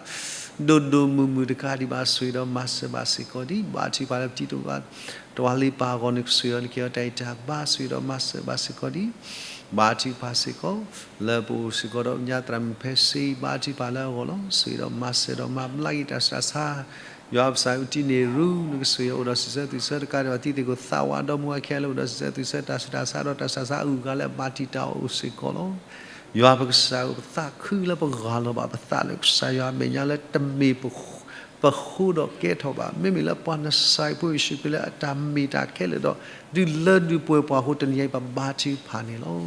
ဒိၣ်ဒိၣ်မုၢ်မုၢ်တကးဒံးဘၣ် ဆိၣ်ဂ့ၤဒီးမၤစၢၤဘၣ်စ့ၢ်ကီးဒံး ဘါထုကဖၣ်လၢပတံၤတဝၤလံၤပၢ်အဂီၢ် နကဆိၣ်ဂ့ၤအီၤ နကဲအီၤတၢ်အံၤတၢ်ဘါ ဆိၣ်ဂ့ၤဒီးမၤစၢၤဘၣ်စ့ၢ်ကီးဒံး ဘါထုကဖၣ်စ့ၢ်ကီး လၢပအိၣ်စ့ၢ်ကီးဒီးညါသရၣ်မုၣ်ဖဲစ့ ဘါထုကဖၣ်လၢအဂီၢ်လီၤ. ဆိၣ်ဂ့ၤဒီးမၤစၢၤဒီးမၤဘျါက့ၤတၢ်ဆူးတၢ်ဆါ ယွၤပကစၢ်အူတံန့ၢ်ရူ နကဆိၣ်ဂ့ၤအိၣ်ဒီးစံးဆၢသုးဆၢတကးဒံးဘၣ် တံၤသကိးသးဝးဒီမါဝၤခဲလၢာ်အိၣ်ဒီးစံးဆၢသုးဆၢတၢ်ဆူးတၢ်ဆါ ဒီးတၢ်ဆူးတၢ်ဆါအဂုၤအဂၤလၢအမၤတံာ်တာ်အီၤအိၣ်စ့ၢ်ကီးလီၤ. ယွၤပကစၢ်ဧၢ ပသးခုလၢပဂၢ်လီၤဘၣ်ပသးလၢကစၢ်ယွၤအမဲာ်ညါလၢတမ့ၢ်ပဃိဒီးကဲထီၣ်ဘၣ် မ့မ့ၢ်လၢပှၤနစၤရ့းဖိယ့ၣ်ၡူးခရံာ်လၢအတၢ်မ့ၢ်တၢ်ခဲလၢာ်ဒီး ဒုးလၢဒုးပှဲၤပှၤအဃိ တနံၤအံၤပဘါထုကဖၣ်န့ၣ်လီၤ.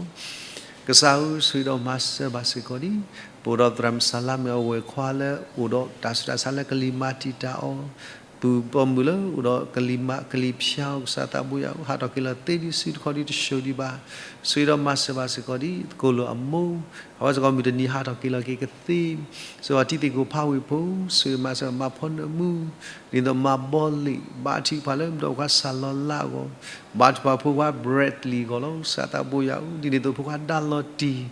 ကစၢ်ဧၢ ဆိၣ်ဂ့ၤဒီးမၤစၢၤဘၣ်စ့ၢ်ကီးဒံး ပအိၣ်ဒီးသရၣ်မုၣ်စၤလါမ့ၢ်အဝဲၢ်ခွါလၢအိၣ်ဒီးတၢ်ဆူးတၢ်ဆါလၢကလံၤမၤတံာ်တာ်အီၤ ပုၢ်ပိာ်မုၣ်လၢအိၣ်ဒီးကလံၤမၤကလံၤဖၠါအီၤ ကစၢ်သးဘိယွၤဧၢ ဟးထီၣ်က့ၤလီၤသ့ဒံးဆူတခီဒံးတဆှိဒံးဘၣ် ဆိၣ်ဂ့ၤဒီးမၤစၢၤဘၣ်စ့ၢ်ကီးဒံး သကိးလိာ်အမိၢ် အဝဲစ့ၢ်ကီးမုၢ်တနံၤဟးထီၣ်က့ၤလီၤက့ၤကသ့ ဆိၣ်ဂ့ၤတံၤသကိးဖးဝ့ၢ်ဖိ ဆိၣ်ဂ့ၤမၤစၢၤမၤဖီနၢမူ ဒ်သိးမၤဘီလ့ၣ် ဘါထုကဖၣ်လၢဒီးပှၤစၢ်လီၤလးအဂီၢ် ဘါထုကဖၣ်ဖိခွါ Bradley အဂီၢ်လီၤ ကစၢ်သးဘိယွၤဧၢ ဒ်န့ၣ်အသိးဖိခွါဒါလီၤတံၢ်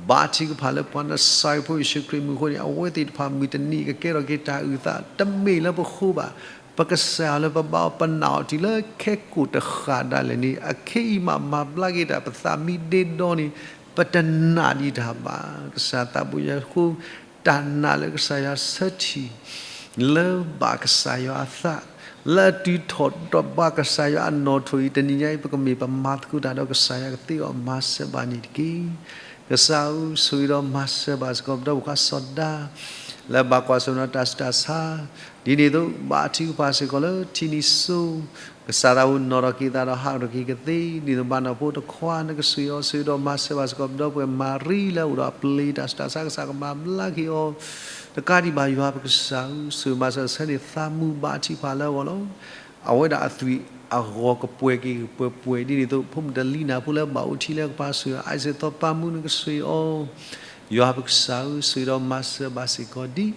ဘါထုကဖၣ်လၢပှၤနစၤရ့းဖိယ့ၣ်ၡူးခရံာ်မံၤအဃိန့ၣ် အဝဲသ့ၣ်တဖၣ်မုၢ်တနံၤကကဲထီၣ်က့ၤတၢ်အုၣ်သး တမ့ၢ်လၢပဃိဘၣ် ပကစၢ်ယွၤလၢပဘါအီၤ ပနာ်အီၤတုၤလၢခဲကိာ်တဃၣ်ဒၣ်လဲာ်န့ၣ် အခဲအံၤမးမၤဘျါက့ၤတၢ်ပသးမံဒ့ဒီန့ၣ် ပတနာ်ဒံးတၢ်ဘၣ် ကစၢ်သးဘိယွၤအဃိ တၢ်နာ်လၢကစၢ်ယွၤဆၢထံၣ် လၢဘၣ်ကစၢ်ယွၤအသး လၢအတုၤထီၣ်ဒီးဘၣ်ကစၢ်ယွၤအနီၣ်ထိၣ်အံၤ တနံၤညါအံၤ ပကမ့ၢ်ပမၤသကိးတၢ်ဒီးကစၢ်ယွၤကသ့အီၤမၤစၢၤဘၣ်န့ၣ်တက့ၢ်. ကစၢ်ဧၢ ဆိၣ်ဂ့ၤဒီးမၤစၢၤဘၣ်စ့ၢ်ကီးပဒီပုၢ်ခွါစီၤဒါ လၢဘၣ်ကွၢ်ဆၢၣ်မဲာ်ဒီးတၢ်ဆူးတၢ်ဆါ ဒ်န့ၣ်အသိး ဘါထုကဖၣ်စ့ၢ်ကီးလၢထံနံၤစိ ကစၢ်သးဘိနီၣ်ထီၣ်က့ၤသးဒီးဟးထီၣ်က့ၤကသ့ ဒ်သိးဘၣ်နီၢ်ဖိတခွါ နကဆိၣ်ဂ့ၤအီၤ ဆိၣ်ဂ့ၤဒီးမၤစၢၤဘၣ်စ့ၢ်ကီးပဒီပုၢ်ဝဲၢ်မၤရံလၢအိၣ်ဒီးအပျ့ၤတၢ်ဆူးတၢ်ဆါ ကစၢ်ကမၤဘျါက့ၤအီၤ တကးဒံးဘၣ်ယွၤပကစၢ်ဧၢ ဆိၣ်ဂ့ၤမၤစၢၤဆၢန့ၣ်သးမူဘါထုကဖၣ်လၢအဂီၢ်လီၤ. အဝဲဒၣ်အသွံၣ်အဂီၤကပှဲၤက့ၤကပှဲၤပှဲၤ ဒ်န့ၣ်အသိး ဖိမုၣ်တလံနၢ်ဖိလၢဘၣ်အိၣ်ထံလၢကပၤဆိၣ်ဂ့ၤ အံၤစ့ၣ်သီပၢ်မူ နကဆိၣ်ဂ့ၤအီၤ ယွၤပကစၢ်ဧၢ ဆိၣ်ဂ့ၤဒီးမၤစၢၤဘၣ်စ့ၢ်ကီးဒ်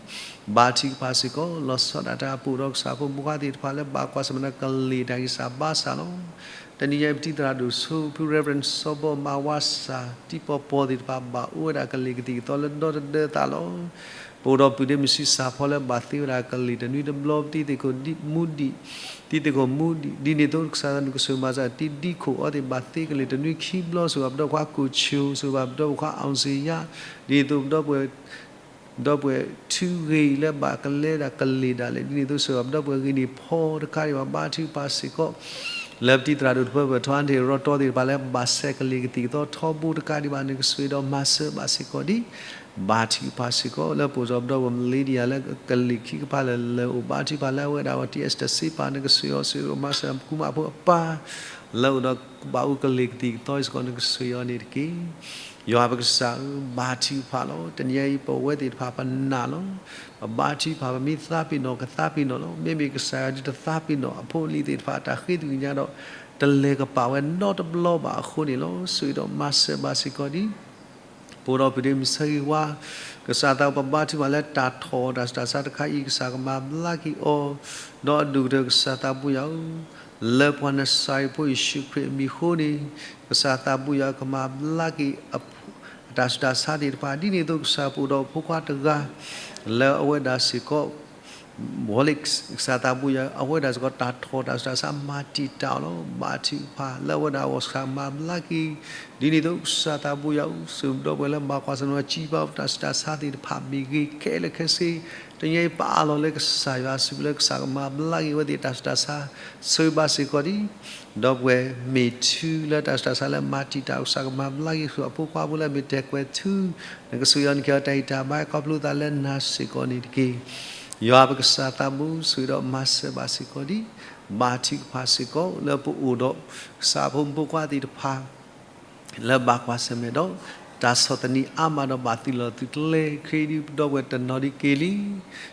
ဘါထုကဖၣ်စ့ၢ်ကီး လီၤဆီဒၣ်တၢ်အပူၤဒီးကစၢ်ဖိမုၣ်ဖိခွါသ့ၣ်တဖၣ်လၢဘၣ်ကွၢ်ဆၢၣ်မဲာ်ဒီးကလ့ၣ်တၢ်ဂံၢ်စၢ်ဘါစၢ်လီၤ. တနံၤညါအံၤပတံၤသရၣ်ဒိၣ်ဆိဖု Reverend စီၤဘီမၤဝါစၢ် တံၤပီၤပီၤသ့ၣ်တဖၣ်ဘၣ်အိၣ်ဝဲဒၣ်ကလ့ၣ်ကသံၣ်ကသီလၢဒီတဒၢသးလီၤ. ပအိၣ်ဒီးပုၢ်ဒ့မုၣ်ဆံးစၢ်ဖီလၢဘၣ်သ့ဝဲဒၣ်ကလ့ၣ်တနွံတဘျီ ပတံၤသကိးမူဒံး တံၤသကိးမူဒံး ဒ်န့ၣ်အသိးကစၢ်နကဆိၣ်ဂ့ၤမၤစၢၤတံၤဒံခိၣ်အီသ့ၣ်ဘၣ်သ့ကလ့ၣ်တနွံခံဘျီ ဆိၣ်ဂ့ၤဘၣ်ပဒီပုၢ်ခွါကိၣ်ဆိၣ် ဆိၣ်ဂ့ၤဘၣ်ပဒီပုၢ်ခွါအီၣ်စ့ယါ ဒ်န့ၣ်အသိးပဒီပုၢ်ဝဲၢ် ဒီပုၢ်ဝဲၢ်ထူဂ့ၤလၢဘၣ်ကလဲဒၣ်ကလ့ၣ်ဒၣ်လဲာ် ဒ်န့ၣ်အသိးဆိၣ်ဂ့ၤဘၣ်ပဒီပုၢ်ဝဲၢ်ဂ့ၤန့ၢ်ဖီတခါအံၤဘၣ် ဘါထုကဖၣ်စ့ၢ်ကီး လၢပတံၤသရၣ်ဒိၣ်တဖၢပၢၢ်ထီအါန့ၣ် ရီတီသ့ၣ်တဖၣ်လၢ ဘၣ်ဆဲးကလ့ၣ်ကသံၣ်ကသီထီဘိတကးဒံးဘၣ် နကဆိၣ်ဂ့ၤဒီးမၤစၢၤဘၣ်စ့ၢ်ကီးဒ် ဘါထုကဖၣ်စ့ၢ်ကီး လၢပအိၣ်ဒီးပဒီပုၢ်ဝဲၢ် Melinda လၢကလ့ၣ်ခံကပၤလၢာ်လၢာ်အိၣ် ဘါထုကဖၣ်လၢအဝဲဒၣ်အီၤ T S တစ့ပၤ နကဆိၣ်ဂ့ၤအီၤ ဆိၣ်ဂ့ၤဒီးမၤစၢၤ ကူမးဖိအပၢ် လၢအိၣ်ဒီးဘၣ်အိၣ်ကလ့ၣ်ကသံၣ်ကသီအံၤစ့ၢ်ကီး နကဆိၣ်ဂ့ၤအီၤန့ၣ်တက့ၢ်. ယွၤပကစၢ်ဧၢ ဘါထုကဖၣ်လီၤ. တနံၤအံၤပဝဲသ့ၣ်တဖၣ်ပနာ်လီၤ. ပဘါထုကဖၣ် ပမ့ၢ်သးပ့ၤနီၣ်ကသးပ့ၤနီၣ်လီၤ. မ့မ့ၢ်ကစၢ်ယွၤဒုးတသးပ့ၤနီၣ် အဖိအလံၤသ့ၣ်တဖၣ်အတၢ်ဃ့သကွံာ်ညါဒီး တလဲၤကပာ်ဝဲနီတဘျီဘၣ်အဃိန့ၣ်လီၤ. ဆိၣ်ဂ့ၤဒီးမၤစၢၤဘၣ်စ့ၢ်ကီးဒ် ပအိၣ်ဒီးပုၢ်ဒ့မုၣ်ဆၢဂ့ၤဝါ ကစၢ်သးပဘါထုကဖၣ်လၢတၢ်ထီၣ်အီၤတၢ်ဆူးတၢ်ဆါတခါအံၤ ကစၢ်ကမၤဘျါက့ၤအီၤ ဒီးအဒိၣ်ကတၢၢ်ကစၢ်သးဘိယွၤဧၢ လၢပှၤနစၤရ့းဖိယ့ၣ်ၡူးခရံာ်အမံၤအဃိန့ၣ် ကစၢ်သးဘိယွၤကမၤဘျါက့ၤ အတၢ်ဆူးတၢ်ဆါသ့ၣ်တဖၣ် ဒ်န့ၣ်အသိးကစၢ်ပအိၣ်ဒီးဖိခွါတဂၤ လၢအဝဲဒၣ်စ့ၢ်ကီး ဝီလ့ၣ် ကစၢ်သးဘိယွၤ အဝဲဒၣ်စ့ၢ်ကီးတၢ်ထီၣ်တၢ်ဆူးတၢ်ဆါမၤတံာ်တာ်အီၤလီၤ. ဘါထုကဖၣ်လၢအဝဲဒၣ်အဂီၢ် ကစၢ်ကမၤဘျါက့ၤ ဒ်န့ၣ်အသိးကစၢ်သးဘိယွၤဧၢ ဆိၣ်ဂ့ၤဒီပုၢ်ဝဲၢ်လၢဘၣ်ကွၢ်ဆၢၣ်မဲာ်ဒီး ကံၢ်ပာ်ပတၢ်ဆူးတၢ်ဆါသ့ၣ်တဖၣ်မ့ၢ်ဂ့ၤ ခဲလၢာ်ခဲဆ့ တနံၤအံၤပအးလီၤလၢကစၢ်ယွၤအစုပူၤလၢကစၢ်ကမၤဘျါက့ၤအဝဲသ့ၣ် တၢ်ဆူးတၢ်ဆါ ဆိၣ်ဂ့ၤဘၣ်စ့ၢ်ကီးဒ် ဒီပုၢ်ဝဲၢ်မ့ၢ်ထူလၢတၢ်ဆူးတၢ်ဆါလၢမၤတံာ်တာ် ကစၢ်ကမၤဘျါက့ၤဆူအဖိခွါဖိလၢအမ့ၢ်တဲာ်ကွဲၤထူ နကဆိၣ်ဂ့ၤအီၤ နကဟ့ၣ်အီၤတၢ်ဂံၢ်တၢ်ဘါ ခီဖျိသးလၢနၤစ့ၢ်ကီးန့ၣ်တက့ၢ်. ယွၤပကစၢ်သးဘိ ဆိၣ်ဂ့ၤဒီးမၤစၢၤဘၣ်စ့ၢ်ကီးဒ် ဘါထုကဖၣ်စ့ၢ်ကီး လၢပအိၣ်ဒီး ကစၢ်ဖိမုၣ်ဖိခွါသ့ၣ်တဖၣ် လၢဘၣ်ကွၢ်ဆၢၣ်မဲာ်ဒီး တၢ်ဆီၣ်သနံးအါမးဒီးဘၣ်သုးလီၢ်သုးကျဲ ခ့ဒုးပဒီပုၢ်ဝဲၢ်တနီၤဒ်က့ၤလံ.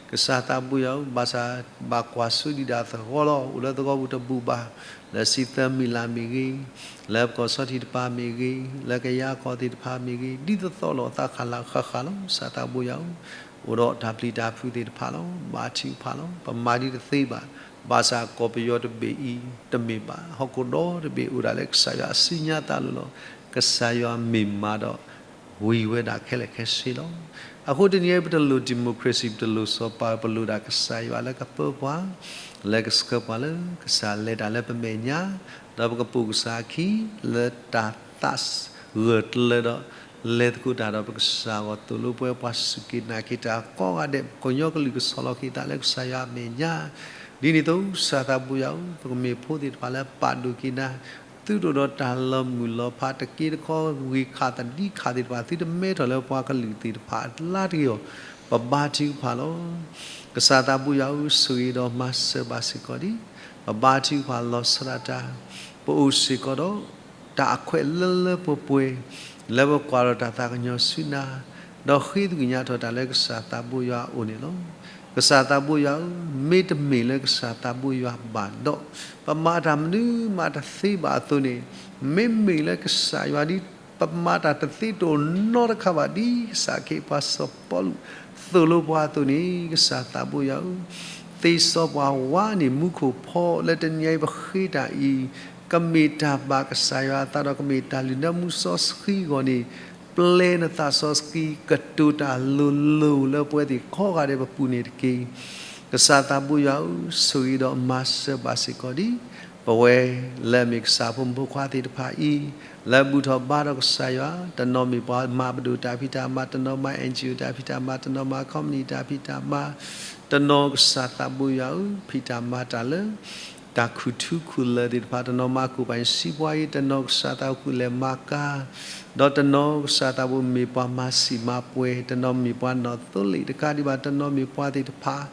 ကစၢ်သးဘိယွၤဧၢ, ဘၣ်ဆၣ်ဘၣ်ကွၢ်စိဒံးဒၣ်သဂီၢ်လီၤ. အိၣ်လၢသဂီၢ်ပူၤတဘူၣ်ဘၣ်, လၢစံးသၢမံၤလၢ်မ့ၢ်ဂ့ၤ, လၢပကီၢ်ဆီထံးတပၤမ့ၢ်ဂ့ၤ, လၢကယၤကီၢ်သ့ၣ်တဖၣ်မ့ၢ်ဂ့ၤ, ဒ်သိးသိးလိာ်အသးဃၣ်ဃၣ်လီၤ. ကစၢ်သးဘိယွၤဧၢ, အိၣ်ဒီးတၢ်ပျံၤတၢ်ဖုးသ့ၣ်တဖၣ်လီၤ. ဘါထုကဖၣ်လီၤ. ပမၤဒ်တသ့ဘၣ်. ဘၣ်ဆၣ်ကီၢ်ပယီၤတဘ့ၣ်အံၤတမ့ၢ်ဘၣ်. ဟီၣ်ခိၣ်ဒီတဘ့ၣ်အိၣ်ဒၣ်လၢကစၢ်ယွၤအစုညါသးလိၤလီၤ. ကစၢ်ယွၤမ့ၢ်မၤဒီး ဝံၤဝဲဒၣ်ခဲလၢာ်ခဲဆ့လီၤ. အဃိတနံၤအံၤ ပတလိၣ် democracy, ပတလိၣ်စီၤပၤ, ပလိၣ်ဒၣ်ကစၢ်ယွၤလၢကပၢပှၤ, လၢကဆှၢပှၤလၢကစၢ်လဲၤတၢ်လၢပမဲာ်ညါ, ဒီးပကပိာ်ကစၢ်အခံ လၢတၢ်သးဂၢၢ်ကျၢၤဒီး လဲၤသကိးတၢ်ဒီးပကစၢ်အဂီၢ် သိၣ်လိပှဲၤပှၤစူၢ်က့ၤနာ်က့ၤတၢ်ကိးဂၤဒဲး ပကညီကလုာ်ကဆီၣ်လီၤက့ၤသးလၢကစၢ်ယွၤအမဲာ်ညါ, ဒ်န့ၣ်အသိး ကစၢ်သးဘိယွၤဧၢ, ပကမ့ၢ်ဖိသ့ၣ်တဖၣ်လၢပာ်ဒိၣ်က့ၤနၤ, သုတအိၣ်ဒီးတၢ်လီၤမုၢ်လီၤဖး တက့တခီ ဂ့ၢ်ခးသဒံခးသ့ၣ်တဖၣ် သုတမဲထီၣ်လၢပှၤကလုာ်သ့ၣ်တဖၣ်အကျါတဂ့ၤအီၤ, ပဘါထုကဖၣ်လီၤ. ကစၢ်သးဘိယွၤဧၢ, ဆိၣ်ဂ့ၤဒီးမၤစၢၤဘၣ်စ့ၢ်ကီးဒံး, ပဘါထုကဖၣ်လီၤဆီဒၣ်တၢ်, ပအိၣ်စ့ၢ်ကီးဒီး တၢ်အခွဲးလၢလၢပှဲၤပှဲၤ, လၢပကွၢ်ဒီးတၢ်သးကညီၤဆူနၤ, ဒီးဃ့သကွံာ်ညါထီၣ်တၢ်လၢကစၢ်သးဘိယွၤအအိၣ်န့ၣ်လီၤ. ကစၢ်သးဘိယွၤဧၢ, မ့တမ့ၢ်လၢကစၢ်သးဘိယွၤဘၣ်ဒီး ပမၤတၢ်မနုၤမးတသ့ဘၣ်အသိးန့ၣ်, မ့မ့ၢ်လၢကစၢ်ယွၤဒ် ပမၤတၢ်တသ့တအိၣ်နီတခါဘၣ် ဒ်ကစၢ်ခ့ပှၤစီၤပီလူးသိၣ်လိပှၤအသိးန့ၣ်, ကစၢ်သးဘိယွၤဧၢ, သ့စီပှၤဝါန့ၣ်မူခိၣ်ဖီ လၢတနံၤအံၤပဃ့တၢ်အံၤ ကမ့ၢ်တၢ်ဘၣ်ကစၢ်ယွၤအသးဒီး ကမ့ၢ်တၢ်လုၢ်နၢမူစီဆှံအဂီၢ်န့ၣ်, ပျဲနသးစီဆှံ ကတိၤတၢ်လိၤလိၤလၢပဝဲသ့ၣ်ကိးဂၤဒဲးပပူၤန့ၣ်တက့ၢ်. ကစၢ်သးဘိယွၤဧၢ, ဆိၣ်ဂ့ၤဒီးမၤစၢၤဘၣ်စ့ၢ်ကီးဒံး, ပဝဲလၢအမ့ၢ်ကစၢ်ဖိမုၣ်ဖိခွါသ့ၣ်တဖၣ်အံၤ, လၢဘူၣ်ထီၣ်ဘါထီၣ်ကစၢ်ယွၤ, တနီၤမ့ၢ်ပှၤမၤပဒိၣ်တၢ်ဖံးတၢ်မၤ, တနီၤမၤ NGO တၢ်ဖံးတၢ်မၤ, တနီၤမၤ company တၢ်ဖံးတၢ်မၤ, တနီၤကစၢ်သးဘိယွၤဧၢ, ဖံးတၢ်မၤတၢ်လၢ တၢ်ခူၣ်ထူခူၣ်လၢာ်သ့ၣ်တဖၣ်, တနီၤမၤကူၣ်ပၤစံးပှၤအံၤ, တနီၤကစၢ်သးဘိလဲၤမၤကၤ, ဒီးတနီၤကစၢ်သးဘိမ့ၢ်ပှၤမၤစံာ်မၤပှဲၤ, တနီၤမ့ၢ်ပှၤနီၣ်သိလ့ၣ်တကးဒံးဘၣ်, တနီၤမ့ၢ်ပှၤသ့ၣ်တဖၣ်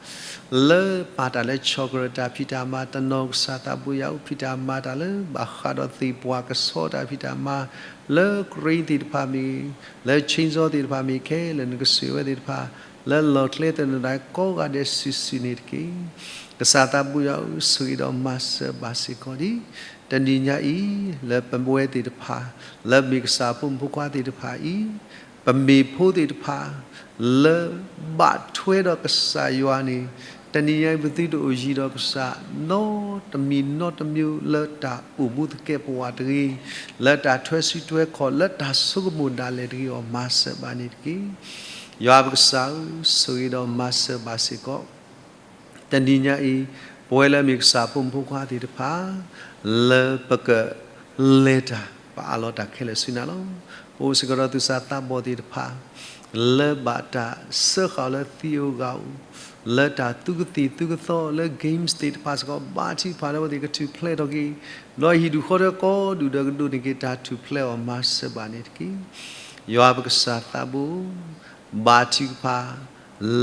လၢပာ်တၢ်လၢဆီၣ်ကရၢၢ်တၢ်ဖံးတၢ်မၤ, တနီၤကစၢ်သးဘိယွၤဧၢ, ဖံးတၢ်မၤတၢ်လၢဘၣ်ဃးဒီးသ့ၣ်ပှၢ်ကဆီတၢ်ဖံးတၢ်မၤ, လၢကရ့သ့ၣ်တဖၣ်မ့ၢ်ဂ့ၤ, လၢ chainsaw သ့ၣ်တဖၣ်မ့ၢ်ဂ့ၤ, ခဲလၢာ်နကဆိၣ်ဝဲသ့ၣ်တဖၣ် လၢလီၢ်ကျဲသနၢၣ်ကိးဂၤဒဲးစုာ်စုာ်န့ၣ်တက့ၢ်. ကစၢ်သးဘိယွၤဧၢ, ဆိၣ်ဂ့ၤဒီးမၤစၢၤဘၣ်စ့ၢ်ကီးဒံး, တနံၤညါအံၤ လၢပဝဲသ့ၣ်တဖၣ် လၢမ့ၢ်ကစၢ်ဖိမုၣ်ဖိခွါသ့ၣ်တဖၣ်အံၤ, ပမ့ၢ်ဖိသ့ၣ်တဖၣ် လၢဘၣ်ထွဲဒီးကစၢ်ယွၤန့ၣ်, တနံၤညါအံၤ ပသုတအိၣ်ယံၤဒီးကစၢ် နီတမံၤနီတမံၤ လၢတၢ်အိၣ်မူသကဲးပဝးတဂ့ၤ, လၢတၢ်ထွဲစုထွဲခီၣ် လၢတၢ်ဆိကမိၣ်ဒၣ်လဲာ်တဂ့ၤအီၤ မၤစၢၤဘၣ်န့ၣ်တက့ၢ်. ယွၤပကစၢ်ဧၢ, ဆိၣ်ဂ့ၤဒီးမၤစၢၤဘၣ်စ့ၢ်ကီး တနံၤညါအံၤ ပဝဲလၢအမ့ၢ်ကစၢ်ဖိမုၣ်ဖိခွါသ့ၣ်တဖၣ် လၢပကလဲၤတၢ် ပအးလီၤတၢ်ခဲလၢာ်ဆူနၤလီၤ. ပအိၣ်စ့ၢ်ကီးဒီးသူၣ်စၢ်သးဘီၣ်သ့ၣ်တဖၣ် လၢဘၣ်တၢ်စၢဃာ်အီၤလၢသံဧိၤဂၤဧိၤ, လၢတၢ်သူကသံၣ်သူကသီလၢ games သ့ၣ်တဖၣ်စ့ၢ်ကီး ဘါထုကဖၣ်လၢအဝဲသ့ၣ်ကထူၣ်ဖျဲးထီၣ်က့ၤ, ဒီးဟံၣ်ဒူၣ်ဃီဒီးကိးဒူၣ်ဒီးကဒိးန့ၢ်က့ၤတၢ်ထူၣ်ဖျဲးအီၤ မၤစၢၤဘၣ်န့ၣ်တက့ၢ်. ယွၤပကစၢ်သးဘိ ဘါထုကဖၣ်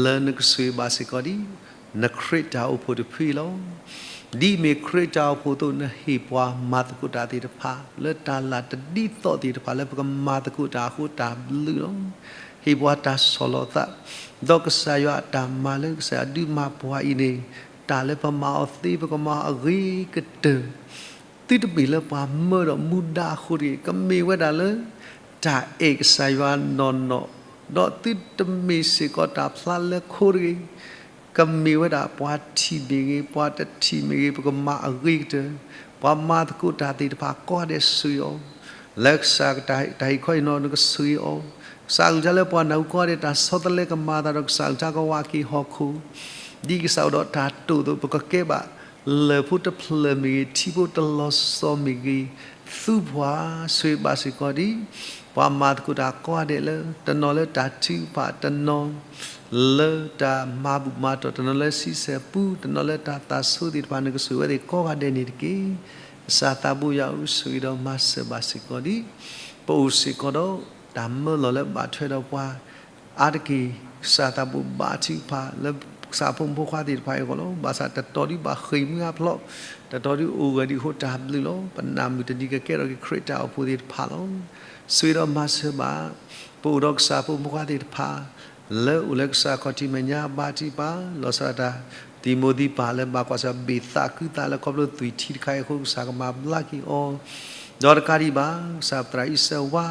လၢနကဆိၣ်ဂ့ၤဘၣ်စ့ၢ်ကီးဒံး နခရံာ်တၢ်အိၣ်ဖှိၣ်တဖုအံၤလီၤ. ဒ်အမ့ၢ်ခရံာ်တၢ်အိၣ်ဖှိၣ်အသိး နဟ့ၣ်ပှၤမၤသကိးတၢ်သ့ၣ်တဖၣ် လၢတၢ်လၢ်တဒ်သိးသ့ၣ်တဖၣ် လၢပကမၤသကိးတၢ်အဃိတၢ်ဘျုးလီၤ. ဟ့ၣ်ပှၤတၢ်ဆီၣ်လီၤသး ဒီးကစၢ်ယွၤအတၢ်မၤလၢကစၢ်ယွၤဒုးမၤပှၤအံၤန့ၣ် တၢ်လၢပမၤအီၤသ့ ပကမၤအဂ့ၤကတၢၢ် သုတမ့ၢ်လၢပှၤမၢဒီးမူဒါအဃိတဂ့ၤ, ကမ့ၢ်ဝဲဒၣ်လၢ တၢ်အဲၣ်ကစၢ်ယွၤနီၢ်နီၢ်, ဒီးသုတမ့ၢ်စ့ၢ်ကီးတၢ်ဖျါလၢခိတဂ့ၤ, ကမ့ၢ်ဝဲဒၣ်ပှၤထံၣ်မ့ၢ်ဂ့ၤ, ပှၤတထံၣ်မ့ၢ်ဂ့ၤ, ပကမၤအဂ့ၤကတၢၢ်, ပှၤမၤသကိးတၢ်သ့ၣ်တဖၣ်ကိးဂၤဒဲးဆိၣ်ဂ့ၤအီၤ, လၢကစၢ်တၢ်ဟ့ၣ်ခီဟ့ၣ်နီၤနကဆိၣ်ဂ့ၤအီၤ, ကစၢ်အကလုၢ်ကထါလၢပှၤနၢ်ဟူကိးဂၤဒဲးတၢ်ဆီတလဲကမၤအသးဒီး ကစၢ်အကလုၢ်ကထါကဝးက့ၤဟီၣ်ခိၣ် ဒ်ကစၢ်အိၣ်ဒီးတၢ်တိာ်အသိး ပကကဲဘၣ် လၢၢ်ဖိတဖျၢၣ်မ့ၢ်ဂ့ၤ, ထံဖိတလီၤစီမ့ၢ်ဂ့ၤ, သူပှၤဆိၣ်ဂ့ၤဘၣ်စ့ၢ်ကီးဒံး ပှၤမၤသကိးတၢ်ကိးဂၤဒဲးလၢ တနီၤလၢတၢ်ထုကဖၣ်, တနီၤလၢတၢ်မၤဘူၣ်မၤတီၢ်, တနီၤလၢဆံဆဲၣ်ပူ, တနီၤလၢတၢ်သးဆိသ့ၣ်တဖၣ် နကဆိၣ်ဂ့ၤဝဲသ့ၣ်ကိးဂၤဒဲးန့ၣ်တက့ၢ်. ကစၢ်သးဘိယွၤဧၢ, ဆိၣ်ဂ့ၤဒီးမၤစၢၤဘၣ်စ့ၢ်ကီးဒံး ပအိၣ်စ့ၢ်ကီးဒီးတၢ်မၢလီၤလၢဘၣ်ထွဲဒီးပှၤ အါတက့ၢ် ကစၢ်သးဘိဘါထုကဖၣ်လၢ ကစၢ်ဖိမုၣ်ဖိခွါသ့ၣ်တဖၣ်အံၤအဂီၢ်လီၤ. ဘၣ်ဆၣ်တတီၤဒုးဘၣ်ဃ့ၢ်မှံဟးဖျိး, တတီၤဒုးအိၣ်ဂၢၢ်ဒ်အဃိတၢ်ဘျုးလီၤ. ပနၢ်မုၢ်တနံၤကကဲထီၣ်က့ၤခရံာ်တၢ်အိၣ်ဖှိၣ်သ့ၣ်တဖၣ်လီၤ. ဆိၣ်ဂ့ၤဒီးမၤစၢၤဘၣ် ပအိၣ်ဒီးကစၢ်ဖိမုၣ်ဖိခွါသ့ၣ်တဖၣ် လၢအိၣ်လၢကစၢ်ခီၣ်ထံးမဲာ်ညါဘါထုကဖၣ် လီၤဆီဒၣ်တၢ် တံၤမိၤသံပၢ်လၢဘၣ်ကွၢ်ဆၢၣ် ဘ့ၣ်သးခုသးလၢခီဖျိသွံၣ်ထံတခါအံၤအဃိ ကစၢ်ကမၤဘျါက့ၤအီၤ, ဒီးတကးဒံးဘၣ် ကစၢ်ပသရၣ်အံၣ်စၢၤဝါ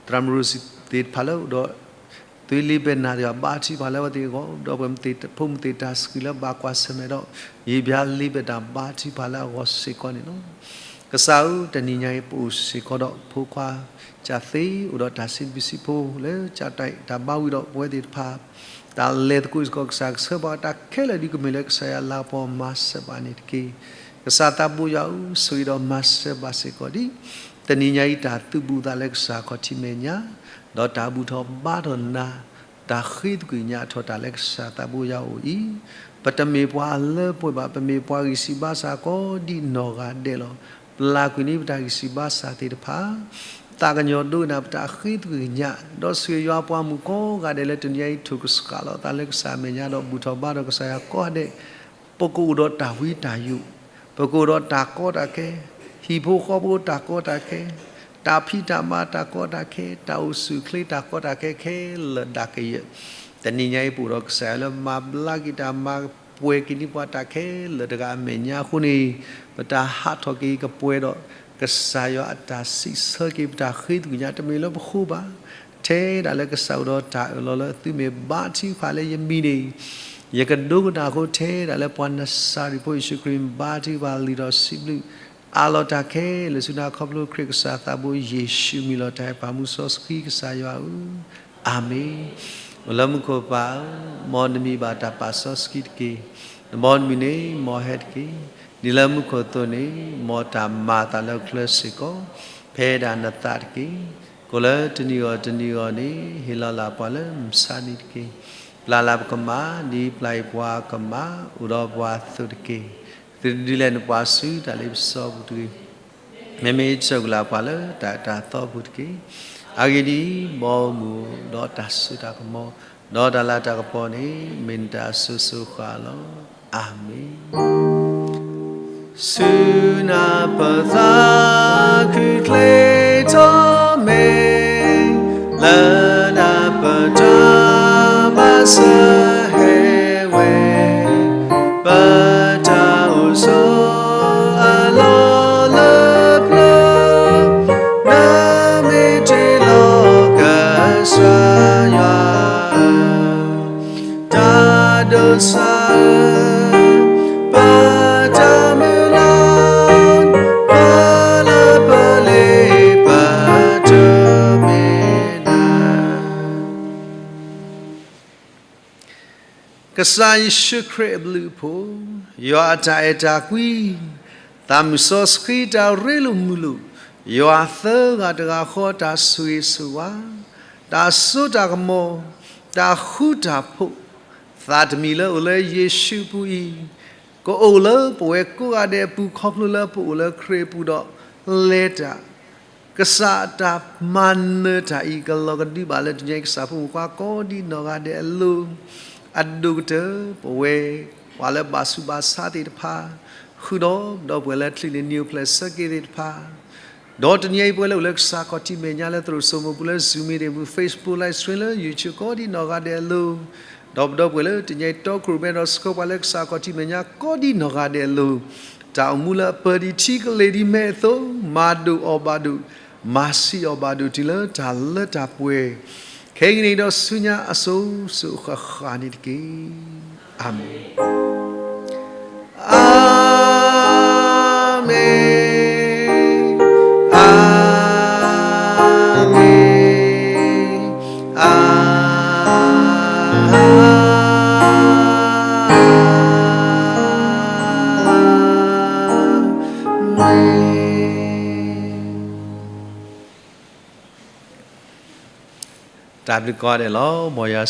သရၣ်မုၣ်ရိစံသ့ၣ်တဖၣ်လၢအိၣ်ဒီး သွ့လ့ဘဲၣ်နၤသ့ၣ်တဖၣ် ဘါထုကဖၣ်လၢအဝဲသ့ၣ်အဂီၢ်, ဒီးပှၤမုၢ်သ့ၣ်ဖိမုၣ်သ့ၣ်တၢ်စူၢ်လၢဘၣ်ကွၢ်ဆၢၣ်မဲာ်ဒီး ယံာ်ဘျါလ့ဘဲၣ်နၤ ဘါထုကဖၣ်လၢအဂီၢ်စ့ၢ်ကီးန့ၣ်လီၤ. ကစၢ်ဧၢ, တနံၤညါအံၤ ပအိၣ်စ့ၢ်ကီးဒီးဖိခွါ ကၢ်သ့ အိၣ်ဒီးတၢ်စံးဘျုးစံးဖှိၣ်လၢ ကစၢ်တၢ်အဲၣ်တၢ်ဘါဝံၤဒီးပဝဲသ့ၣ်တဖၣ် တၢ်လဲၤသကိးစ့ၢ်ကီး ကစၢ်ကဆှၢပှၤတၢ်ခဲလၢာ် ဒုးကမ့ၢ်လၢကစၢ်ယွၤလၤကပီၤ မၤစၢၤဘၣ်န့ၣ်တက့ၢ်. ကစၢ်သးဘိယွၤဧၢ, ဆိၣ်ဂ့ၤဒီးမၤစၢၤဘၣ်စ့ၢ်ကီးဒ် တနံၤညါအံၤ တၢ်သူၣ်ဘူၣ်သးလၢကစၢ်ခီၣ်ထံးမဲာ်ညါ, ဒီးတၢ်ဘူၣ်ထီၣ်ဘါထီၣ်နၤ, တၢ်ဃ့သကွံၢ်ကညးထီၣ်တၢ်လၢကစၢ်သးဘိယွၤအအိၣ်အံၤ, ပတမ့ၢ်ပှၤအလၢပှဲၤဘၣ်, ပမ့ၢ်ပှၤဂံၢ်စၢ်ဘါစၢ်ကိးဒ်နီၢ်ဂၤဒဲးလီၤ. ပျၢ်ကွံာ်န့ၢ်ပတၢ်ဂံၢ်စၢ်ဘါစၢ်သ့ၣ်တဖၣ်, သးကညီၤဒိကနၣ်ပတၢ်ဃ့သကွံၢ်ကညး, ဒီးဆိၣ်ဂ့ၤယွၤပှၤမုၣ်ကိးဂၤဒဲးလၢတနံၤညါအံၤ ထိၣ်ကစှၤလီၤသးလၢကစၢ်မဲာ်ညါဒီးဘူၣ်ထီၣ်ဘါထီၣ်ကစၢ်ယွၤကိးဂၤဒဲး, ပကအိၣ်ဒီးတၢ်ဝံတၢ်ယိာ်, ပကအိၣ်ဒီးတၢ်ကီတၢ်ခဲ, ဟံၣ်ဖိဃီဖိတၢ်ကီတၢ်ခဲ, တၢ်ဖံးတၢ်မၤတၢ်ကီတၢ်ခဲ, တၢ်အိၣ်ဆူၣ်အိၣ်ချ့တၢ်ကီတၢ်ခဲခဲလၢာ်ဒၣ်ကယဲၢ်, တနံၤညါအံၤပအိၣ်ဒီးကစၢ်ယွၤလၢမၤဘျါက့ၤတၢ်မၤပှဲၤက့ၤန့ၢ်ပှၤတၢ်ခဲလၢာ်တဂၤအမဲာ်ညါအဃိန့ၣ်, ပတၢ်ဟးထီၣ်က့ၤကပှဲၤဒီး ကစၢ်ယွၤအတၢ်စံးဆၢက့ၤပတၢ်ဃ့သကွံၢ်ကညး တမ့ၢ်လၢပဃိဘၣ်, ထဲဒၣ်လၢကစၢ်အိၣ်ဒီးတၢ်အၢၣ်လီၤလၢသုမ့ၢ်ဘါထုကဖၣ်လၢယမံၤန့ၣ်, ယကဒိကနၣ်အဃိ ထဲဒၣ်လၢပှၤနစၤရ့းဖိယ့ၣ်ၡူးခရံာ်ဘါထုကဖၣ်လံဒီးစံးဘျုး အးလီၤတၢ်ခဲလၢာ်ဆူနၤခီဖျိခရံာ်ကစၢ်သးဘိယ့ၣ်ၡူးမံၤလီၤ. တၢ်အဲၣ်ပၢ်မူစီဆှံကစၢ်ယွၤဧၢ, အၤမ့ၣ်. အိၣ်လၢမူခိၣ်ပၢ်ဧၢ, မ်နမံၤဘၣ်တၢ်ပာ်စီဆှံတက့ၢ်. မ်နမုၢ်နံၤန့ၣ်မ်ဟဲတက့ၢ်. ဒ်လၢမူခိၣ်အသိးန့ၣ် မ်တၢ်မၤအသးလၢကျဲစ့ၢ်ကီး, ဖဲဒၣ်နသးတက့ၢ်. ကိးလၢတနံၤဂီၢ်တနံၤဂီၢ်န့ၣ် ဟ့ၣ်လီၤလၢပှၤလၢမုၢ်ဆါနံၤတက့ၢ်. ပျၢ်လၢပကမၣ် ဒ်ပျၢ်အံၤပှၤကမၣ် အိၣ်ဒီးပှၤအသိးတက့ၢ်. သုတဒုးလဲၤနပှၤဆူတၢ်လ့ပစီအပူၤတဂ့ၤ. မ့မ့ၢ်ဆၢကွံာ်လၢပှၤလၢတၢ်အၢတၢ်သီအပူၤတက့ၢ်. အဂ့ၢ်ဒ်အံၤ, မ်အမူဒီးတၢ်စိတၢ်ကမီၤ, ဒီးတၢ်လၤတၢ်ကပီၤန့ၣ် မ့ၢ်နတၢ်အစိၤစိၤဃၣ်ဃၣ်လီၤ. အၤမ့ၣ်. ဆူနၤပသးခုချ့ထီၣ်မဲာ်, လၢနၤပတၢ်မၤစၢၤဟဲဝဲ, ပတၢ်အိၣ်ဆိးအလီၢ်လၢပျၢၤ, နမ့ၢ်တ့လီၤကစၢ်ယွၤဧၢ, တၢ်ဒိးစၢ်ဧၢ, ပတၢ်မုၢ်လၢ်, ပလၢပလ့ပတၢ်မ့ၢ်နၤ ကစၢ်ယ့ၣ်ၡူးခရံာ်အဘျုးအဖှိၣ်, ယွၤအတၢ်အဲၣ်တၢ်ကွံ, သးမုၢ်စီဆှံတၢ်ရ့လိာ်မုာ်လိာ်, ယွၤသၢဂၤတဂၤဃီတၢ်ဆိၣ်ဂ့ၤဆိၣ်ဝါ, တၢ်စိတၢ်ကမီၤ, တၢ်ဃူတၢ်ဖိး, သးတမံၤလၢအိၣ်လၢယ့ၣ်ၡူးအပူၤအံၤ, ကအိၣ်လၢပဝဲကိးဂၤဒဲးအပူၤ ခီဖျိလၢပအိၣ်လၢခရံာ်အပူၤဒီး လဲၤတၢ် ကစၢ်အတၢ်မၤနၢၤတၢ်အံၤ ကလီၤကဒုဘၣ်လၢတနံၤအံၤ ကစၢ်ဖိမုၣ်ဖိခွါကိးဒ်နီၢ်ဂၤဒဲးအလိၤ, အဒိၣ်ကတၢၢ် ပဝဲ ပှၤလၢဘၣ်ဆူးဘၣ်ဆါသ့ၣ်တဖၣ်, ဃုာ်ဒီးပဒီပုၢ်ဝဲၢ်လၢချံးန့ၢ်နံၤအိၣ်ဖျဲၣ်ဆၢက့ၤသ့ၣ်တဖၣ်, ဒီးတနံၤအံၤပဝဲလၢအိၣ်လၢကစၢ်ခီၣ်ထံးမဲာ်ညါလၢသရိာ်စိမိၤပူၤလၢ Zoom meeting ပူၤ Facebook live stream လၢ YouTube ကိးဒ်နီၢ်ဂၤဒဲးအလိၤ, ဒီးပဒီပုၢ်ဝဲၢ်လၢတနံၤအံၤတီခိၣ်ရိၣ်မဲဒီးဆှၢပှၤလၢကစၢ်ခီၣ်ထံးမဲာ်ညါကိးဒ်နီၢ်ဂၤဒဲးအလိၤ, တၢ်အိၣ်မူလၢအပၢၤဒံးထံကလ့ၤဒံးမဲအသိး, မၤဒိၣ်အီၣ်ဘၣ်ဒိၣ်, မၤဆံးအီၣ်ဘၣ်ဒိၣ်တုၤလၢတၢ်လၢတၢ်ပှဲၤ, ခဲကနံၣ်အံၤဒီးဆူညါအစိၤစိၤဃၣ်ဃၣ်န့ၣ်တက့ၢ်. အၤမ့ၣ်. အၤမ့ၣ်, အၤမ့ၣ်. တၢ်ဘျုးကိးဂၤဒဲးလီၤ. မ်ယွၤ